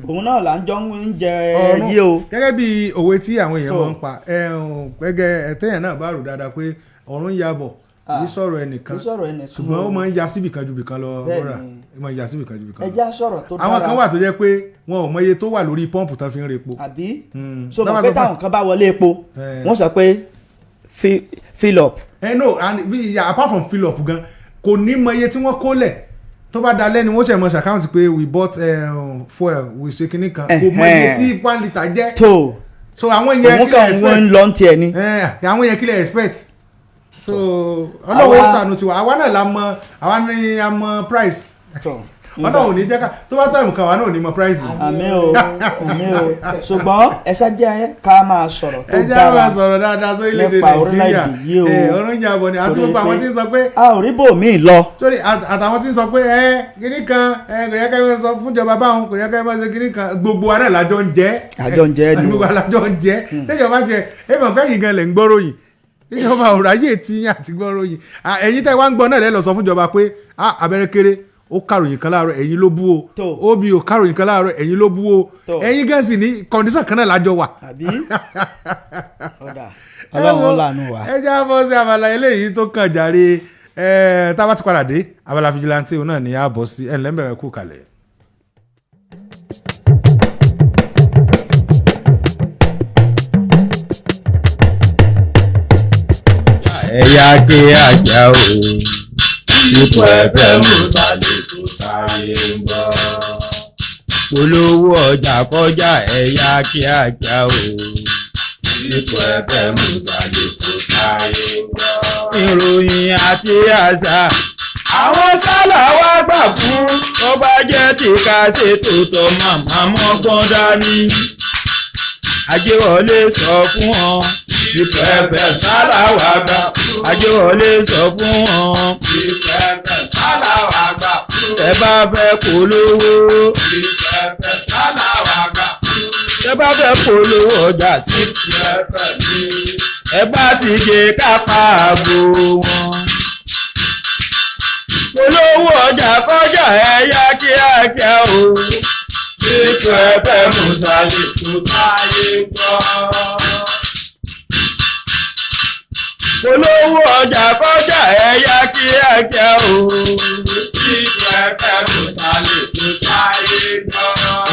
[SPEAKER 1] òun náà là ń jọ ń jẹ
[SPEAKER 2] Ọ̀run
[SPEAKER 1] yí o.
[SPEAKER 2] Gẹ́gẹ́ bí òwe tí àwọn èèyàn
[SPEAKER 1] Tó.
[SPEAKER 2] máa ń pa ẹ̀hún, gẹ́gẹ́ ẹ̀tẹ́yàn náà bá rò dáadáa pé ọ̀run ya bọ̀, kì í sọ̀rọ̀ ẹnìkan,
[SPEAKER 1] Kì í sọ̀rọ̀ ẹnìkan
[SPEAKER 2] ṣùgbọ́n
[SPEAKER 1] o.
[SPEAKER 2] ó máa ń ya síbìkan ju bìkan lọ.
[SPEAKER 1] Bẹ́ẹ̀
[SPEAKER 2] Rọra
[SPEAKER 1] ni.
[SPEAKER 2] ó máa ń ya síbìkan ju bìkan
[SPEAKER 1] Ẹ
[SPEAKER 2] lọ.
[SPEAKER 1] jẹ́ á sọ̀rọ̀ tó dára.
[SPEAKER 2] Àwọn kan wà tó jẹ́ pé wọn ò mọye tó wà lórí pọ́ǹpù tán fi ń repo.
[SPEAKER 1] Àbí
[SPEAKER 2] Mm.
[SPEAKER 1] so
[SPEAKER 2] Tá
[SPEAKER 1] mọ̀
[SPEAKER 2] bá
[SPEAKER 1] pé
[SPEAKER 2] sọ fún-
[SPEAKER 1] táwọn kan bá wọlé epo,
[SPEAKER 2] Eh.
[SPEAKER 1] wọ́n sọ pé fill up.
[SPEAKER 2] Ẹ no, and yeah, apart from fill up gan, kò ní mọye tí wọ́n kó lẹ̀. Tó bá dalẹ́ ni wọ́n ṣe mọ̀ ṣàkáǹtì pé we bought fuel, we ṣe kinní kan. Kò mọye tí 1 litre jẹ́.
[SPEAKER 1] Tó
[SPEAKER 2] So àwọn yẹn
[SPEAKER 1] òun
[SPEAKER 2] kí lẹ
[SPEAKER 1] kàn wọ́n
[SPEAKER 2] expect?
[SPEAKER 1] ń lọ ń tiẹ̀ ni.
[SPEAKER 2] Àwọn yẹn kí lẹ expect? So Ọlọ́run ó ṣàánú tiwa. Àwa náà la mọ, àwa ní a mọ price. Ọlọ́run ò ní jẹ́ ká tó bá time kan, àwa náà ò ní mọ price.
[SPEAKER 1] Àmín o, àmín o. Ṣùgbọ́n ẹ ṣá jẹ́ ká máa sọ̀rọ̀ tó
[SPEAKER 2] Ẹ jẹ́
[SPEAKER 1] dára
[SPEAKER 2] máa sọ̀rọ̀ dáadáa sórílẹ̀-èdè
[SPEAKER 1] nípa
[SPEAKER 2] Nàìjíríà.
[SPEAKER 1] orílẹ̀-èdè yìí o.
[SPEAKER 2] Ọ̀run ìjàbọ̀ ni àti
[SPEAKER 1] Torí
[SPEAKER 2] gbogbo àwọn
[SPEAKER 1] pé
[SPEAKER 2] tí ń sọ pé
[SPEAKER 1] a ò rí bòmíì lọ.
[SPEAKER 2] Torí àtàwọn tí ń sọ pé ẹ kíní kan, ẹ kò yẹ ká ẹ sọ fúnjọba báwọn, kò yẹ ká ẹ má ṣe kíní kan, gbogbo wa náà lájọ ń jẹ.
[SPEAKER 1] Àjọ ń jẹ ni o.
[SPEAKER 2] Gbogbo wa lájọ ń jẹ. Ṣèjọba tiẹ̀ ẹ mọ̀ pé ẹ̀yin gan lẹ̀ ń gbọ́rọ̀ yìí, ìjọba ò ráyè tí yín àti gbọ́rọ̀ yìí. Ẹ̀yin tẹ́ wá ń gbọ́ náà lẹ́ lọ sọ fúnjọba pé abẹ́rẹ́ kéré ó kàròyìn kan láàárọ̀, ẹ̀yin ló bú o.
[SPEAKER 1] Tó.
[SPEAKER 2] Óbì ó kàròyìn kan láàárọ̀, ẹ̀yin ló bú o.
[SPEAKER 1] Tó.
[SPEAKER 2] Ẹ̀yin gan sì ní condition kan náà lájọ wà.
[SPEAKER 1] Àbí ọ̀dà Ọlọ́run ó láàánú wa.
[SPEAKER 2] Ẹ já bọ́ sí abala eléyìí tó kàn jàre. Ẹ tá a bá ti padà dé abala vigilante, òun náà ni a bọ̀ sí. Ẹ̀ ńlẹ́mbẹ̀rẹ̀ kú kalẹ̀.
[SPEAKER 7] Ẹ̀yà kí àjà o, ipò ẹ̀fẹ̀ mú sálẹ̀ tó táyé ń gbọ́. Polówó ọjà kọjá, ẹ̀yà kí àjà o, ipò ẹ̀fẹ̀ mú sálẹ̀ tó táyé ń gbọ́. Ìròyìn àti àṣà àwọn sálà wá gbà fún, tó bá jẹ́ tí ká ṣètò tọ́ màmá mọ́gbọ́n dání. Ajéwọlé sọ fún ọ, ìpẹ̀pẹ̀ sálà wà gbà. Ajéwọlé sọ fún ọ, ìpẹ̀pẹ̀ sálà wà gbà. Tẹ bá fẹ́ polówó, ìpẹ̀pẹ̀ sálà wà gbà. Tẹ bá fẹ́ polówó ọjà sí ìpẹ̀pẹ̀ ní. Ẹ bá sì jẹ kápá àgbo wọn. Polówó ọjà kọjá, ẹ yá kíákíá o. Ìpẹ̀pẹ̀ mùsàlẹ̀ tó táyé gbọ́. Polówó ọjà kọjá, ẹ yá kíákíá o. Ìpẹ̀pẹ̀ mùsàlẹ̀ tó táyé gbọ́.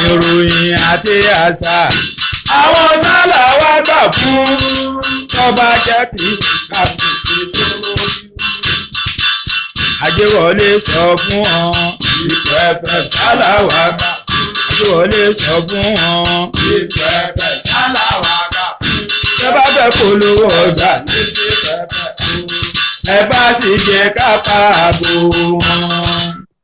[SPEAKER 7] Ìròyìn àti àṣà àwọn sálà wá gbà fún, tọ́ba jẹ́ kí kàbìtì tó lórí. Ajéwọlé sọ fún ọ, ìpẹ̀pẹ̀ sálà wà gbà. Ajéwọlé sọ fún ọ, ìpẹ̀pẹ̀ sálà wà gbà. Tẹ́ bá fẹ́ polówó ọjà sí ìpẹ̀pẹ̀, ẹ bá sì jẹ́ ká pa àbò wọn.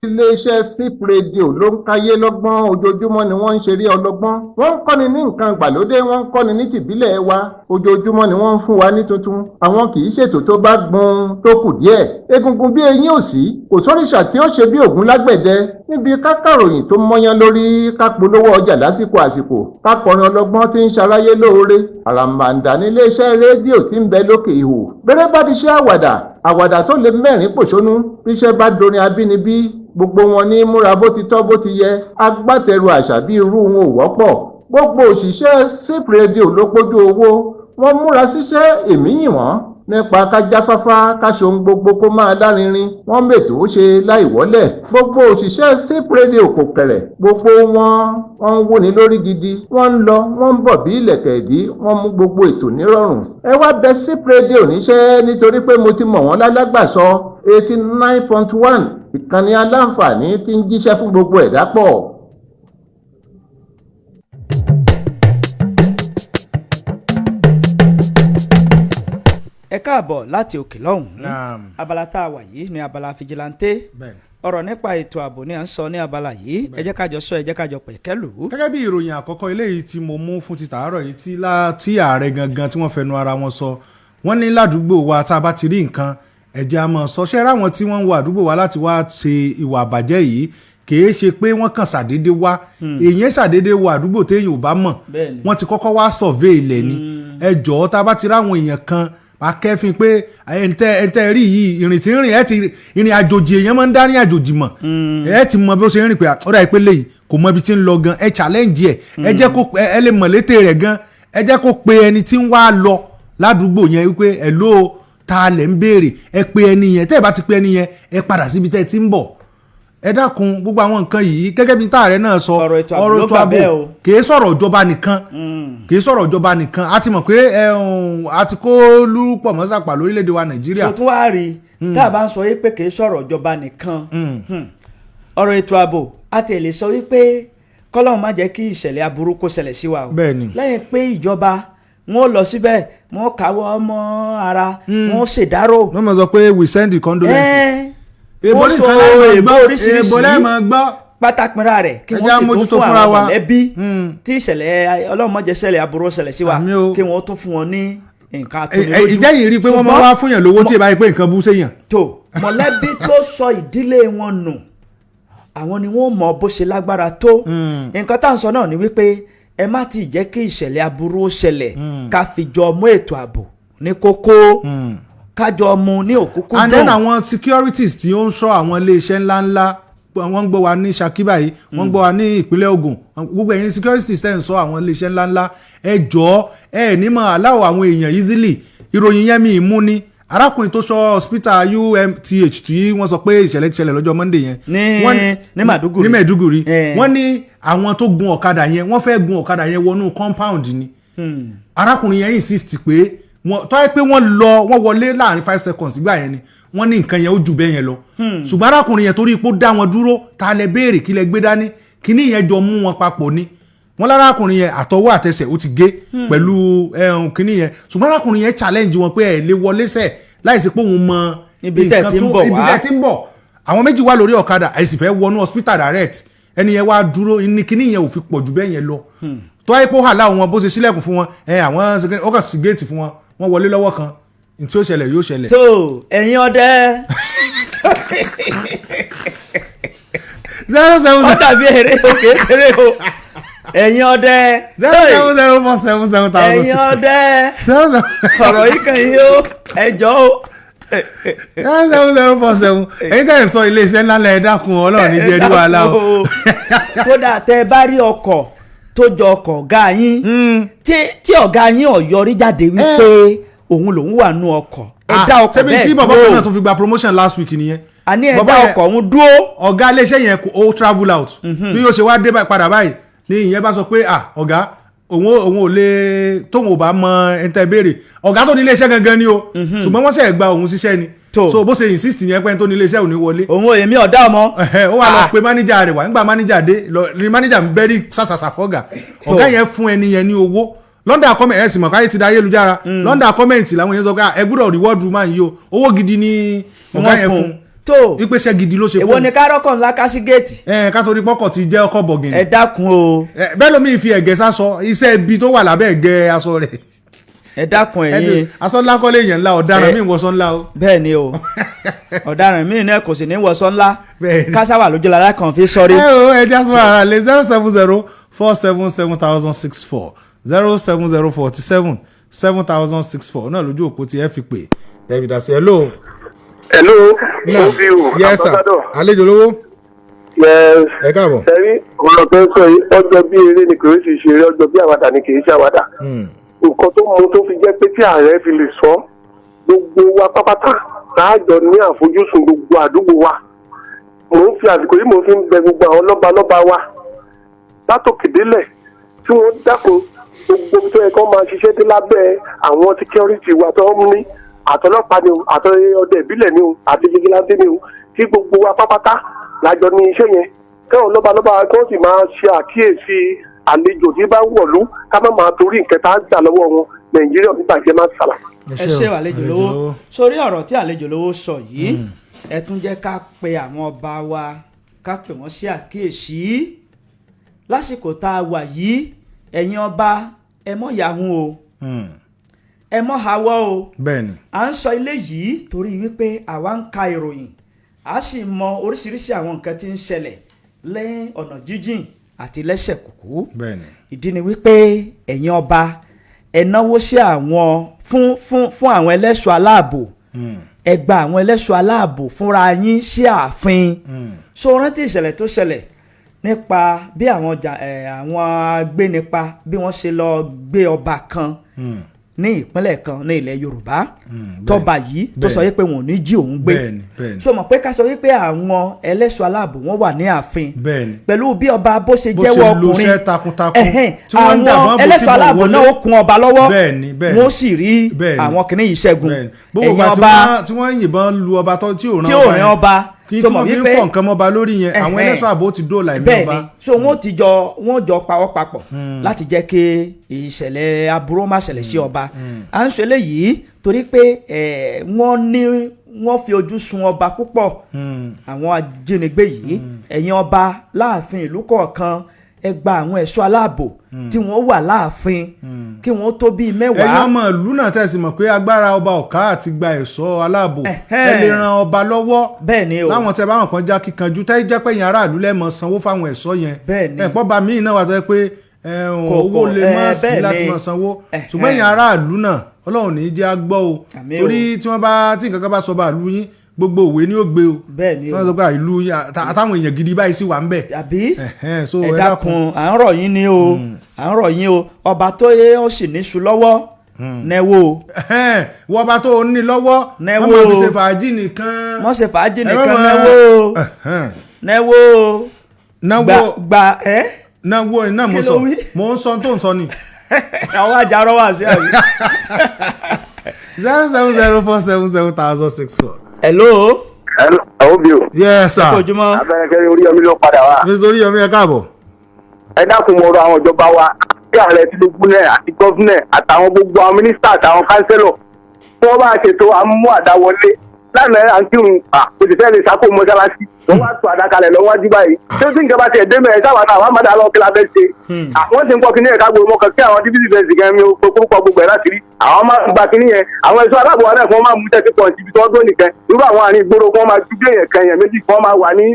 [SPEAKER 8] Iléeṣẹ́ Sip Radio ló ń káyé lọ́gbọ́n. Ojoojúmọ́ ni wọ́n ń ṣeré ọlọ́gbọ́n, wọ́n ń kọ́ni ní nǹkan ìgbàlódé, wọ́n ń kọ́ni ní tìbílẹ̀ wa. Ojoojúmọ́ ni wọ́n ń fún wa ní tuntun. Àwọn kì í ṣètò tó bá gbọ́n tó kù díẹ̀ egungun bí eyín òsì kò sóríṣà tí ó ṣe bí ògún lágbẹ̀dẹ níbi kákàròyìn tó mọ́yán lórí, kápolówó ọjà lásìkò àsìkò, kákọrin ọlọ́gbọ́n tí ń ṣaráyé lóore. Àràmàǹdà níléeṣẹ́ rédíò tí ń bẹ lókè ihò. Bẹ́rẹ̀ bá ti ṣe àwàdà àwàdà tó lè mẹ́rin pòṣónú, bíṣẹ́ bá dorin abínibí, gbogbo wọn ní múra bó ti tọ́ bó ti yẹ. Agbátẹrù àṣà bí irú wọn ò wọ́pọ̀. Gbogbo òṣìṣẹ́ Sip Radio ló pójú owó, wọ́n múra síṣẹ́. Èmi yìn wọ́n nípa kájáfáfá, káṣohun gbogbo kó máa lárinrin. Wọ́n mètò ó ṣe láì wọ́lẹ̀. Gbogbo òṣìṣẹ́ Sip Radio kò kẹ̀rẹ̀. Gbogbo wọn, wọ́n ń wúni lórí gidi. Wọ́n ń lọ, wọ́n ń bọ̀ bí ìlẹ̀kẹ̀ ìdí. Wọ́n mú gbogbo ètò nírọ̀rùn. Ẹ wá bẹ Sip Radio níṣẹ́ nítorí pé mo ti mọ̀ wọ́n lálágbàsọ. 89.1, ìkànnì aláǹfààní tí ń jíṣẹ́ fún gbogbo ẹ̀dá pọ̀.
[SPEAKER 1] Ẹ káàbọ̀ láti òkè lọ́hùn-ún.
[SPEAKER 2] Naam.
[SPEAKER 1] Abala tá a wà yìí ni abala fijilantè. Ọ̀rọ̀ nípa ètò ààbò ni à ń sọ ní abala yìí. Ẹ jẹ́ ká jọ sọ, ẹ jẹ́ ká jọ pẹ̀kẹ́ lù ú.
[SPEAKER 2] Gẹ́gẹ́ bí ìròyìn àkọ́kọ́ eléyìí tí mo mú fún ti tàárọ̀ yìí, tí lá tí ààrẹ gangan tí wọ́n fẹnu ara wọn sọ, wọ́n ní ládùúgbò wa, tá a bá ti rí nǹkan, ẹ̀jẹ̀ a máa sọ. Ṣé ráwọn tí wọ́n ń wọ àdúgbò wa láti wá ṣe ìwà àbàjẹ́ yìí, kìí ṣe pé wọ́n kàn ṣàdédé wá. Èèyàn ṣàdédé wọ àdúgbò téèyàn ò bá mọ̀. Wọ́n ti kọ́kọ́ wá survey ilẹ̀ ni. Ẹ jọ̀ọ́, tá a bá ti ráwọn èèyàn kan akẹ́fín pé ẹ̀ǹtẹ́ rí yìí, ìrìn tí ń rìn, ẹ ti ìrìn àjòjì, èèyàn máa ń dá ní àjòjì mọ̀. Ẹ ti mọ bí ó ṣe ń rìn pé ó dà pé léyìí kò mọ ibi tí ń lọ gan. Ẹ challenge ẹ, ẹ jẹ́ kó ẹ lè mọ̀ létè rẹ̀ gan. Ẹ jẹ́ kó pe ẹni tí ń wá lọ ládùúgbò yẹn wípé ẹ ló ta lẹ̀ ń béèrè. Ẹ pe ẹni yẹn. Tẹ́ ẹ bá ti pe ẹni yẹn, ẹ padà síbi tẹ́ ẹ ti ń bọ̀. Ẹ dákun, gbogbo àwọn nǹkan yìí, gẹ́gẹ́ bí táàrẹ náà sọ,
[SPEAKER 1] Ọ̀rọ̀ ètò ààbò ló gbà bẹ́ẹ̀ o.
[SPEAKER 2] Kìí sọ̀rọ̀ ìjọba nìkan, kìí sọ̀rọ̀ ìjọba nìkan. A ti mọ̀ pé a ti kó lúpọ̀ mọ́sàpà lórílẹ̀‐èdè wa Nàìjíríà.
[SPEAKER 1] So tún wá rí i, tá a bá ń sọ wípé kì í sọ̀rọ̀ ìjọba nìkan, ọ̀rọ̀ ètò ààbò, a tẹ̀lé sọ wípé kọ́lọ́run má jẹ́ kí ìṣẹ̀lẹ̀ aburú kó ṣẹlẹ̀ sí wa o. Lẹ́yìn pé ìjọba wọn ò lọ síbẹ̀, wọn káwọ́ mọ́ ara wọn, ó ṣèdárò.
[SPEAKER 2] Wọ́n mọ̀ sọ pé we send the condolences. Èbó
[SPEAKER 1] Wọ́n sọ
[SPEAKER 2] nìkan lẹ́ẹ̀ máa
[SPEAKER 1] èbó
[SPEAKER 2] gbọ́,
[SPEAKER 1] oríṣiríṣi
[SPEAKER 2] èbó lẹ́ẹ̀ máa gbọ́.
[SPEAKER 1] Pátápínra rẹ̀ kí
[SPEAKER 2] Ẹ
[SPEAKER 1] wọ́n
[SPEAKER 2] jẹ́ á
[SPEAKER 1] sì tún
[SPEAKER 2] mójútó
[SPEAKER 1] fún
[SPEAKER 2] fúnra
[SPEAKER 1] àwọn
[SPEAKER 2] wa.
[SPEAKER 1] mọ̀lẹ́bí tí ìṣẹ̀lẹ̀, Ọlọ́run má jẹ́ ṣẹlẹ̀ aburú ṣẹlẹ̀ sí wa,
[SPEAKER 2] Àmín o.
[SPEAKER 1] kí wọ́n tún fún wọn ní nǹkan atúnilójú.
[SPEAKER 2] Ìjẹ́ yìí rí i pé wọ́n máa wá fún yàn lówó tí ì bá yẹ pé nǹkan bú séyàn.
[SPEAKER 1] Tó mọ̀lẹ́bí tó sọ ìdílé wọn nù, àwọn ni wọ́n mọ bó ṣe lágbára tó. Nǹkan tá à ń sọ náà ni wípé ẹ má ti jẹ́ kí ìṣẹ̀lẹ̀ aburú ó ṣẹlẹ̀, ká fi jọ mú ètò ààbò ní kókó, ká jọ mú ní òkúkú
[SPEAKER 2] And then àwọn securities tí ó ń ṣọ́ àwọn iléeṣẹ́ ńláńlá, wọ́n ń gbọ́ wa ní Ṣakí báyìí, wọ́n ń gbọ́ wa ní ìpínlẹ̀ Ògùn. Gbogbo ẹ̀yin securities tẹ́ ń ṣọ́ àwọn iléeṣẹ́ ńláńlá, ẹ jọ̀ọ́, ẹ ní mọ̀ aláwọ̀ àwọn èèyàn easily. Ìròyìn yẹn mi ì mú ni arákùnrin tó ṣọ́ hospital UMTH tí wọ́n sọ pé ìṣẹ̀lẹ̀ ti ṣẹlẹ̀ lọ́jọ́ Monday yẹn.
[SPEAKER 1] Ní Maiduguri.
[SPEAKER 2] Ní Maiduguri. Wọ́n ní àwọn tó gun ọ̀kadà yẹn, wọ́n fẹ́ gun ọ̀kadà yẹn wọnú compound ni. Arákùnrin yẹn insist pé wọ́n tọ́ ẹ pé wọ́n lọ, wọ́n wọlé láàrin 5 seconds ìgbà yẹn ni. Wọ́n ní nǹkan yẹn ó jù bẹ́ẹ̀ yẹn lọ, ṣùgbọ́n arákùnrin yẹn, torí ipò dá wọn dúró, ta lẹ béèrè, kí lẹ gbé dání, kíní yẹn jọ mú wọn papọ̀ ni. Wọ́n lárákùnrin yẹn, àtọwọ́ àtẹsẹ̀ ó ti gé pẹ̀lú ẹ̀hún kíní yẹn, ṣùgbọ́n arákùnrin yẹn challenge wọn pé ẹ̀ lè wọlé sẹ̀ láìsí pé òun mọ
[SPEAKER 1] Ibi tẹ́
[SPEAKER 2] nǹkan
[SPEAKER 1] ti ń bọ̀
[SPEAKER 2] ibi
[SPEAKER 1] wá.
[SPEAKER 2] tẹ́ ti ń bọ̀. Àwọn méjì wà lórí ọ̀kadà, ẹ̀ sì fẹ́ wọnú hospital direct. Ẹni yẹn wá dúró ní kíní yẹn ò fi pọ̀ jù bẹ́ẹ̀ yẹn lọ. Tó wáyé pé ó hà láwọn wọn bó ṣe sílẹ̀kùn fún wọn, ẹ àwọn ó kàn sí géètì fún wọn, wọ́n wọlé lọ́wọ́ kan, ní tí ó ṣẹlẹ̀ yóò ṣẹlẹ̀.
[SPEAKER 1] Tó ẹ̀yin ọdẹ.
[SPEAKER 2] 07
[SPEAKER 1] Ó dàbí eré o, kìí ṣeré o. Ẹ̀yin ọdẹ.
[SPEAKER 2] 070477000
[SPEAKER 1] Ẹ̀yin
[SPEAKER 2] 6.
[SPEAKER 1] ọdẹ.
[SPEAKER 2] 07
[SPEAKER 1] Ọ̀rọ̀ yìí kàn yín o, ẹjọ́ o.
[SPEAKER 2] 07047. Ẹ̀yin tẹ́ ẹ̀ sọ iléeṣẹ́ ńlá lẹ̀, ẹ dákun, Ọlọ́run ní jẹ́ rí wàhálà o.
[SPEAKER 1] Kódà tẹ ẹ bá rí ọkọ̀ tó jọ ọkọ̀ ọ̀gá yín, tí ọ̀gá yín ò yọrí jáde wípé òun lòún wà nú ọkọ̀, ẹ dá ọkọ̀
[SPEAKER 2] Ṣebí
[SPEAKER 1] bẹ́ẹ̀
[SPEAKER 2] tí bàbá kan
[SPEAKER 1] dúró.
[SPEAKER 2] náà tún fi gba promotion last week nìyẹn.
[SPEAKER 1] Àní ẹ
[SPEAKER 2] Bàbá
[SPEAKER 1] dá
[SPEAKER 2] yẹn-
[SPEAKER 1] ọkọ̀ òun dúró.
[SPEAKER 2] Ọ̀gá iléeṣẹ́ yẹn ó travel out. Bí yóò ṣe wá dé padà báyìí ni ìyẹn bá sọ pé, ah, ọ̀gá òun ò lè tóun ò bá mọ ẹni tẹ́ béèrè. Ọ̀gá tó ní iléeṣẹ́ gangan ni o, ṣùgbọ́n wọ́n ṣe gba òun síṣẹ́ ni. So bó ṣe insist yẹn pé ẹni tó ní iléeṣẹ́ ò ní wọlé.
[SPEAKER 1] Òun ò, èmi ọ̀dá ọmọ.
[SPEAKER 2] Ó wà lọ pé mánéjà rẹ̀ wá. Nígbà mánéjà dé lọ ni mánéjà ń bẹ́rí sàṣàṣà fọ́gà. Ọ̀gá yẹn fún ẹni yẹn ní owó London comment. Ẹ̀ sì mọ̀ káyé ti da ayélujára. London comment làwọn yẹn sọ pé, ah, ẹ gbọ́dọ̀ reward man yìí o, owó gidi ni ọ̀gá
[SPEAKER 1] Wọ́n
[SPEAKER 2] yẹn
[SPEAKER 1] fún.
[SPEAKER 2] fún.
[SPEAKER 1] Tó
[SPEAKER 2] wípé iṣẹ́ gidi ló ṣe
[SPEAKER 1] èwo
[SPEAKER 2] fún
[SPEAKER 1] ni kárọ́kọ̀ ńlá ká sí géètì?
[SPEAKER 2] Ẹ ká torí pọ́kọ̀ ti jẹ́ ọkọ̀ bọ̀gìnì.
[SPEAKER 1] Ẹ dákun o.
[SPEAKER 2] Ẹ, bẹ́ẹ̀ lómi fi ẹ̀gẹ́ sásọ, iṣẹ́ ibi tó wà lábẹ́ ẹ̀gẹ́ aṣọ rẹ̀.
[SPEAKER 1] Ẹ dákun.
[SPEAKER 2] Ẹ ti-
[SPEAKER 1] Ẹ̀yin
[SPEAKER 2] aṣọ ńlá kọ́lé èèyàn ńlá ọ̀daràn
[SPEAKER 1] Ẹ-
[SPEAKER 2] míì wọṣọ ńlá o.
[SPEAKER 1] Bẹ́ẹ̀ ni o, ọ̀daràn míì náà kò sì ní wọṣọ ńlá.
[SPEAKER 2] Bẹ́ẹ̀ ni.
[SPEAKER 1] Kásáwà lójú lára kan fi sọrí.
[SPEAKER 2] Ẹ o, ẹ já sọ ara lé 070477064, 070477064 náà lójú òpó tí ẹ fi pè ẹ fi dá sí ẹ lóo.
[SPEAKER 5] Hello.
[SPEAKER 2] Náà.
[SPEAKER 5] Obiu.
[SPEAKER 2] Yes sir.
[SPEAKER 5] Ambassador.
[SPEAKER 2] Àlejò lówó.
[SPEAKER 5] Yes.
[SPEAKER 2] Ẹ káàbọ̀.
[SPEAKER 5] Sẹ́rí ọ̀rọ̀ tó ń sọ yìí, ọjọ́ bí eré ni kì í sì ṣeré, ọjọ́ bí àwàdà ni kì í ṣàwàdà. Nǹkan tó mú tó fi jẹ́ pé tí ààrẹ fi lè sọ, gbogbo wa pápátá láàjọ ní àfojúsùn gbogbo àdúgbò wa. Mò ń fi àsìkò yìí, mò ń fi ń bẹ gbogbo àwọn lọ́balọ́ba wa látòkè délẹ̀ tí wọ́n dákun, gbogbo ibi tó yẹ kó máa ṣiṣẹ́ dé lábẹ́ àwọn security wa tó ń ní, àtọlọ́pàá ni o, àtọ ọdẹ ìbílẹ̀ ni o, àti vigilante ni o, kí gbogbo wa pápátá lájọ ní iṣẹ́ yẹn, kẹ́hìn lọ́balọ́ba kí wọ́n sì máa ṣe àkíyèsí àlejò tí bá ń wọ̀lú, ká má máa torí nǹkan tá a gbà lọ́wọ́ wọn. Nàìjíríà ò ní bàjẹ́, má sàlà.
[SPEAKER 1] Ẹ ṣe àlejò lówó. Sórí ọ̀rọ̀ tí àlejò lówó sọ yìí, ẹ tún jẹ́ ká pe àwọn ọba wa, ká pè wọ́n sí àkíyèsí lásìkò tá a wà yìí. Ẹ̀yin ọba, ẹ mọ́ yahun o, ẹ mọ́ hawọ́ o.
[SPEAKER 2] Bẹ́ẹ̀ni.
[SPEAKER 1] À ń sọ ilé yìí torí wípé àwa ń ka ìròyìn, a sì mọ oríṣiríṣi àwọn nǹkan tí ń ṣẹlẹ̀ lẹ́yìn ọ̀nà jíjìn àti lẹ́sẹ̀ kúkú. Ìdí ni wípé ẹ̀yin ọba, ẹ náwó sí àwọn fún àwọn ẹlẹ́ṣọ́ aláàbò. Ẹ gba àwọn ẹlẹ́ṣọ́ aláàbò fúnra yín sí ààfin. So rántí ìṣẹ̀lẹ̀ tó ṣẹlẹ̀ nípa bí àwọn àwọn agbénipa, bí wọ́n ṣe lọ gbé ọba kan ní ìpínlẹ̀ kan ní ilẹ̀ Yorùbá, tọba yìí tó sọ wípé wọn ò ní jí òun gbé.
[SPEAKER 2] bẹ́ẹ̀ni bẹ́ẹ̀ni
[SPEAKER 1] So mọ̀ pé ká sọ wípé àwọn ẹlẹ́ṣọ́ aláàbò wọn wà ní ààfin pẹ̀lú bí ọba bó ṣe
[SPEAKER 2] Bó ṣe
[SPEAKER 1] jẹ́wọ́
[SPEAKER 2] lo
[SPEAKER 1] ọkùnrin
[SPEAKER 2] iṣẹ́ takuntakun, tí wọ́n ń
[SPEAKER 1] àwọn
[SPEAKER 2] dàbọn bò tí
[SPEAKER 1] ẹlẹ́ṣọ́
[SPEAKER 2] wọ́n
[SPEAKER 1] aláàbò
[SPEAKER 2] wọlé.
[SPEAKER 1] náà ó kún ọba lọ́wọ́,
[SPEAKER 2] Bẹ́ẹ̀ni, bẹ́ẹ̀ni.
[SPEAKER 1] wọ́n sì rí àwọn kìnnìún yìí ṣẹ́gun.
[SPEAKER 2] Gbogbo
[SPEAKER 1] Ẹ̀yin
[SPEAKER 2] ìgbà tí
[SPEAKER 1] ọba
[SPEAKER 2] wọ́n yìnbọn lu ọba tó tí ò ràn
[SPEAKER 1] tí ò rán ọba,
[SPEAKER 2] kí
[SPEAKER 1] so
[SPEAKER 2] tí
[SPEAKER 1] mọ̀
[SPEAKER 2] wọ́n fi ń
[SPEAKER 1] wípé
[SPEAKER 2] fọ̀ nǹkan mọ́ba lórí yẹn, àwọn ẹlẹ́ṣọ́ ààbò ti dóòlà ẹ̀mí ọba.
[SPEAKER 1] Bẹ́ẹ̀ni, so wọ́n ti jọ, wọ́n jọ pawọ́ papọ̀ láti jẹ́ kí ìṣẹ̀lẹ̀ aburú má ṣẹlẹ̀ sí ọba. À ń ṣe eléyìí torí pé wọ́n ní wọ́n fi ojú sun ọba púpọ̀, àwọn ajínigbé yìí. Ẹ̀yin ọba láàfin ìlú kọ̀ọ̀kan, ẹ gba àwọn ẹ̀ṣọ́ aláàbò tí wọ́n wà láàfin, kí wọ́n tó bíi 10.
[SPEAKER 2] Ẹ̀yin ọmọ ìlú náà tẹ̀sí mọ̀ pé agbára ọba ọ̀ká àti gba ẹ̀ṣọ́ aláàbò, ẹ lè ran ọba lọ́wọ́.
[SPEAKER 1] Bẹ́ẹ̀ ni o.
[SPEAKER 2] Láwọn tẹ báwọn kan já kíkanjú tẹ́ jẹ́ pé ẹ̀yin aráàlú lẹ́mọ̀ sanwó fáwọn ẹ̀ṣọ́ yẹn.
[SPEAKER 1] Bẹ́ẹ̀ ni.
[SPEAKER 2] Ẹ̀pọ̀ bá míì náà wà tó yẹ pé owó lè má sí láti máa sanwó, ṣùgbọ́n ẹ̀yin aráàlú náà, Ọlọ́run ní í jẹ́ á gbọ́ o.
[SPEAKER 1] Àmín o.
[SPEAKER 2] Torí tí wọ́n bá tí nǹkan kan bá sọ bá ìlú yín, gbogbo òwe ni ó gbé o.
[SPEAKER 1] Bẹ́ẹ̀ ni o.
[SPEAKER 2] Tí wọ́n sọ pé ìlú yín, àtàwọn èèyàn gidi báyìí sì wà ń bẹ̀.
[SPEAKER 1] Àbí?
[SPEAKER 2] So
[SPEAKER 1] ẹ
[SPEAKER 2] ẹ
[SPEAKER 1] dákun, à ń rọ̀ yín ni o, à ń rọ̀ yín o. Ọba tó yẹ ó sì níṣu lọ́wọ́, nẹ́wó o.
[SPEAKER 2] Wọ́n bá tó o ní lọ́wọ́,
[SPEAKER 1] Nẹ́wó
[SPEAKER 2] wọ́n máa fi
[SPEAKER 1] o.
[SPEAKER 2] ṣe fàájì nìkan.
[SPEAKER 1] Wọ́n ṣe fàájì
[SPEAKER 2] Ẹ má
[SPEAKER 1] nìkan.
[SPEAKER 2] máa-
[SPEAKER 1] Nẹ́wó o, nẹ́wó o.
[SPEAKER 2] Náwó.
[SPEAKER 1] Gba ẹ́.
[SPEAKER 2] Náwó iná mo
[SPEAKER 1] Kí ló
[SPEAKER 2] sọ
[SPEAKER 1] wí?
[SPEAKER 2] Mo ń sọ tó ń sọ ni.
[SPEAKER 1] Àwọn àjàrọ̀ wà sí àbí.
[SPEAKER 2] 07047700064.
[SPEAKER 1] Hello.
[SPEAKER 5] Hello, Obiu.
[SPEAKER 2] Yes sir.
[SPEAKER 1] Ẹ kú ojúmọ́.
[SPEAKER 5] Abẹ́rẹ́kẹ́rẹ́ Oríyọmí ló padà wá.
[SPEAKER 2] Mr Oríyọmí, ẹ káàbọ̀.
[SPEAKER 5] Ẹ dákun, mo rọ àwọn ìjọba wa, kí ààrẹ Tinubu náà àti governor àtàwọn gbogbo àwọn mínísítà àtàwọn kánsẹ́lọ̀ tí wọ́n bá ṣètò àmú àdáwọlé. Lánàá à ń kírun, òṣìṣẹ́ lè sáko mọ́ṣáláṣí, wọ́n wá tó àdákalẹ̀ lọ́wọ́jú báyìí tó sì ń jọba tiẹ̀ dé mẹ́rin sáwà náà wàá má dá lọ kí la fẹ́ ṣe. Àwọn tí ń kọ́ kíní ẹ̀ka gbòòrò mọ́kàn kí àwọn dvd fẹ́ǹsì gan mi ò kórúkọ gbogbo ẹ̀ láti rí àwọn máa ń gba kíní yẹn. Àwọn ẹ̀ṣọ́ aláàbò wa náà kí wọ́n máa mú tẹ́sí pọ̀ síbi tí wọ́n dó nìkan, irú àwọn àárín ìgboro kí wọ́n máa ju bí èèyàn kan, èèyàn méjì, kí wọ́n máa wà ní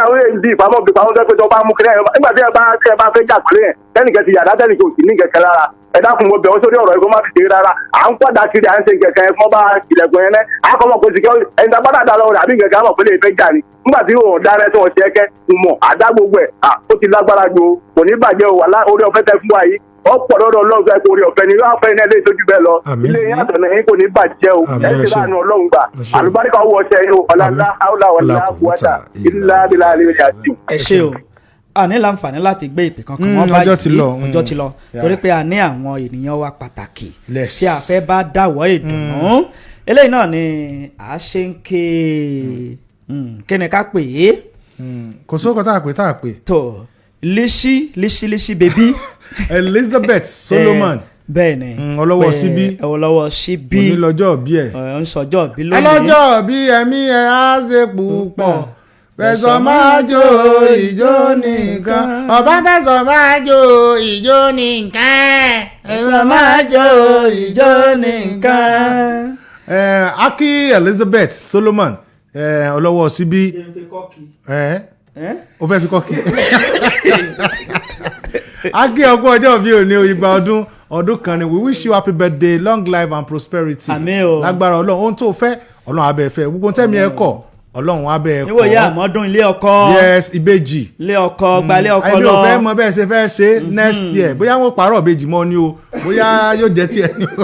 [SPEAKER 5] àwọn èdè ìpamọ́ bí pamọ́ sọ pé tó bá mú kíní ẹ̀ nígbà tí ẹ bá fẹ́ jà pẹ̀lú yẹn, tẹ́nìkan ti yàrá, tẹ́nìkan ò sì ní kẹ̀kẹ́ lára. Ẹ dákun, mo bẹ̀ ọ́ sórí ọ̀rọ̀ yìí, kó má fi ṣeré rárá. À ń padà kiri, à ń ṣe kẹ̀kẹ́ kó bá ilẹ̀kùn yẹn lẹ́ àkọ́mọ̀ pé security ẹni tá a bá dàda lọ rẹ̀ àbí kẹ̀kẹ́ àmọ̀ pé lè fẹ́ jà ni nígbà tí òun dára tí wọ́n ṣe ẹ̀kẹ́ kò mọ̀ àdá gbogbo ẹ̀ à ó ti lágbára ju o. Kò ní bàjẹ́ o, wà lá orí ọ̀fẹ́ tẹ fún wa yìí ọ̀pọ̀ lọ́dọ̀ Ọlọ́run fẹ́ kó orí ọ̀fẹ́ ni yóò fẹ́ iná ilé ìtọ́jú bẹ́ẹ̀ lọ.
[SPEAKER 2] Àmín.
[SPEAKER 5] Ilé yín àtọ̀nà yín kò ní bàjẹ́ o.
[SPEAKER 2] Àmín,
[SPEAKER 5] Ẹ
[SPEAKER 2] ẹ
[SPEAKER 5] ṣe
[SPEAKER 2] ṣé.
[SPEAKER 5] láàánú Ọlọ́run gbà.
[SPEAKER 2] Ẹ ṣé.
[SPEAKER 5] Àlùbáríkà owó ọṣẹ yín o, ọ̀làlá àwòlà wàlá kùwàtà ìlà bílà àlè àti.
[SPEAKER 1] Ẹ ṣé o. A ní láǹfààní láti gbé ìpè kankan mọ́ báyìí.
[SPEAKER 2] Ọjọ́ ti lọ,
[SPEAKER 1] Ọjọ́ ti lọ, torí pé a ní àwọn ènìyàn wa pàtàkì tí a fẹ́ bá dáwọ́ ìdùnnú. Eléyìí náà ni a ṣe ń ké. Kí ni ká pè é?
[SPEAKER 2] Kò sóko tá a pè tá a pè.
[SPEAKER 1] Tó Lisi Lisi Lisi baby.
[SPEAKER 2] Elizabeth Solomon.
[SPEAKER 1] Bẹ́ẹ̀ ni.
[SPEAKER 2] Ọlọ́wọ́
[SPEAKER 1] pé
[SPEAKER 2] síbí.
[SPEAKER 1] Ọlọ́wọ́ síbí.
[SPEAKER 2] Òní lọ́jọ́ bí ẹ̀.
[SPEAKER 1] Ọ̀ ń sọjọ́ bí lónìí.
[SPEAKER 2] Ọlọ́jọ́ bí ẹ̀mí ẹ̀ á ṣe púpọ̀, fẹ̀sọ̀ máa jó ìjó nìkan, ọba fẹ̀sọ̀ máa jó ìjó nìkan, fẹ̀sọ̀ máa jó ìjó nìkan. Aki Elizabeth Solomon, ọlọ́wọ́ síbí, ó fẹ́ fi kọ́ kí aki ọkọ ọjọ́ bí òní o, igba ọdún ọdún kan ni. We wish you happy birthday, long life and prosperity.
[SPEAKER 1] Àmín o.
[SPEAKER 2] Lágbára Ọlọ́run, ohun tó fẹ́, Ọlọ́run abẹ́ fẹ́, gbogbo tẹ́mi ẹ kọ̀, Ọlọ́run abẹ́ ẹ kọ́.
[SPEAKER 1] Níwòye àmọ́dún ilé ọkọ.
[SPEAKER 2] Yes, ìbejì.
[SPEAKER 1] Ilé ọkọ, gbalé ọkọ
[SPEAKER 2] Àìní
[SPEAKER 1] lọ.
[SPEAKER 2] ò fẹ́ mọ bẹ́ẹ̀ ṣe fẹ́ ṣe next year, bóyá wọ́n pààrọ̀ ìbejì mọ́ ni o, bóyá yóò jẹ́ tiẹ̀ ni o.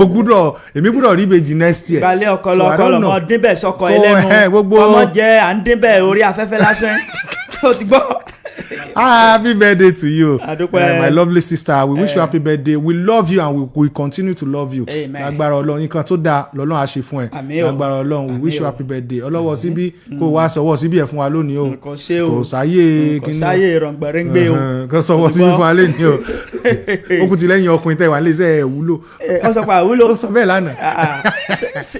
[SPEAKER 2] O gbúdọ̀, èmi gbúdọ̀ rí ìbejì next year.
[SPEAKER 1] Gbalé ọkọ
[SPEAKER 2] So
[SPEAKER 1] lọ.
[SPEAKER 2] I
[SPEAKER 1] Ọkọ
[SPEAKER 2] don't
[SPEAKER 1] lọ
[SPEAKER 2] know.
[SPEAKER 1] mọ dínbẹ̀ sọkọ
[SPEAKER 2] Kó,
[SPEAKER 1] ẹlẹ́nu.
[SPEAKER 2] gbogbo-
[SPEAKER 1] Ọmọ jẹ́ à ń dínbẹ̀ orí afẹ́fẹ́ lásán tó ti gbọ́.
[SPEAKER 2] Ah, happy birthday to you.
[SPEAKER 1] Adúpẹ́.
[SPEAKER 2] My lovely sister, we wish you happy birthday. We love you and we continue to love you.
[SPEAKER 1] Amen.
[SPEAKER 2] Lágbára Ọlọ́run, nǹkan tó dáa lọ́lọ́run á ṣe fún ẹ.
[SPEAKER 1] Àmín o.
[SPEAKER 2] Lágbára Ọlọ́run, we wish you
[SPEAKER 1] Àmín o.
[SPEAKER 2] happy birthday. Ọlọ́wọ́ síbí, kó wá sọwọ́ síbí ẹ̀ fún wa lónìí o.
[SPEAKER 1] Kò ṣe o.
[SPEAKER 2] Kò sáyé.
[SPEAKER 1] Kò sáyé rọ̀ngbẹ̀rẹ̀ngbẹ̀ o.
[SPEAKER 2] Kò sọwọ́ síbí fún wa lónìí o. Ó kù ti lẹ́yìn ọkùnrin tẹ̀ wá léṣe ẹ̀ wúlò.
[SPEAKER 1] Ọ sọ pé àwúlò.
[SPEAKER 2] Ó sọ bẹ́ẹ̀ lánàá.
[SPEAKER 1] Ah, ah.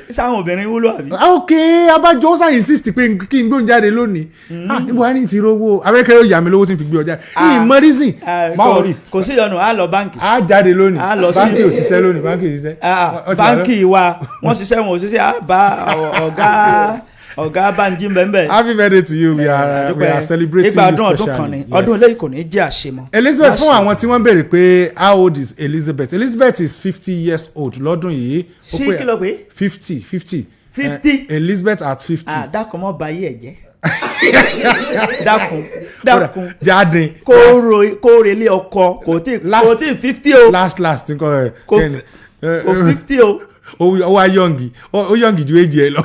[SPEAKER 1] Sáwọn obìnrin wúlò àbí?
[SPEAKER 2] Ah, ok, abájọ ó sàn insist pé kí n gbóhùn jáde lónìí. Ah, níbo wá ní ti rówó Amẹ́ríkà yóò yà mí lówó tí n fi gbé ọ jáde? Ìmọ̀ reason.
[SPEAKER 1] Ah,
[SPEAKER 2] báwo rí?
[SPEAKER 1] Kò sí ìyọnu, á lọ báǹkì.
[SPEAKER 2] A jáde lónìí.
[SPEAKER 1] A lọ sí-
[SPEAKER 2] Báńkì ò ṣiṣẹ́ lónìí, báńkì ò ṣiṣẹ́.
[SPEAKER 1] Ah,
[SPEAKER 2] Wọ́n ti wà lọ-
[SPEAKER 1] báǹkì wa, wọ́n ṣiṣẹ́, wọn ò ṣiṣẹ́, á bá ọ̀gá Bánjí bẹ́ẹ̀.
[SPEAKER 2] Happy birthday to you. We are celebrating
[SPEAKER 1] Ìgbà
[SPEAKER 2] you
[SPEAKER 1] ọdún ọdún kan
[SPEAKER 2] specially.
[SPEAKER 1] ni ọdún eléyìí, kò ní jẹ́ àṣemọ́.
[SPEAKER 2] Elizabeth, fún àwọn tí wọ́n béèrè pé how old is Elizabeth, Elizabeth is 50 years old lọ́dún yìí. Ó
[SPEAKER 1] Sí, kí ló pé?
[SPEAKER 2] 50, 50.
[SPEAKER 1] 50?
[SPEAKER 2] Elizabeth at 50.
[SPEAKER 1] Ah, dákun, mọ́ bayé ẹ̀ jẹ́, dákun, dákun.
[SPEAKER 2] Jáde.
[SPEAKER 1] Kó relé ọkọ, kò tí 50 o.
[SPEAKER 2] Last last nǹkan ẹ.
[SPEAKER 1] Kò kò 50 o.
[SPEAKER 2] Ó wá young, ó young ju èjì ẹ lọ.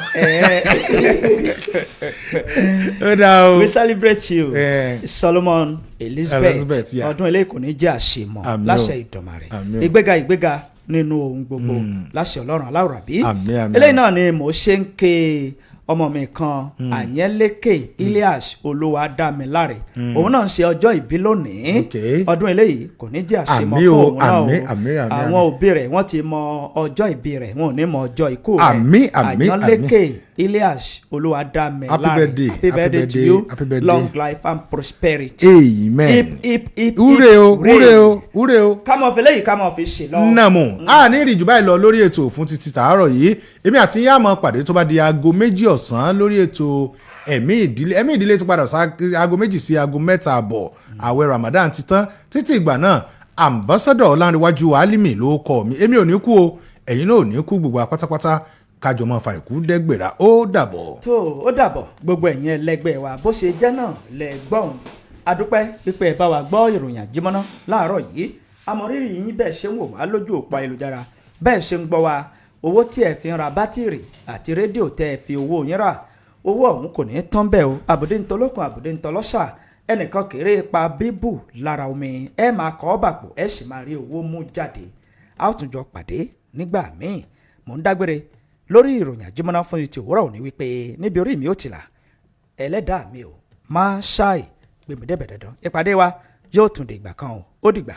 [SPEAKER 2] Ó dáa o.
[SPEAKER 1] We celebrate you, Solomon Elizabeth.
[SPEAKER 2] Elizabeth, yeah.
[SPEAKER 1] Ọdún eléyìí kò ní jẹ́ àṣemọ́.
[SPEAKER 2] Àmín o.
[SPEAKER 1] Láṣẹ Ìdọ̀màrè.
[SPEAKER 2] Àmín o.
[SPEAKER 1] Ìgbéga, ìgbéga nínú ohun gbogbo, láṣẹ Ọlọ́run aláwòrábí.
[SPEAKER 2] Àmín, àmín.
[SPEAKER 1] Eléyìí náà ni mò ń ṣe ń ké ọmọ mi kan, Àyẹ́nlékè Elias Olúwadámiláre. Òun náà ń ṣe ọjọ́ ìbí lónìí. Ọdún eléyìí kò ní jẹ́ àṣemọ́
[SPEAKER 2] Àmín
[SPEAKER 1] fún
[SPEAKER 2] o,
[SPEAKER 1] òun náà o.
[SPEAKER 2] àmín, àmín, àmín,
[SPEAKER 1] Àwọn
[SPEAKER 2] àmín.
[SPEAKER 1] òbí rẹ̀, wọ́n ti mọ ọjọ́ ìbí rẹ̀, wọn ò ní mọ ọjọ́ ikú rẹ̀.
[SPEAKER 2] Àmín, àmín,
[SPEAKER 1] Àyànlékè Elias Olúwadámiláre,
[SPEAKER 2] Happy birthday,
[SPEAKER 1] happy birthday to
[SPEAKER 2] birthday,
[SPEAKER 1] you.
[SPEAKER 2] Happy birthday.
[SPEAKER 1] Long life and prosperity.
[SPEAKER 2] Amen.
[SPEAKER 1] Hip hip hip.
[SPEAKER 2] Húre o, húre o, húre o.
[SPEAKER 1] Ká mọ̀ fi léyìí, ká mọ̀ fi ṣe lọ.
[SPEAKER 2] Nàmú a ní ìrìjù báyìí lọ lórí ètò fún títí tàárọ̀ yìí. Èmi àti yín á máa pàdé tó bá di aago 2 ọ̀sán lórí ètò Ẹ̀mí Ìdílé. Ẹ̀mí Ìdílé ti padà sá aago 2 sí aago 3:30. Ààwẹ̀ Ramadan ti tán. Títí ìgbà náà, Ambassador Ọlánrewájú Alimi ló kọ mi. Èmi ò ní kú o, ẹ̀yin náà ò ní kú. Gbogbo apátápátá kájọ máa fa ìkú dẹ́gbẹ̀rà. Ó dàbọ̀.
[SPEAKER 1] Tó, ó dàbọ̀, gbogbo ẹ̀yin ẹlẹgbẹ́ wa. Bó ṣe jẹ́ náà lẹ gbọ́n. Adúpẹ́ pípẹ́ ẹ bá wa gbọ́ ìròyìn àjímọ́ná láàárọ̀ yìí. Àmọ̀rírì yín bẹ́ẹ̀ ṣe ń wò wá lójú òpó ayélujára, bẹ́ẹ̀ ṣe ń gbọ́ wa. Owó tí ẹ fi ń ra bátìrì àti rédíò tẹ́ ẹ fi owó yín rà, owó ọ̀hún kò ní í tán bẹ́ẹ̀ o. Àbùdé ń tọlọ́kùn, àbùdé ń tọlọ́ṣà, ẹnìkan kéré pa bíbù lára omi. Ẹ máa kọ́ bàpò, ẹ sì máa rí owó mú jáde. A ó tún jọ pàdé nígbà míì. Mò ń dágbére lórí ìròyìn àjímọ́ná fún ti òwúrọ̀ òní wípé níbi orí mi ò tìlà, ẹlẹ́dàá mi ò máa ṣáì gbèmídẹ́bẹ̀ dandan. Ìpàdé wa yóò tún dìgbà kan o. Ó dìgbà.